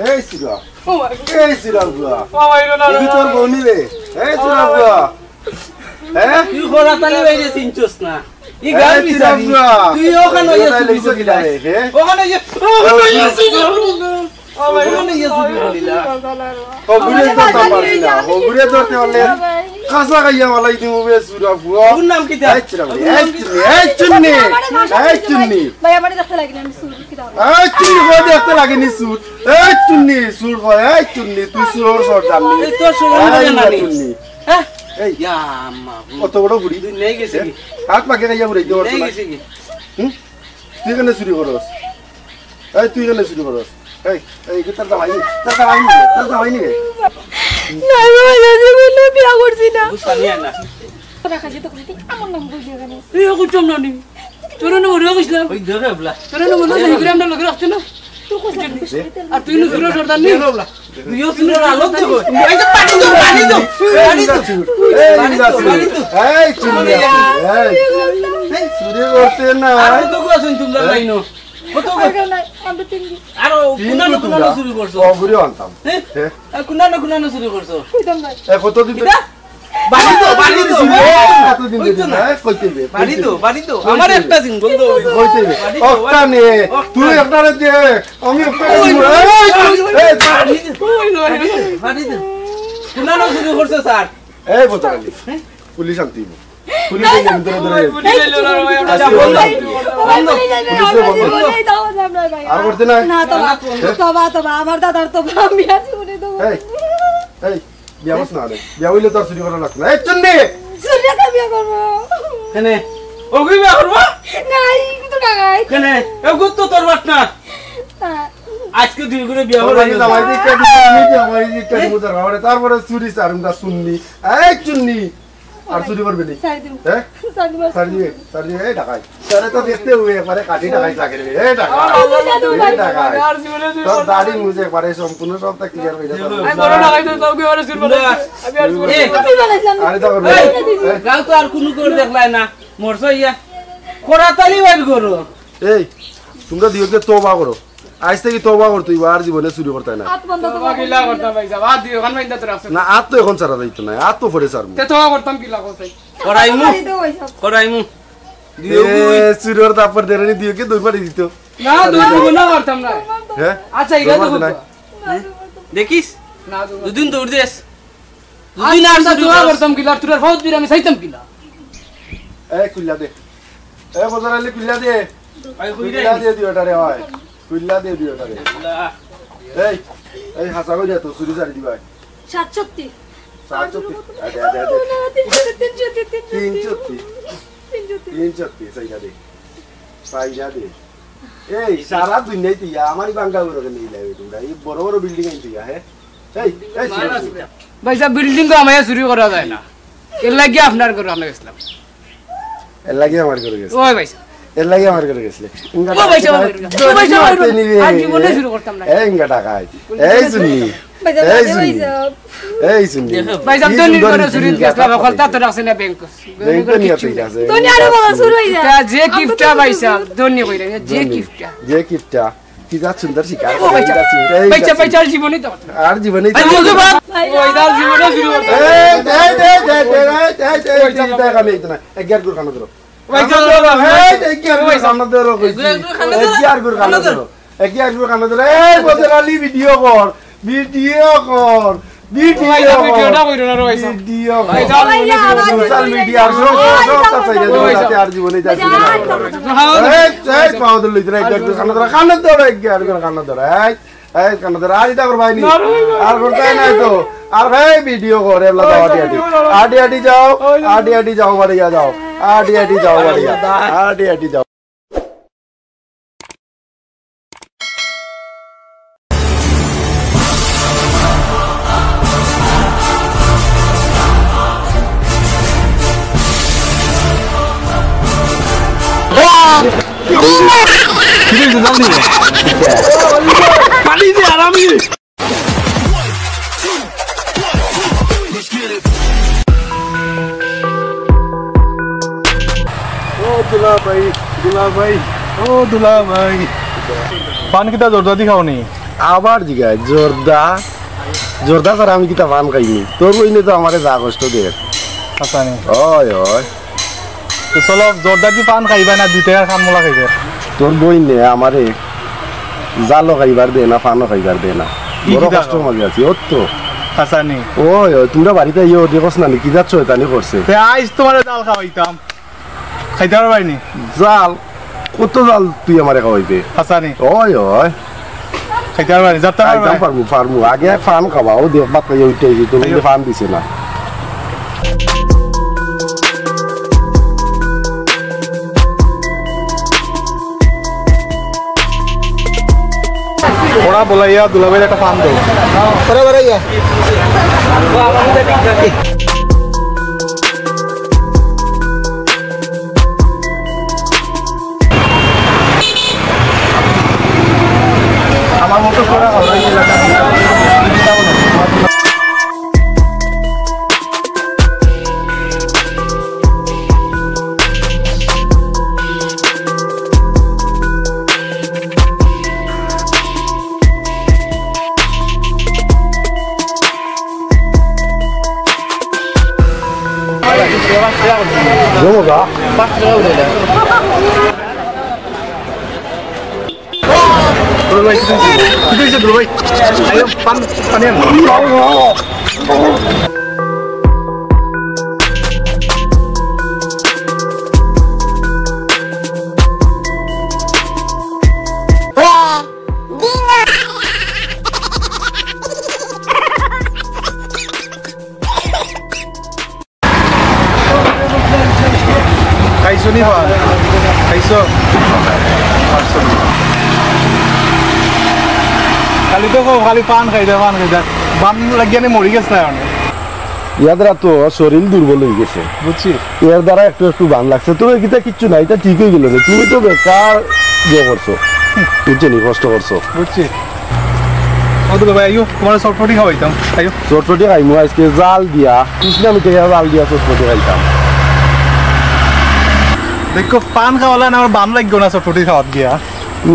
এই সিরা, ও ভাই। এই সিরা বুয়া। ও ভাই, না, না, এই না, তোর না। বউ নি রে? এই সিরা বুয়া। হ্যাঁ? তুই খোলা তালি বাইরে চিনছস না। এই এই গাল সিরা বিচারি। বুয়া। তুই ওখানে ওই কোথায় চুরি লইছো করলি কিনা রে, হে? ওখানে ওই, ওখানে ওই চুরি করলি। ও ভাই, মানে ইয়ে চুরি করিলা। হগুরে ধরতাম পারছি না, হগুরে ধরতে পারলে কাঁচা খাইয়া মালাই দিমু বে চুরা পুয়া। ওর নাম কিতা? এই চুরা, এই চুন্নি, এই চুন্নি, এই চুন্নি। ভাই, আমারে দেখতে লাগে না, আমি চুর, কিতা? এই চুন্নি, কই দেখতে লাগে নি চুর? এই চুন্নি, চুর কই? এই চুন্নি, তুই চুরর সর্দার নি। এই তোর সর্দার এই নি। চুন্নি। হ্যাঁ? এই। ইয়া আম্মা, হুম। কত বড় বুড়ি? তুই নেই গেছে কি? হাত পাকে খাইয়া বুড়াইতে পারছ নেই না। গেছে কি? হুম? তুই কেনে চুরি করস? এই, তুই কেনে চুরি করস? এই, এই, কি তোর জামাই নি? তোর জামাই নি? তোর জামাই নি? না, আমি আমার জীবনে বিয়া করছি না। বুঝতাম না। তোরা খালি তো কইতে আমার নাম কই দিয়ে কেন? এই, ও করতাম না নি। তোরা না মনে কইস না। ওই দেখে বলা। তোরা না মনে হয় ঘুরে আমরা লগে রাখছে না। তুই কইস না। আর তুই না চুরর সর্দার নি। তুইও চুরর আলো তো কই। এই তো পানি তো, পানি তো, পানি তো। এই, পানি তো, পানি তো। এই, চুরি করতে। এই। এই, চুরি করতে না। আর কত কো আছইন তোমরা লাইনো? কত কো? আর না, আমরা তিন দিন। আরো তিন কুনানো, দিন কুনানো তোমরা। চুরি করছো? ও, ঘুরে আনতাম। হ্যাঁ? হ্যাঁ? আর কুনানো, কুনানো চুরি করছো? কইতাম না। এ, কতদিন কিতা? বাড়ি তো, বাড়ি তো। চুরি করতে কতদিন ওই তো ধরে না। না, কইতে দে, বাড়ি কইতে তো, দে। বাড়ি তো। কইতে আমার দে। একটা সিঙ্গল তো। কইতে দে। বাড়ি তো, অক্টা বাড়ি নে। তো। তুই একটা রে দে। আমি একটা ওই, দিব। ওই, এই, এই, ওই, এই, ওই, ওই, ওই, ওই, ওই। কুনানো চুরি করছো, স্যার? এই, বোতল আলি। পুলিশ আনতে দিব। পুলিশ আনতে দিব, ধরে, ধরে। পুলিশ আনতে দিব। বন্ধ, বন্ধ, বন্ধ। পুলিশে বন্ধ। আর করতে নাই? না, তোবা, তোবা, তোবা, আমার দাদার তোবা, আমি আর জীবনে দেবো না। এই, এই, বিয়া বস না রে। বিয়া হইলে তো আর চুরি করা লাগতো না। এই, চুন্নি! চুরি তো বিয়া করবো। কেনে? ওগু বিয়া করবো? নাই, কিন্তু টাকাই। কেনে? ওগু তো তোর বাট না। হ্যাঁ। আজকে দুই গুণে বিয়া ওর করে বাড়ি নিয়ে জামাই যাও। দিয়ে কেটে দিবি, জামাই দিয়ে কেটে দিবি, তারপরে, তারপরে চুরি চারুমটা চুন্নি। এই চুন্নি! আর চুরি করবে নি? ছাড়ি দিবো। হ্যাঁ? ছাড়ি দিবো। ছাড়ি দিবে, ছাড়ি দিবে, এই ডাকাই। তোরে তো দেখতে হবে, একবারে কাঠি ডাকাই লাগে রে, এই ডাকাই। আমার বাবা দাদু এই ভাই। ডাকাই। আর জীবনে চুরি তোর করবো দাড়ি না। মুছে একবারে সম্পূর্ণ সবটা ক্লিয়ার হয়ে যাবে। আমি বড় ডাকাই তো, কাউকে আর চুরি করবো না। আমি আর চুরি করবো না। আমি বানাইছিলাম। আরে তো করবে। এই, এই। গাঁও তো আর কোনো করে দেখলাই না। মরছো ইয়া। করাতালি বাইর করো। এই, তোমরা দুইওকে তওবা করো। আইজ থাকি তওবা করতে অইবো, আর জীবনে চুরি করতায় না। আত বন্ধ তো তওবা কিলা করতাম ভাই সাহেব? আত দুইওখান বাইন্ধা তো রাখছে। না, আত তো এখন ছাড়া যাইতো না, আত তো পরে ছাড়মু। তে তওবা করতাম কিলা করতে? করাইমু। করাইমু। এ, চুরর থাপ্পড় দেরানি দুইওকে দৌড় মারি দিত। না, দৌড় মারি দিত। না করতাম না। হ্যাঁ? আচ্ছা, ইটা তো দৌড় মারতে করতো। না। দেখিস? না, দৌড় মারতে দুদিন দৌড় দেস। দুদিন আর আচ্ছা, চুরি দৌড় করস। করতাম কিলা, তোর ফাউত বিরামি চাইতাম কিলা। এ, খুললা দে। এ, বজর আলী, খুললা দে। ভাই, খুললা দে। খুললা দে দুইওটারে, ভাই। খুললা দে দুইওটারে। খুললা। এই, এই, হাছা কইরা তো চুরি ছাড়ি দিবা। সাতষট্টি। সাতষটটি। আদে, আদে, আদে। তিনষট্টি, তিনষট্টি, তিনষট্টি। তিনষট্টি। তিনষট্টি। তিনষটটি, চাইরা দে। চাইরা দে। এই, সারা দুনিয়াত ইয়া, আমারই বাঙ্গা ঘরো কেনে ইলাইবে তোমরা। এই বড় বড় বিল্ডিং আনতে ইয়া, হ্যাঁ? এই, এই, ভাই সাহেব, বিল্ডিং তো আমায় চুরি করা যায় না। এর লাগি আপনার ঘরো আমরা গেছিলাম। এর লাগি আমার ঘরো গেছে। ওই ভাই সাহেব। এর লাগি আমার ঘরো গেছিলে। ও ভাই সাহেব, আমার ঘরো। ও ভাই সাহেব, আমার ঘরো। আর জীবনে চুরি করতাম না। এই ইঙ্গা টাকা। এই চুন্নি। ভাই সাহেব, এই ভাই চুন্নি। সাহেব। এই চুন্নি। ভাই সাহেব, কি ধনী সুন্দর করে চুরি জিনিস গেছিলাম, গেছে। হকলতা তো রাখছে না ব্যাংক। ব্যাংক তো নিয়ে ঠিক আছে। ধনী আরো বড় চুর হয়ে যায়। ইটা যে কিপটা ভাই সাহেব, ধনী কইরা, যে ধনী। কিপটা। যে কিপটা। কি যা সুন্দর শিকার ও ভাই করে, সাহেব। কি যা সুন্দর। এই ভাই যা সাহেব, ভাই সুন্দর। সাহেব, জীবনে তো। আর জীবনে এই তো। ভাই সাহেব। ওই তার জীবনে চুরি করতে। এই, এই, এই, এই, এই, এই, এই, এই, এই, এই, এই, এই, এক গিয়ার করে কানো ধরো। ভাই সাহেব, এই, এক গিয়ার করে কানো ধরো কইছি। এক গিয়ার করে কানো ধরো। এক গিয়ার করে কানো ধরো। এই, বজর আলী, ভিডিও কর। ভিডিও কর। ভিডিও ভাই সাহেব, কর। ভিডিওটা কইরো না রে ভাই সাহেব। ভিডিও কর। ভাই সাহেব, ভাই সাহেব, সোশ্যাল মিডিয়ার সব, সব, সব, সব, সব, ভাই সাহেব। যাতে আর জীবনে যাতে ভাই সাহেব, না। এই, এই, পাও ধরলি, তোরা এক গিয়ার করে কানো ধরো। কানো ধরো, এক গিয়ার করে কানো ধরো। এই, এই কানো ধরো। আর ইটা করবায় নি। না, না, না। আর করতায় নাই তো। আর এই ভিডিও কর, এবলা যাও, আটি আটি। আটি আটি যাও, আটি আটি যাও, বাড়িয়া যাও। আটি আটি যাও, বাড়িয়া। আটি আটি যাও। পানি দে, আরামে। ও দুলা ভাই, দুলা ভাই, ও দুলা ভাই। পান কিতা জর্দা দি খাও নি? আবার জিগায়, জর্দা? জর্দা ছাড়া আমি কিতা পান খাইনি? তোর বইনে তো আমারে যা কষ্ট দের। হাছা নি? অয়, অয়। তো চলো, জর্দা দি পান খাইবা না, দুই টেকার কানমলা খাইবে? তোর বইনে আমারে জালও খাইবার দেয় না, পানও খাইবার দেয় না। ই বড় কিতা কষ্টর কও? মাঝে আছি, অত তো। হাছানি। ওই, ওই, তুমরা বাড়িত আইও, দেখোস না নি, কি জাত শয়তানি করছে। তে আইজ তুমারে জাল খাওয়াইতাম। খাইতায় পারবায় নি? জাল? কত জাল তুই আমারে খাওয়াইবে? হাছানি। ওই, ওই। খাইতায় পারবায় নি? যাত্রা খাইতাম পারবায়? পারমু, পারমু। আগে পান খাওয়া, ও দেখ, ভাত খাইয়া উঠে আইছি, তুমি আইও। পান দিছে না। ওরা বলাইয়া দুলাভাইর একটা পান দেও। ওরা বলাইয়া। আমার মতো করা হয়, এই এলাকা। জমো গা? দুলাভাই, কি হইছে? কি হইছে, দুলাভাই? আইও, পান, পানি আন। খাইছো নি পান? খাইছো? খাইছো নি? খালি তো কও, খালি পান খাইতায়, পান খাইতায়। বাম লাগিয়া নি মরি গেছে না অনে। ইয়ার দ্বারা তো শরীর দুর্বল অই গেছে। বুঝছি। এর দ্বারা একটু একটু বান লাগছে। তবে কিতা কিচ্ছু না, ইটা ঠিক অই গেলো রে। তুমি তো বেকার ইয়ে করছো। বুঝছো নি, কষ্ট করছো। বুঝছি। ও দুলাভাই, আইও, তুমারে চটপটি খাওয়াইতাম। আইও। চটপটি খাইমু আইজকে জাল দিয়া, তৃষ্ণা মিটাইয়া জাল দিয়া চটপটি খাইতাম। দেখো, পান খাওয়ালে না, আমার বাম লাগবো না চটপটি খাওয়াত গিয়া।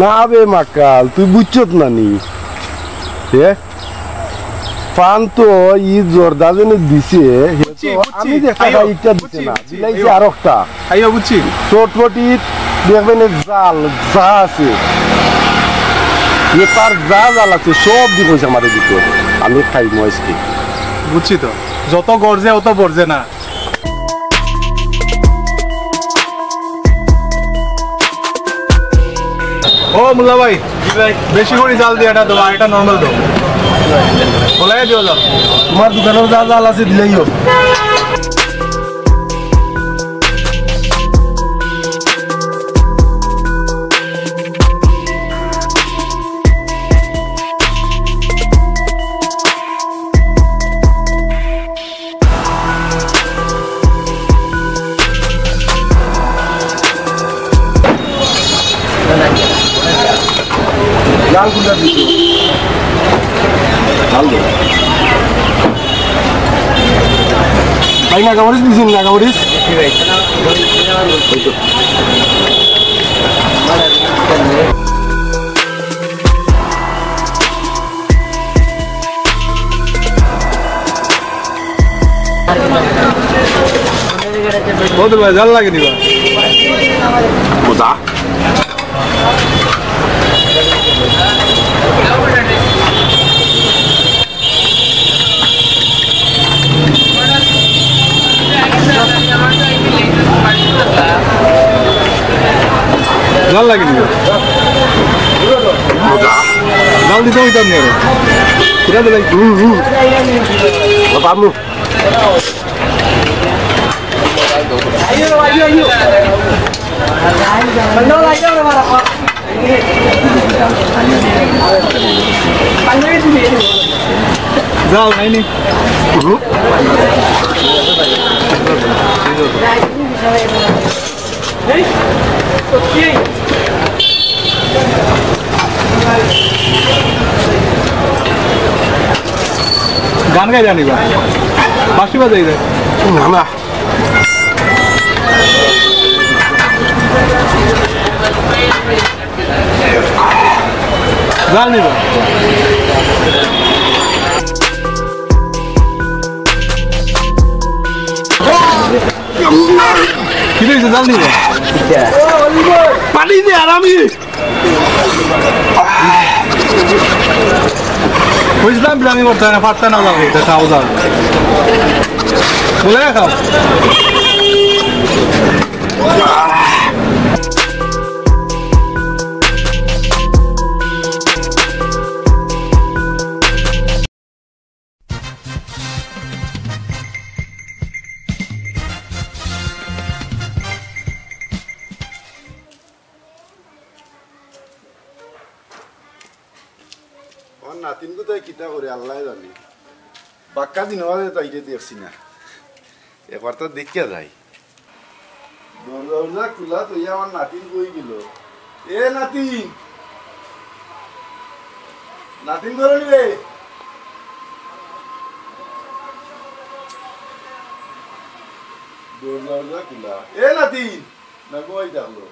না বে মাকাল, তুই বুঝছত না নি? এ? পান তো ই জর্দা যেনে দিছে, হে তো বুঝছি, বুঝছি। আমি দেখা আইও, যায় ইটা দিছে বুঝছি, না, বুঝছি, দিলাইছে আইও। আরোকটা। আইও, বুঝছি। চটপটিত দেখবেন এ জাল, যা আছে। এ তার যা জাল আছে, সব দি কইছে আমারে দিতে। আমি খাইমু আইজকে। বুঝছি তো। যত গর্জে, অত বর্জে না। ও মোল্লা ভাই, জি ভাই। বেশি করি জাল দিয়া এটা দেও, আর এটা normal দেও। বলাই দিও জাল। তুমার দোকানো যা জাল আছে দিলাইও। লাল কুনটা দিছো? লাল দে। ভাই, নাগা মরিচ দিছেন, নাগা মরিচ? জি ভাই। এই তো। বদল ভাই, জাল লাগে নি বা? বুঝা। জাল লাগে নি? জাল দিতে অইতাম না রে। কিরা দিলাই? হুম, হুম। ও, পাবলু। জাল নাই নি? গান গাই জানি বা? বাঁশি বাজাই দে। না, না। জাল নিবা? কি হইছে? জাল নিবা? পানি দে, আর আমি বুঝলাম, বিলামি করতে হয় না, পারতে না লাগে, এটা খাও দাও। বলে খাও। আমার নাতিন কোথায় কিতা করে আল্লায় জানে। বাক্কা দিন বাদে তাইরে দেখছি না, একবার তো দেখিয়া যাই। দরজা উরজা খুলা তো ইয়া আমার নাতিন কই গেল? এ নাতিন, নাতিন ঘরো নি রে? দরজা উরজা খুলা। এ নাতিন, না ঘুমাই থাকলো?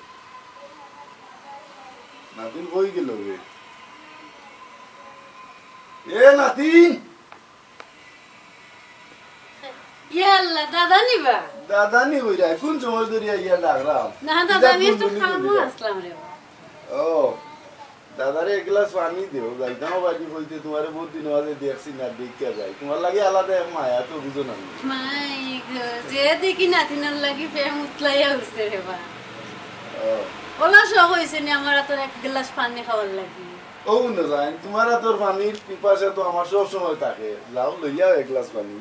নাতিন কই গেল রে? এ নাতিন! ইয়া আল্লাহ, দাদা নি বা? দাদা নি কইরা, কোন সময় ধরি আইয়া ডাকরাম? না দাদা, আমি একটু কামো আছলাম রে বা। ও, দাদারে এক গ্লাস পানি দেও, যাইতাম বাড়ি কইতে, তোমারে বহুত দিন বাদে দেখছি না, দেখিয়া যাই। তোমার লাগি আলাদা এক মায়া তো বুঝো না। মাই গো, যে দেখি নাতিনর লাগি প্রেম উতলাইয়া উঠছে রে বা। ও। ওলা শখ হইছে নি আমার আতর এক গ্লাস পানি খাওয়ার লাগি? ও না যাই, তোমার আতর পানির পিপাসা তো আমার সব সময় থাকে। যাও, লইয়াও এক গ্লাস পানি।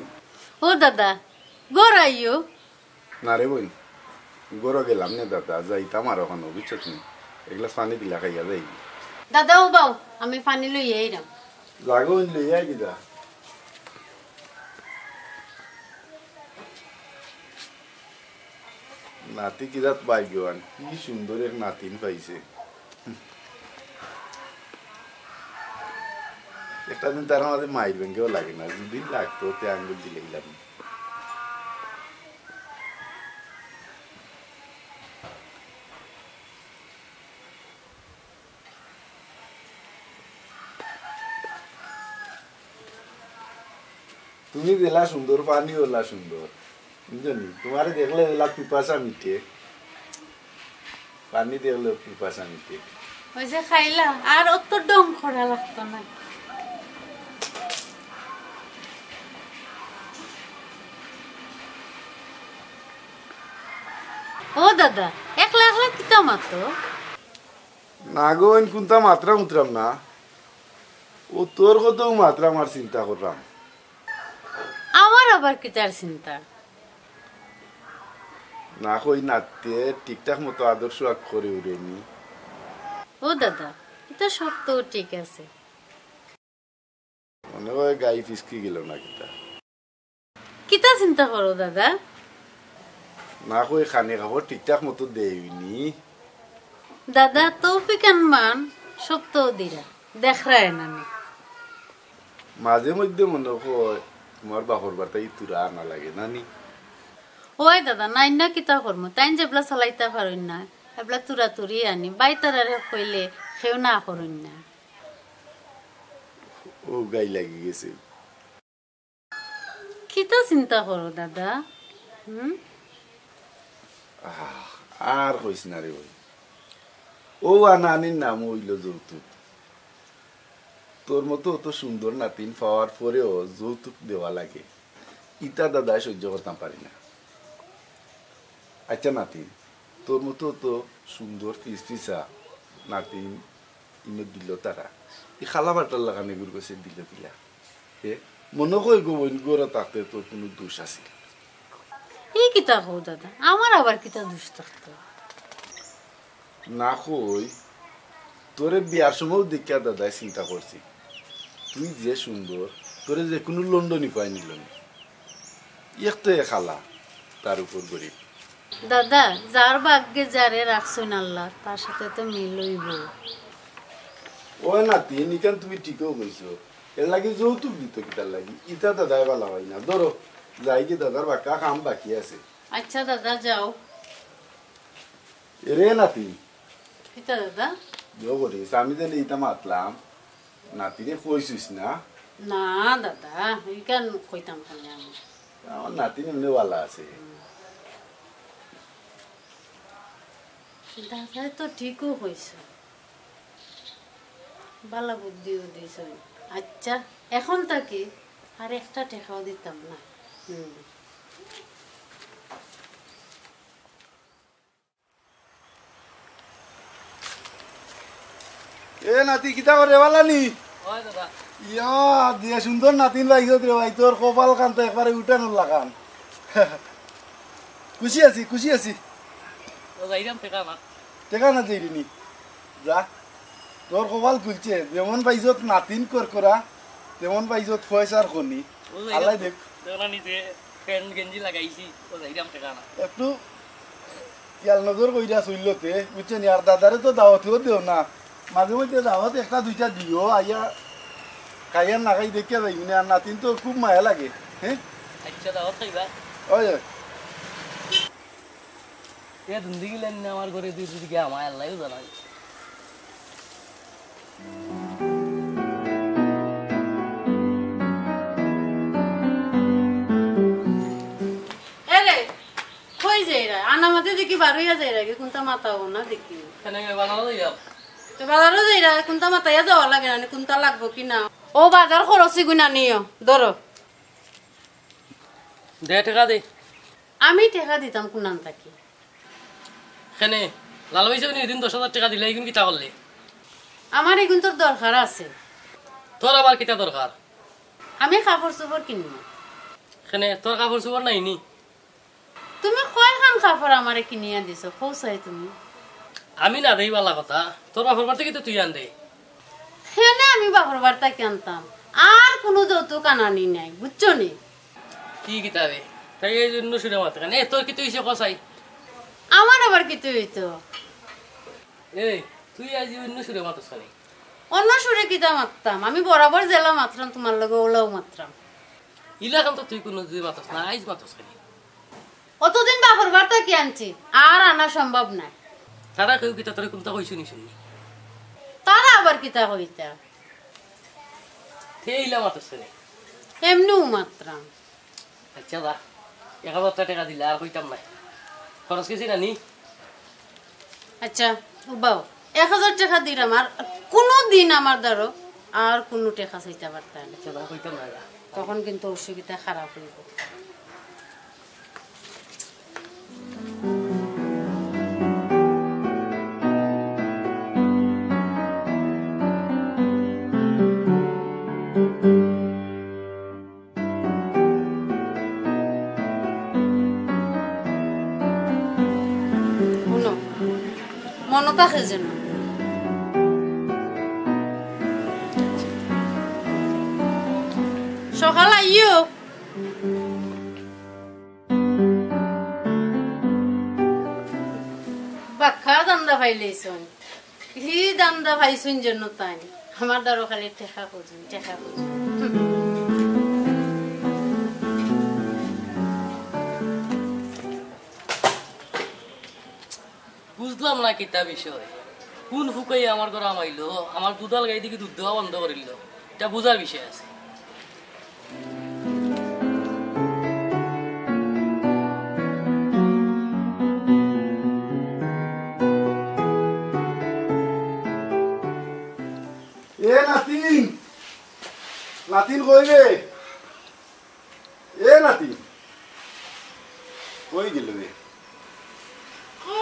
ও দাদা, ঘর আইও। না রে বইন, ঘরো গেলাম নে দাদা, যাইতাম আর অখনো, বুঝছত নি? এক গ্লাস পানি দিলা খাইয়া যাই। দাদা, ও বাও, আমি পানি লইয়া আইরাম। লাগো, লইয়া আই দিদা। নাতি কি জাত ভাগ্যবান, কি সুন্দর এক নাতিন পাইছে। একটা দিন তার মাঝে মাইর ভেঙ্গেও লাগে না, দুদিন লাগতো, তে আঙ্গুল দিলে গেলাম। তুমি যেলা সুন্দর, পানি ওলা সুন্দর, বুঝছো নি? তোমারে দেখলে ওলা পিপাসা মিটে, পানি দেখলে পিপাসা মিটে। ওই যে খাইলা, আর অত ঢং করা লাগতো না। ও দাদা, একলা একলা কিতা মাতো? না গো, অইন কুন্তা মাতরাম উতরাম না। ও তোর কতউ মাতরাম আর চিন্তা কররাম। আমার আবার কিতার চিন্তা? না কই নাতিয়ে ঠিকঠাক মতো আদর সোয়াগ করে উরেনি। ও দাদা, ইতা সব তো ঠিক আছে। মনে হয় গাই ফিসকি গেল না কিতা। কিতা চিন্তা করো দাদা? না কই খানি খাবার ঠিকঠাক মতো দেয়নি। দাদা, তৌফিক আনমান সব তো দিরা, দেখরায় না নি। মাঝে মধ্যে মনে হয় তোমার বাপর বাড়িতে তুরা আনা লাগে না নি? ওই দাদা, নাই না কিতা করমু, তাইন যেবলা চালাইতা পারইন না, এবলা তুরা তুরি আনি, বাইতারারে কইলে কেউ না করইন না। ও গাই লাগি গেছে। কিতা চিন্তা করো দাদা? হুম? আহ, আর কইস না রে ভাই। ও আনানির নাম অইল যৌতুক। তোর মতো অত সুন্দর নাতিন পাওয়ার পরেও যৌতুক দেওয়া লাগে, ইতা দাদায় সহ্য করতাম পারি না। আচ্ছা নাতিন, তোর মতো অত সুন্দর ফিসফিসা নাতিন ইনো দিল তারা। ই খালা বাটার লাখান এগুর গেছে দিল কিলা? এ, মনে কই গো বইন, ঘরো থাকতে তোর কুনু দোষ আছিল? ই কিতা কও দাদা? আমার আবার কিতা দোষ থাকতো? না কই, তোরে বিয়ার সময়ও দেখিয়া দাদায় চিন্তা করছি। তুই যে সুন্দর, তোরে যে কুনু লন্ডনি পায় নিল নি। এক তো এক খালা, তার উপর গরিব। দাদা, যার ভাগ্যে যারে রাখছইন আল্লাহ, তার সাথে তো মিল অইবো। ও নাতিন, ইখান তুমি ঠিকউ কইছো। এর লাগি যৌতুক দিত কিতার লাগি? ইতা দাদায় বালা পায় না। ধরো, যাই গি দাদার বাক্কা কাম বাকি আছে। আচ্ছা দাদা, যাও। এরে নাতি। কিতা দাদা? জো করিস, আমি যে ইতা মাতলাম, নাতিরে কইছিস না? না দাদা, ইখান কইতাম কেনে আমি? আমার নাতি এমনে বালা আছে। দাদায় তো ঠিকউ কইছে। বালা বুদ্ধিও দিছইন। আচ্ছা, এখন থাকি আর একটা টেকাও দিতাম না। হুম। এ নাতি, কিতা করে, বালা নি? অয় দাদা। ইয়া, দিয়া সুন্দর নাতিন পাইছত রে ভাই, তোর কপাল খান তো একবারে উঠানোর লাখান। খুশি আছি, খুশি আছি। ও যাইরাম টেকা না। টেকা না যাইরি নি? যা, তোর কপাল খুলছে, যেমন পাইছত নাতিন করকরা, তেমন পাইছত পয়সার খনি। ও যাইরাম। আল্লাহ দেখ। দেখো না নিজে প্যান্ট গেঞ্জি লাগাইছি, ও যাইরাম টেকা না। একটু খেয়াল নজর কইরা চললো তে, বুঝছো নি? আর দাদারে তো দাওয়াতও দেও না, মাঝে মধ্যে দাওয়াত একটা দুইটা দিও, আইয়া খাইয়া না খাই দেখিয়া যাইবি না। আর নাতিন তো খুব মায়া লাগে, হ্যাঁ? আচ্ছা, দাওয়াত খাইবা? ওই, ওই। এ দুন্দি গিলেন না আমার ঘরে দুই দুই গিয়া আমার আল্লাহও জানাই। এরে, কই যাইরা? আনা মাঝে দেখি বারইয়া যাইরা, কি কুনতা মাতাও না দেখি। কেনে বাজারও যাইয়া? তো বাজারও যাইরা, কুনতা মাতাইয়া যাওয়া লাগে না, কুনতা লাগবো কি না? ও বাজার খরচি গুনা নিও, ধরো। দে টেকা দে। আমি টেকা দিতাম কুনান থাকি? কেনে, লাল ভাই সাহেব এদিন দশ হাজার টেকা দিলে, ইগুন কিতা করলে? আমার ইগুন তোর দরকার আছে। তোর আবার কিতা দরকার? আমি কাপড় চোপড় কিনবো। কেনে, তোর কাপড় চোপড় নাই নি? তুমি কয়খান কাপড় আমারে কিনিয়া দিছো, কও চাই তুমি? আমি না দেই বালা কথা, তোর বাপর বাড়ি থাকি তো তুই আনরে। কেনে আমি বাপর বাড়ি থাকি আনতাম? আর কুনু যৌতুক আনানি নাই, বুঝছো নি? কি কিতা বে? তাই এই অন্য সুরে মাতে কেনে? এ, তোর কিতা অইছে ক চাই? আমার আবার কিতা অইতো? এই, তুই আইজ অন্য সুরে মাতস কেনে? অন্য সুরে কিতা মাততাম? আমি বরাবর যেলা মাতরাম, তুমার লগে অলাউ মাতরাম। ইলাখান তো তুই কুনুদিন মাতস না, আইজ মাতস কেনে? অতদিন বাপর বাড়ি থাকি আনছি, আর আনা সম্ভব নায়। তারা কেউ কিতা তোরে কুনতা কইছে নি হুননি? তারা আবার কিতা কইতা? তে ইলা মাতস কেনে? এমনেউ মাতরাম। আচ্ছা, যা। এক হাজার টেকা দিলে আর কইতাম না। খরচ গেছে না নি? আচ্ছা, উবাও। এক হাজার টেকা দিরাম, আর কুনুদিন আমার দ্বারো আর কুনু টেকা চাইতা পারতা না। আচ্ছা, যা, কইতাম না, যা। তখন কিন্তু অসুবিধা খারাপ অইবো। হুনো, মনো থাকে যেন। সকাল আইও। বাক্কা ধান্দা পাইলাইছইন। হি ধান্দা পাইছইন যেন তাইন। আমার দ্বারো খালি টেকা খুজইন, টেকা খুজইন। বুঝলাম না কিতা বিষয়। কুন ফুকাইয়া আমার ঘরো হামাইলো, আমার দুধাল গাই থাকি দুধ দেওয়া বন্ধ করিলো। ইটা বুঝার বিষয় আছে। এ নাতিন, নাতিন কই রে? এ নাতিন, কই গেল রে? ও,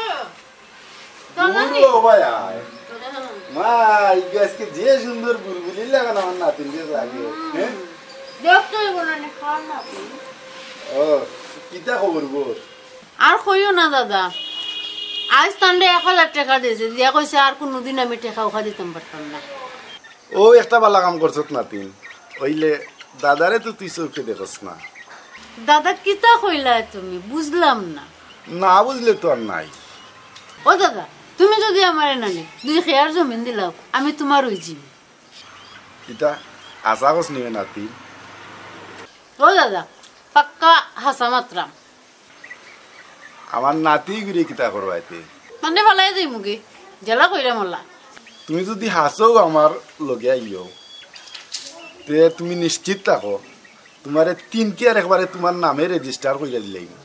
দাদা দূর নি? ও ভাই আয়। দাদা। মা, এই আজকে যে সুন্দর বুলবুলি লাগান আমার নাতিন যে লাগে, হুম। হ্যাঁ? দেখতে হইব না, নে, খাওয়ার না আপনি। ও, কিতা খবর বল? আর কইও না দাদা, আইজ তানরে এক হাজার টেকা দিছে, দিয়া কইছে আর কুনুদিন আমি টেকা উকা দিতাম পারতাম না। ও একটা বালা কাম করছত নাতিন, অইলে দাদারে তো তুই চউখে দেখস না। দাদা, কিতা কইলায় তুমি? বুঝলাম না। না বুঝলে তো আর নাই। ও দাদা, তুমি যুদি আমারে নানি দুই খেয়ার জমিন দিলাও, আমি তুমার অইযিমু। কিতা হাছা কস নি বে নাতিন? ও দাদা, পাক্কা হাছা মাতরাম। আমার নাতিগুরে কিতা করবায় তে? তানরে ফালাই যাইমুগি, যেলা কইরাম অলা। তুমি যুদি হাছাউ আমার লগে আইও, তে তুমি নিশ্চিত থাকো, তুমারে তিন কিয়ার একবারে তুমার নামে register করিয়া দিলাইমু।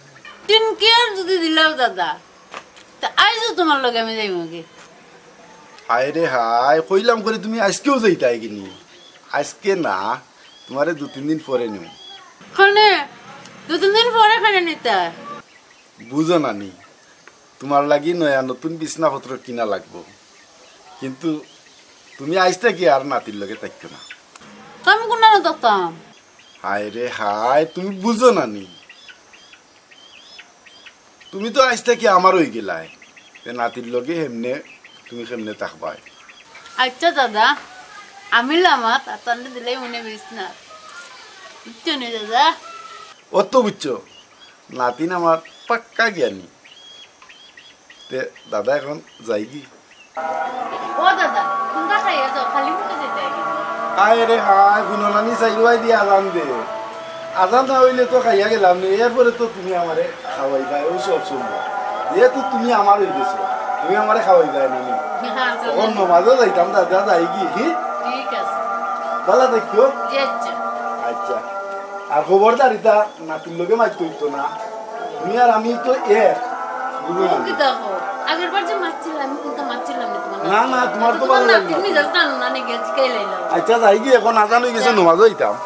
তিন কিয়ার যুদি দিলাও দাদা, তে আইজউ তুমার লগে আমি যাইমুগি। হায় রে হায়, কইলাম করি তুমি আইজকেউ যাইতায় গিনি? আইজকে না, তুমারে দুই তিন দিন পরে নিমু। কেনে? দুই তিন দিন পরে কেনে নিতায়? বুঝো না নি, তুমার লাগি নয়া নতুন বিছনাপত্র কিনা লাগবো, কিন্তু তুমি আইজ থাকি আর নাতির লগে থাকিও না। তে আমি কুনখানো থাকতাম? হায় রে হায়, তুমি বুঝো না নি, তুমি তো আইজ থাকি আমার অইগেলায়, তে নাতির লগে হেমনে তুমি কেমনে থাকবায়? আইচ্ছা দাদা, আমি লামাত, আর তানরে দিলাইমুনে বিছনাত। বুঝছো নি দাদা? অত বুঝছো? নাতিন আমার পাক্কা জ্ঞানী। তে দাদা অখন যাইগি? ও দাদা, কুনটা খাইয়া যাও, খালি মুখে যাইতায় গি? হায় রে হায়, হুনো না নি, চাইরোবায়দি আজান দে। আজান না অইলে তো খাইয়া গেলাম নে, এরপরে তো তুমি আমারে খাওয়াইবায়, অউ সব সম্ভব। যেহেতু তুমি আমার অইগেছো, তুমি আমারে খাওয়াইবায় না নি? হ্যাঁ, চলো। অখন নমাজো যাইতাম, দাদা যাইগি, হি? ঠিক আছে। ভালা থাকিও। জি, আইচ্ছা। আইচ্ছা। আর খবরদার ইতা নাতির লগে মাইত কইতো না। তুমি আর আমি তো এক। বুঝো না? তুমি কিতা কও? আগের বার যে মারছিলা, আমি কুনতা মারছিলাম না তুমার না, নাতিরে। না, তুমার তো তুমার ভালা লাগে না। নাতির নিজের জানো না, নে গেছি খাই লাইলাম। আইচ্ছা, যাইগি, অখন আজান অইগেছে, যা। নমাজো যাইতাম। যাও।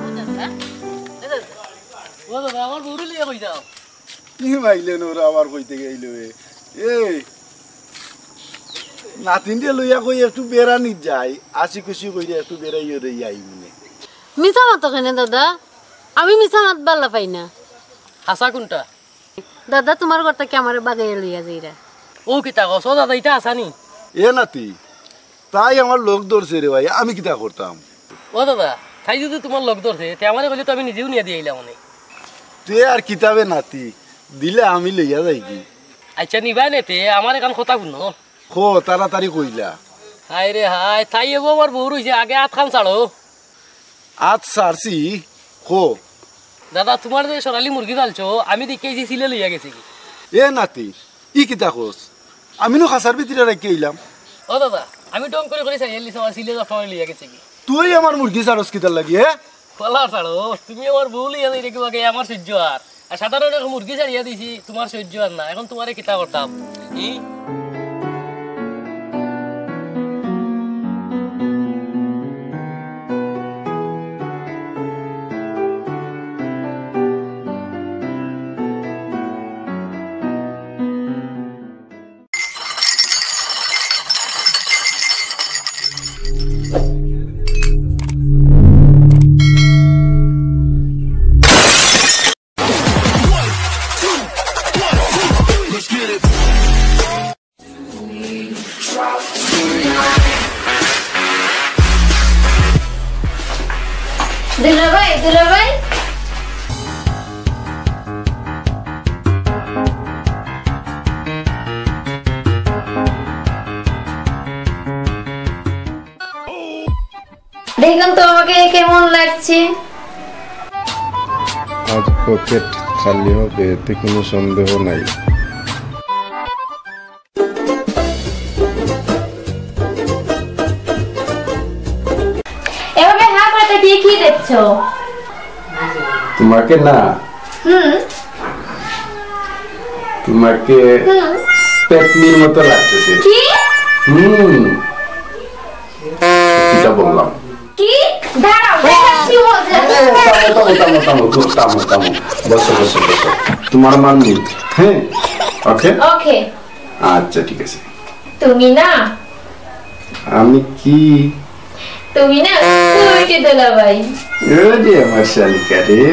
ও দাদা, ও দাদা, আমার বউরে লইয়া কই যাও? কি মাইলে নোরা আবার কইতে গেইল এ? এই, নাতিনরে লইয়া কই একটু বেড়ানিত যাই, আসি খুশি কইরা একটু বেড়াইয়া দেই আই মনে। মিছা মাতো কেনে দাদা? আমি মিছা মাত ভালা পাই না। হাছা কুনটা? দাদা, তুমার ঘর থাকি আমারে বাগাইয়া লইয়া যাইরা। ও কিতা কস? ও দাদা, ইতা হাছা নি? এ নাতি, তাই আমার লগ ধরছে রে ভাই, আমি কিতা করতাম? ও দাদা, তাই যদি তুমার লগ ধরছে, তে আমারে কইলে তো আমি নিজেউ নিয়া দিয়া আইলাম অনে। তে আর কিতা বে নাতি, দিলে আমি লইয়া যাইগি। আইচ্ছা, নিবায় নে তে, আমার একখান কথা হুনো। কও, তাড়াতাড়ি কইলা। হায় রে হায়, তাই এগু আমার বউর অইছে, আগে আতখান ছাড়ো। আত ছাড়ছি, কও। দাদা, তুমার যে সোনালী মুরগি পালছো, আমি দেখিয়া আইছি ছিলে লইয়া গেছেগি। এ নাতি, ই কিতা কস? আমি নু খাঁচার ভিতরে রাখিয়া আইলাম। ও দাদা, আমি ঢং করি করি চাইয়া আইছি, আমার ছিলে যখন লইয়া গেছেগি। তুই আমার মুরগি ছাড়স কিতার লাগি, হে? কলা ছাড়ো, তুমি আমার বউ লইয়া যাইরায় কিবাগে, আমার সইজ্জ অর। আর সাধারণ এক মুরগি ছাড়িয়া দিছি, তুমার সইজ্জ অর না। অখন তুমারে কিতা করতাম? ই? দুলাভাই, দুলাভাই। দেখুন তো আমাকে কেমন লাগছে। আজ পকেট খালি হবে, এতে কোনো সন্দেহ নাই। এভাবে হাত পাতা দিয়ে কি দেখছো? তোমাকে না, হুম। তোমাকে হুম। পেতনির মতো লাগতেছে। কি? হুম। কিতা বললাম? কি? দাঁড়াও, দাঁড়াও, কি বলছো? এ, থামো, থামো, থামো, থামো, থামো, থামো। বসো, বসো, বসো। তোমার মান নেই। হ্যাঁ? ওকে? ওকে। আচ্ছা, ঠিক আছে। তুমি না? আমি কি? তুমি না? তুমি কি দুলাভাই? ওরে আমার শালিকা রে।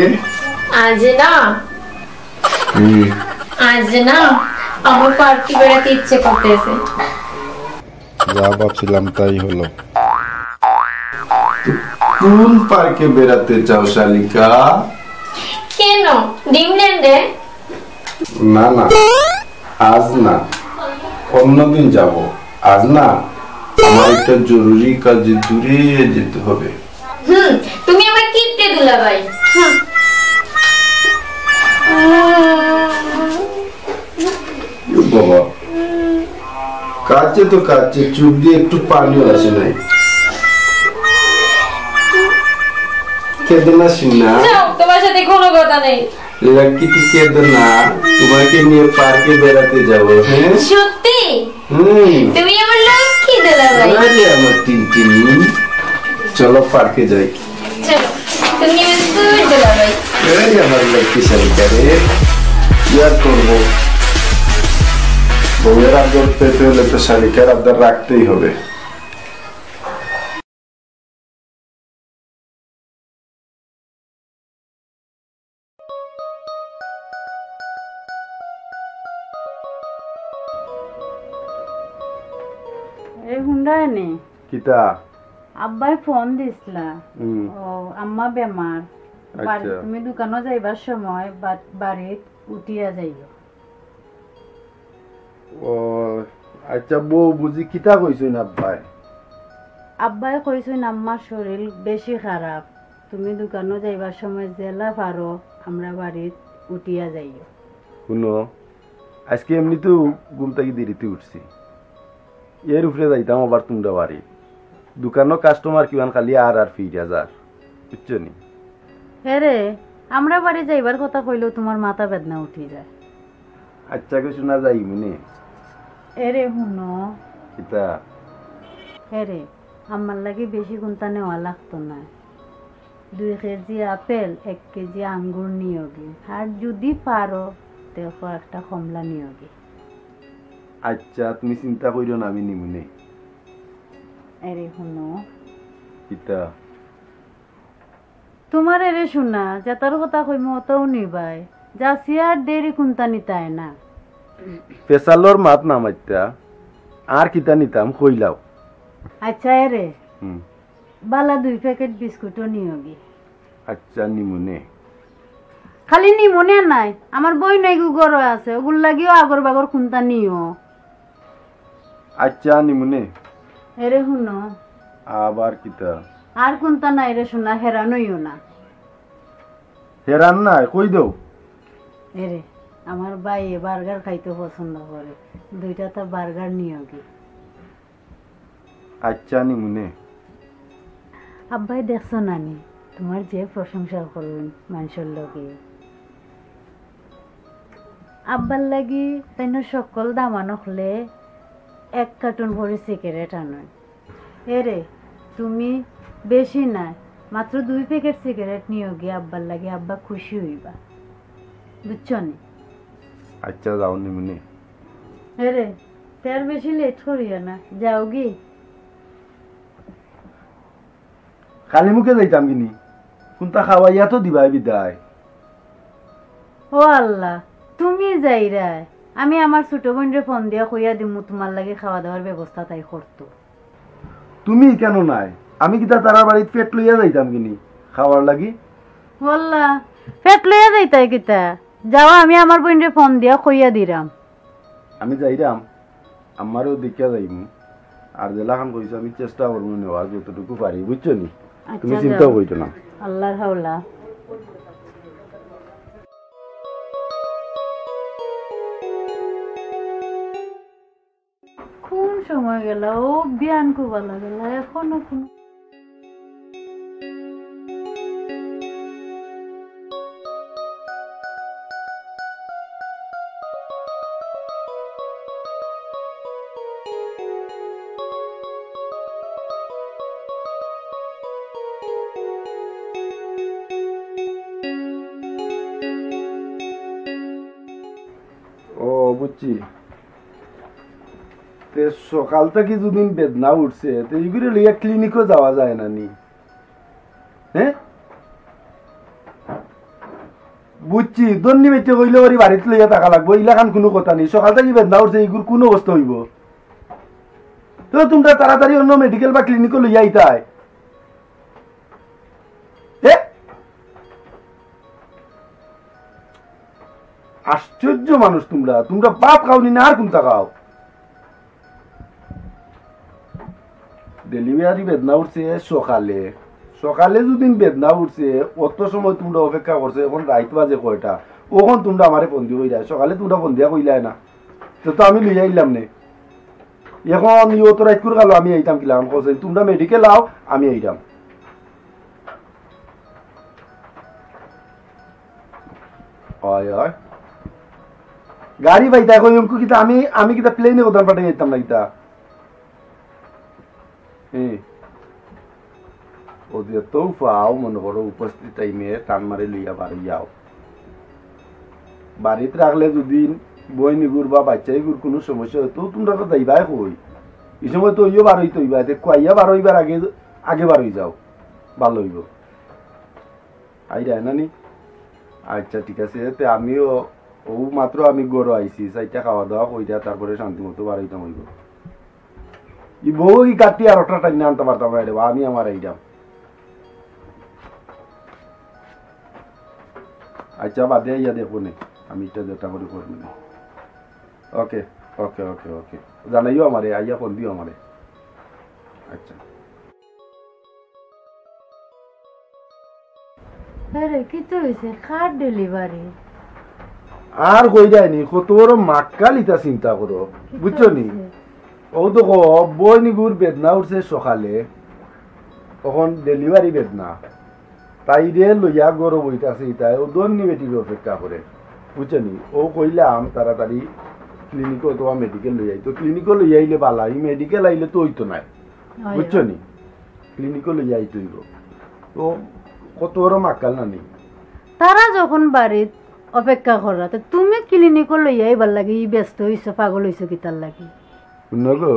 আজ না? হুম। আজ না? আমার পার্কে বেড়াতে ইচ্ছে করতেছে। যা ভাবছিলাম তাই হলো। কোন পার্কে বেড়াতে চাও শালিকা? কেন? ড্রিমল্যান্ডে? না, না, আজ না, অন্যদিন যাব। আজ না, আমার একটা জরুরি কাজে দূরে যেতে হবে। হুম, তুমি আমায় কিপটে দুলাভাই। হুম। এ বাবা, কাঁদছে তো কাঁদছে, চোখ দিয়ে একটু পানিও আসে নাই। কেঁদো না, সোনা। যাও, তোমার সাথে কোনো কথা নেই। লাকি, তুই কেঁদো না। তোমাকে নিয়ে পার্কে বেড়াতে যাবো, হ্যাঁ? সত্যি? হুম। তুমি আমার লক্ষ্মী দুলাভাই। আরে আমার টিনটিনি, চলো পার্কে যাই। চলো, তুমি আমার সুর দুলাভাই। আরে আমার লক্ষ্মী শালিকা রে, কি আর করবো? বউয়ের আদর পেতে হলে তো শালিকার আদর রাখতেই হবে। এ হুন্ডায় নি? কিতা? আব্বায় ফোন দিছলা। হুম। ও, আম্মা বেমার। আচ্ছা। বাড়ি, তুমি দোকানো যাইবার সময় বা-, বাড়িত উঠিয়া যাইও। ও, আচ্ছা, বউ বুঝি কিতা কইছইন আব্বায়? আব্বায় কইছইন, আম্মার শরীর বেশি খারাপ, তুমি দোকানো যাইবার সময় যেলা পারো আমরা বাড়িত উঠিয়া যাইও। হুনো, আজকে এমনিতেউ ঘুম থাকি দেরিতে উঠছি, এর উপরে যাইতাম আবার তুমরা বাড়ি। দোকানো কাস্টমার কিমান খালি আর আর ফিরিয়া যার, বুঝছো নি? এরে, আমরা বাড়ি যাইবার কথা কইলেউ তুমার মাথা বেদনা উঠি যায়। আচ্ছা, কিছু না যাইমুনে। এরে হুনো। কিতা? এরে, আমার লাগি বেশি কুন্তা নেওয়া লাগতো না। দুই কেজি আপেল, এক কেজি আঙ্গুর নিওগি। আর যুদি পারো, দেখো একটা কমলা নিওগি। আচ্ছা, তুমি চিন্তা করিও না, আমি নিমুনে। এরে হুনো। কিতা? তুমার এরে সোনা, যেতার কথা কইমু অতাউ নিবায়। যাচিয়া আর দেরি কুন্তা নিতায় না। পেশালর মাত না মাতিয়া, আর কিতা নিতাম কইলাও। আচ্ছা এরে, হুম। বালা দুই প্যাকেট বিস্কুটও নিওগি। আচ্ছা, নিমুনে। খালি নিমুনে নায়, আমার বইন এগু ঘরো আছে, অগুর লাগিও আগর বাগর কুন্তা নিও। আচ্ছা, নিমুনে। এরে হুনো। আবার কিতা? আর কুন্তা নাই রে সোনা, হেরান অইও না। হেরান নাই, কই দেও? এরে, আমার ভাইয়ে বার্গার খাইতে পছন্দ করে, দুইটা তা বার্গার নিওগি। আচ্ছা, নিমুনে। আব্বায় দেখছো নানি, তুমার যে প্রশংসা করইন মানষর লগে। আব্বার লাগি তাইন সকল দামান অকলে এক কার্টুন ভরি সিগারেট আনইন। এরে, তুমি বেশি নায়, মাত্র দুই প্যাকেট সিগারেট নিওগি আব্বার লাগি, আব্বা খুশি অইবা। বুঝছো নি? আচ্ছা, যাও নিমুনে। এরে, তে আর বেশি লেট করিও না, যাওগি। খালি মুখে যাইতাম কিনি? কুন্তা খাওয়াইয়া তো দিবায় বিদায়। ও আল্লাহ, তুমি যাইরায়? আমি আমার ছোট বইনরে ফোন দিয়া কইয়া দিমু তুমার লাগি খাওয়া দাওয়ার ব্যবস্থা তাই করতো। তুমি কেনে নায়? আমি কিতা তারার বাড়িত পেট লইয়া যাইতাম কিনি খাওয়ার লাগি? ও আল্লাহ, পেট লইয়া যাইতায় কিতা? যাও, আমি আমার বইনরে ফোন দিয়া কইয়া দিরাম। আমি যাইরাম, আম্মারেও দেখিয়া যাইমু। আর যেলাখান কইছো আমি চেষ্টা করমু নেওয়ার যতটুকু পারি, বুঝছো নি? আচ্ছা, তুমি চিন্তাও যাও। করিও না। আল্লাহর হাওলা। কোন সময় গেলা? ও বিয়ান কুবালা গেলা, এখনো কোন ও, বুঝছি। তে সকাল থাকি যুদি বেদনা উঠছে, তে ইগুরে লইয়া ক্লিনিকো যাওয়া যায় না নি? হ্যাঁ? বুঝছি, ধন্নি বেটে কইলে ওরই বাড়িত লইয়া থাকা লাগবো, ইলাখান কুনু কথা নি। সকাল থাকি বেদনা উঠছে, ইগুর কুন অবস্থা অইবো? তো তুমরা তাড়াতাড়ি অন্য মেডিকেল বা ক্লিনিকো লইয়া আইতায়। এ? আশ্চর্য মানুষ তুমরা, তুমরা ভাত খাওনি না আর কুনতা খাও? ডেলিভারি বেদনা উঠছে সকালে, সকালে যুদিন বেদনা উঠছে, অত সময় তুমরা অপেক্ষা করছো, এখন রাইত বাজে কয়টা? অখন তুমরা আমারে ফোন দিও কইরা, সকালে তুমরা ফোন দিয়া কইলায় না, তো তো আমি লইয়া আইলাম নে। এখন ই অত রাইতকুর কালো আমি আইতাম কিলা? আমি কইছি, তুমরা মেডিকেল আও, আমি আইতাম। অয়, অয়। গাড়ি পাইতায় কই, অঙ্কু কিতা আমি, আমি কিতা প্লেনে উড়াল পাঠাই যাইতাম না কিতা? হুম। ও যে তো পাও, মনে করো উপস্থিত টাইমে টান মারি লইয়া বাড়ি যাও। বাড়িত রাখলে যুদি বইনিগুর বা বাচ্চাইগুর কুনু সমস্যা অয়, তো তুমরা তো যাইবায় কই? ই সময় তো অইও বারইতো অইবা, তে কুয়াইয়া বারইবার আগে, আগে বারই যাও, ভালা অইবো। আইরায় না নি? আচ্ছা, ঠিক আছে, তে আমিও অউ মাত্র আমি ঘরো আইছি, চাইরটা খাওয়া দাওয়া কইরা তারপরে শান্তি মতো বারইতাম অইবো। ই বউ ই কাটি আর ওটা টাইনা আনতে পারতাম না রে বা, আমি আমার আইরাম। আচ্ছা, বাদে আইয়া দেখবো নে, আমি ইটা যেটা করি করবো নে। ওকে, ওকে, ওকে, ওকে। জানাইও আমারে, আইয়া ফোন দিও আমারে। আচ্ছা। আরে, কিতা অইছে? কার ডেলিভারি? আর কইরায় নি, কত বড় মাক্কাল ইতা চিন্তা করো, কিতা বুঝছো নি? অইছে? অউ দেখো, বইনিগুর বেদনা উঠছে সকালে, অখন ডেলিভারি বেদনা। তাইরে লইয়া ঘরো বইতাছে ইতায়, অউ ধন্যি বেটির অপেক্ষা করে, বুঝছো নি? অউ কইলাম তাড়াতাড়ি ক্লিনিকো অথবা মেডিকেল লইয়া আইতো, ক্লিনিকো লইয়া আইলে ভালা, ই মেডিকেল আইলে তো অইতো নায়, অয়। বুঝছো নি? ক্লিনিকো লইয়া আইতো অইবো। তো কত বড় মাক্কাল না নি? তারা যখন বাড়িত অপেক্ষা করা, তো তুমি ক্লিনিকো লইয়া আইবার লাগি ই ব্যস্ত অইছো, পাগল অইছো কিতার লাগি? হুনো গো,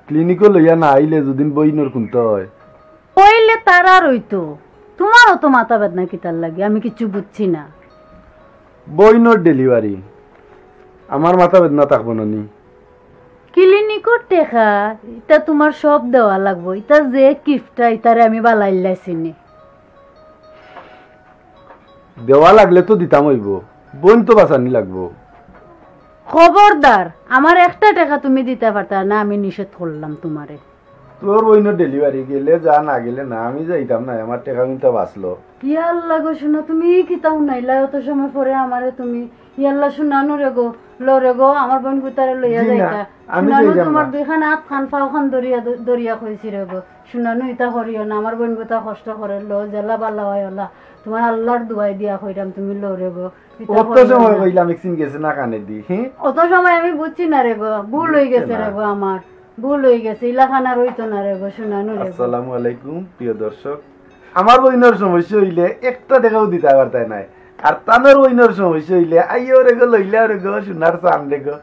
ক্লিনিকো লইয়া না আইলে যুদিন বইনর কুন্তা অয়। অইলে তারার অইতো, তুমার অত মাথা বেদনা কিতার লাগি? আমি কিচ্ছু বুঝছি না। বইনর ডেলিভারি, আমার মাথা বেদনা থাকবো না নি? ক্লিনিকর টেকা, ইতা তুমার সব দেওয়া লাগবো। ইতা যে কিপটা, ইতারে আমি বালাইল্লায় চিনি। দেওয়া লাগলে তো দিতাম অইবো, বইন তো বাঁচানি লাগবো। খবরদার, আমার একটা টেকা তুমি দিতায় পারতায় না, আমি নিষেধ করলাম তুমারে। তোর বইনর ডেলিভারি, গেলে যা, না গেলে না, আমি যাইতাম না, আমার টেকা কিন্তু বাঁচলো। ইয়াল্লা গো সোনা, তুমি কিতা হুনাইলায় অত সময় পরে আমারে তুমি? ইয়াল্লা সোনানু রে গো, ল রে গো, আমার বইন গুতারে লইয়া জি না, যাইতা। আমি সোনানু যাইতাম তুমার না। দুইখান আত খান পাও খান ধরিয়া, ধরিয়া কইছি রে গো। সোনানু ইতা করিও না, আমার বইন গুতা কষ্ট করে, ল, যেলা বালা অয় অলা। তুমার আল্লার দুয়াই দিয়া কইরাম, তুমি ল রে গো। ইতা অত করিও সময় না। কইলাম, একদিন গেছে না কানে দি, হি? অত সময় আমি বুঝছি না রে গো, ভুল অইগেছে রে গো আমার, ভুল অইগেছে, ইলাখান আর অইতো না রে গো, সোনানু রে গো। আসসালামু আলাইকুম, প্রিয় দর্শক। আমার বইনর সমস্যা অইলে একটা টেকাও দিতায় পারতায় নায়, আর তানর বইনর সমস্যা অইলে আইও রে গো, লইলাও রে গো, সোনার চান রে গো।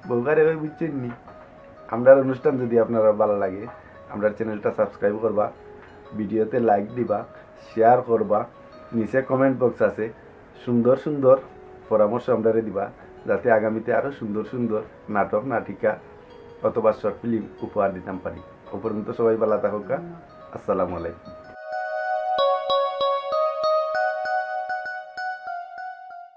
বউকারে কই বুঝছইন নি? আমরার অনুষ্ঠান যদি আপনারার ভালা লাগে, আমরার চ্যানেলটা সাবস্ক্রাইব করবা, ভিডিওতে লাইক দিবা, শেয়ার করবা, নিচে কমেন্ট বক্স আছে, সুন্দর সুন্দর পরামর্শ আমরারে দিবা, যাতে আগামীতে আরো সুন্দর সুন্দর নাটক, নাটিকা অথবা শর্ট ফিল্ম উপহার দিতাম পারি। ও পর্যন্ত সবাই ভালা থাকউক্কা। আসসালামু আলাইকুম।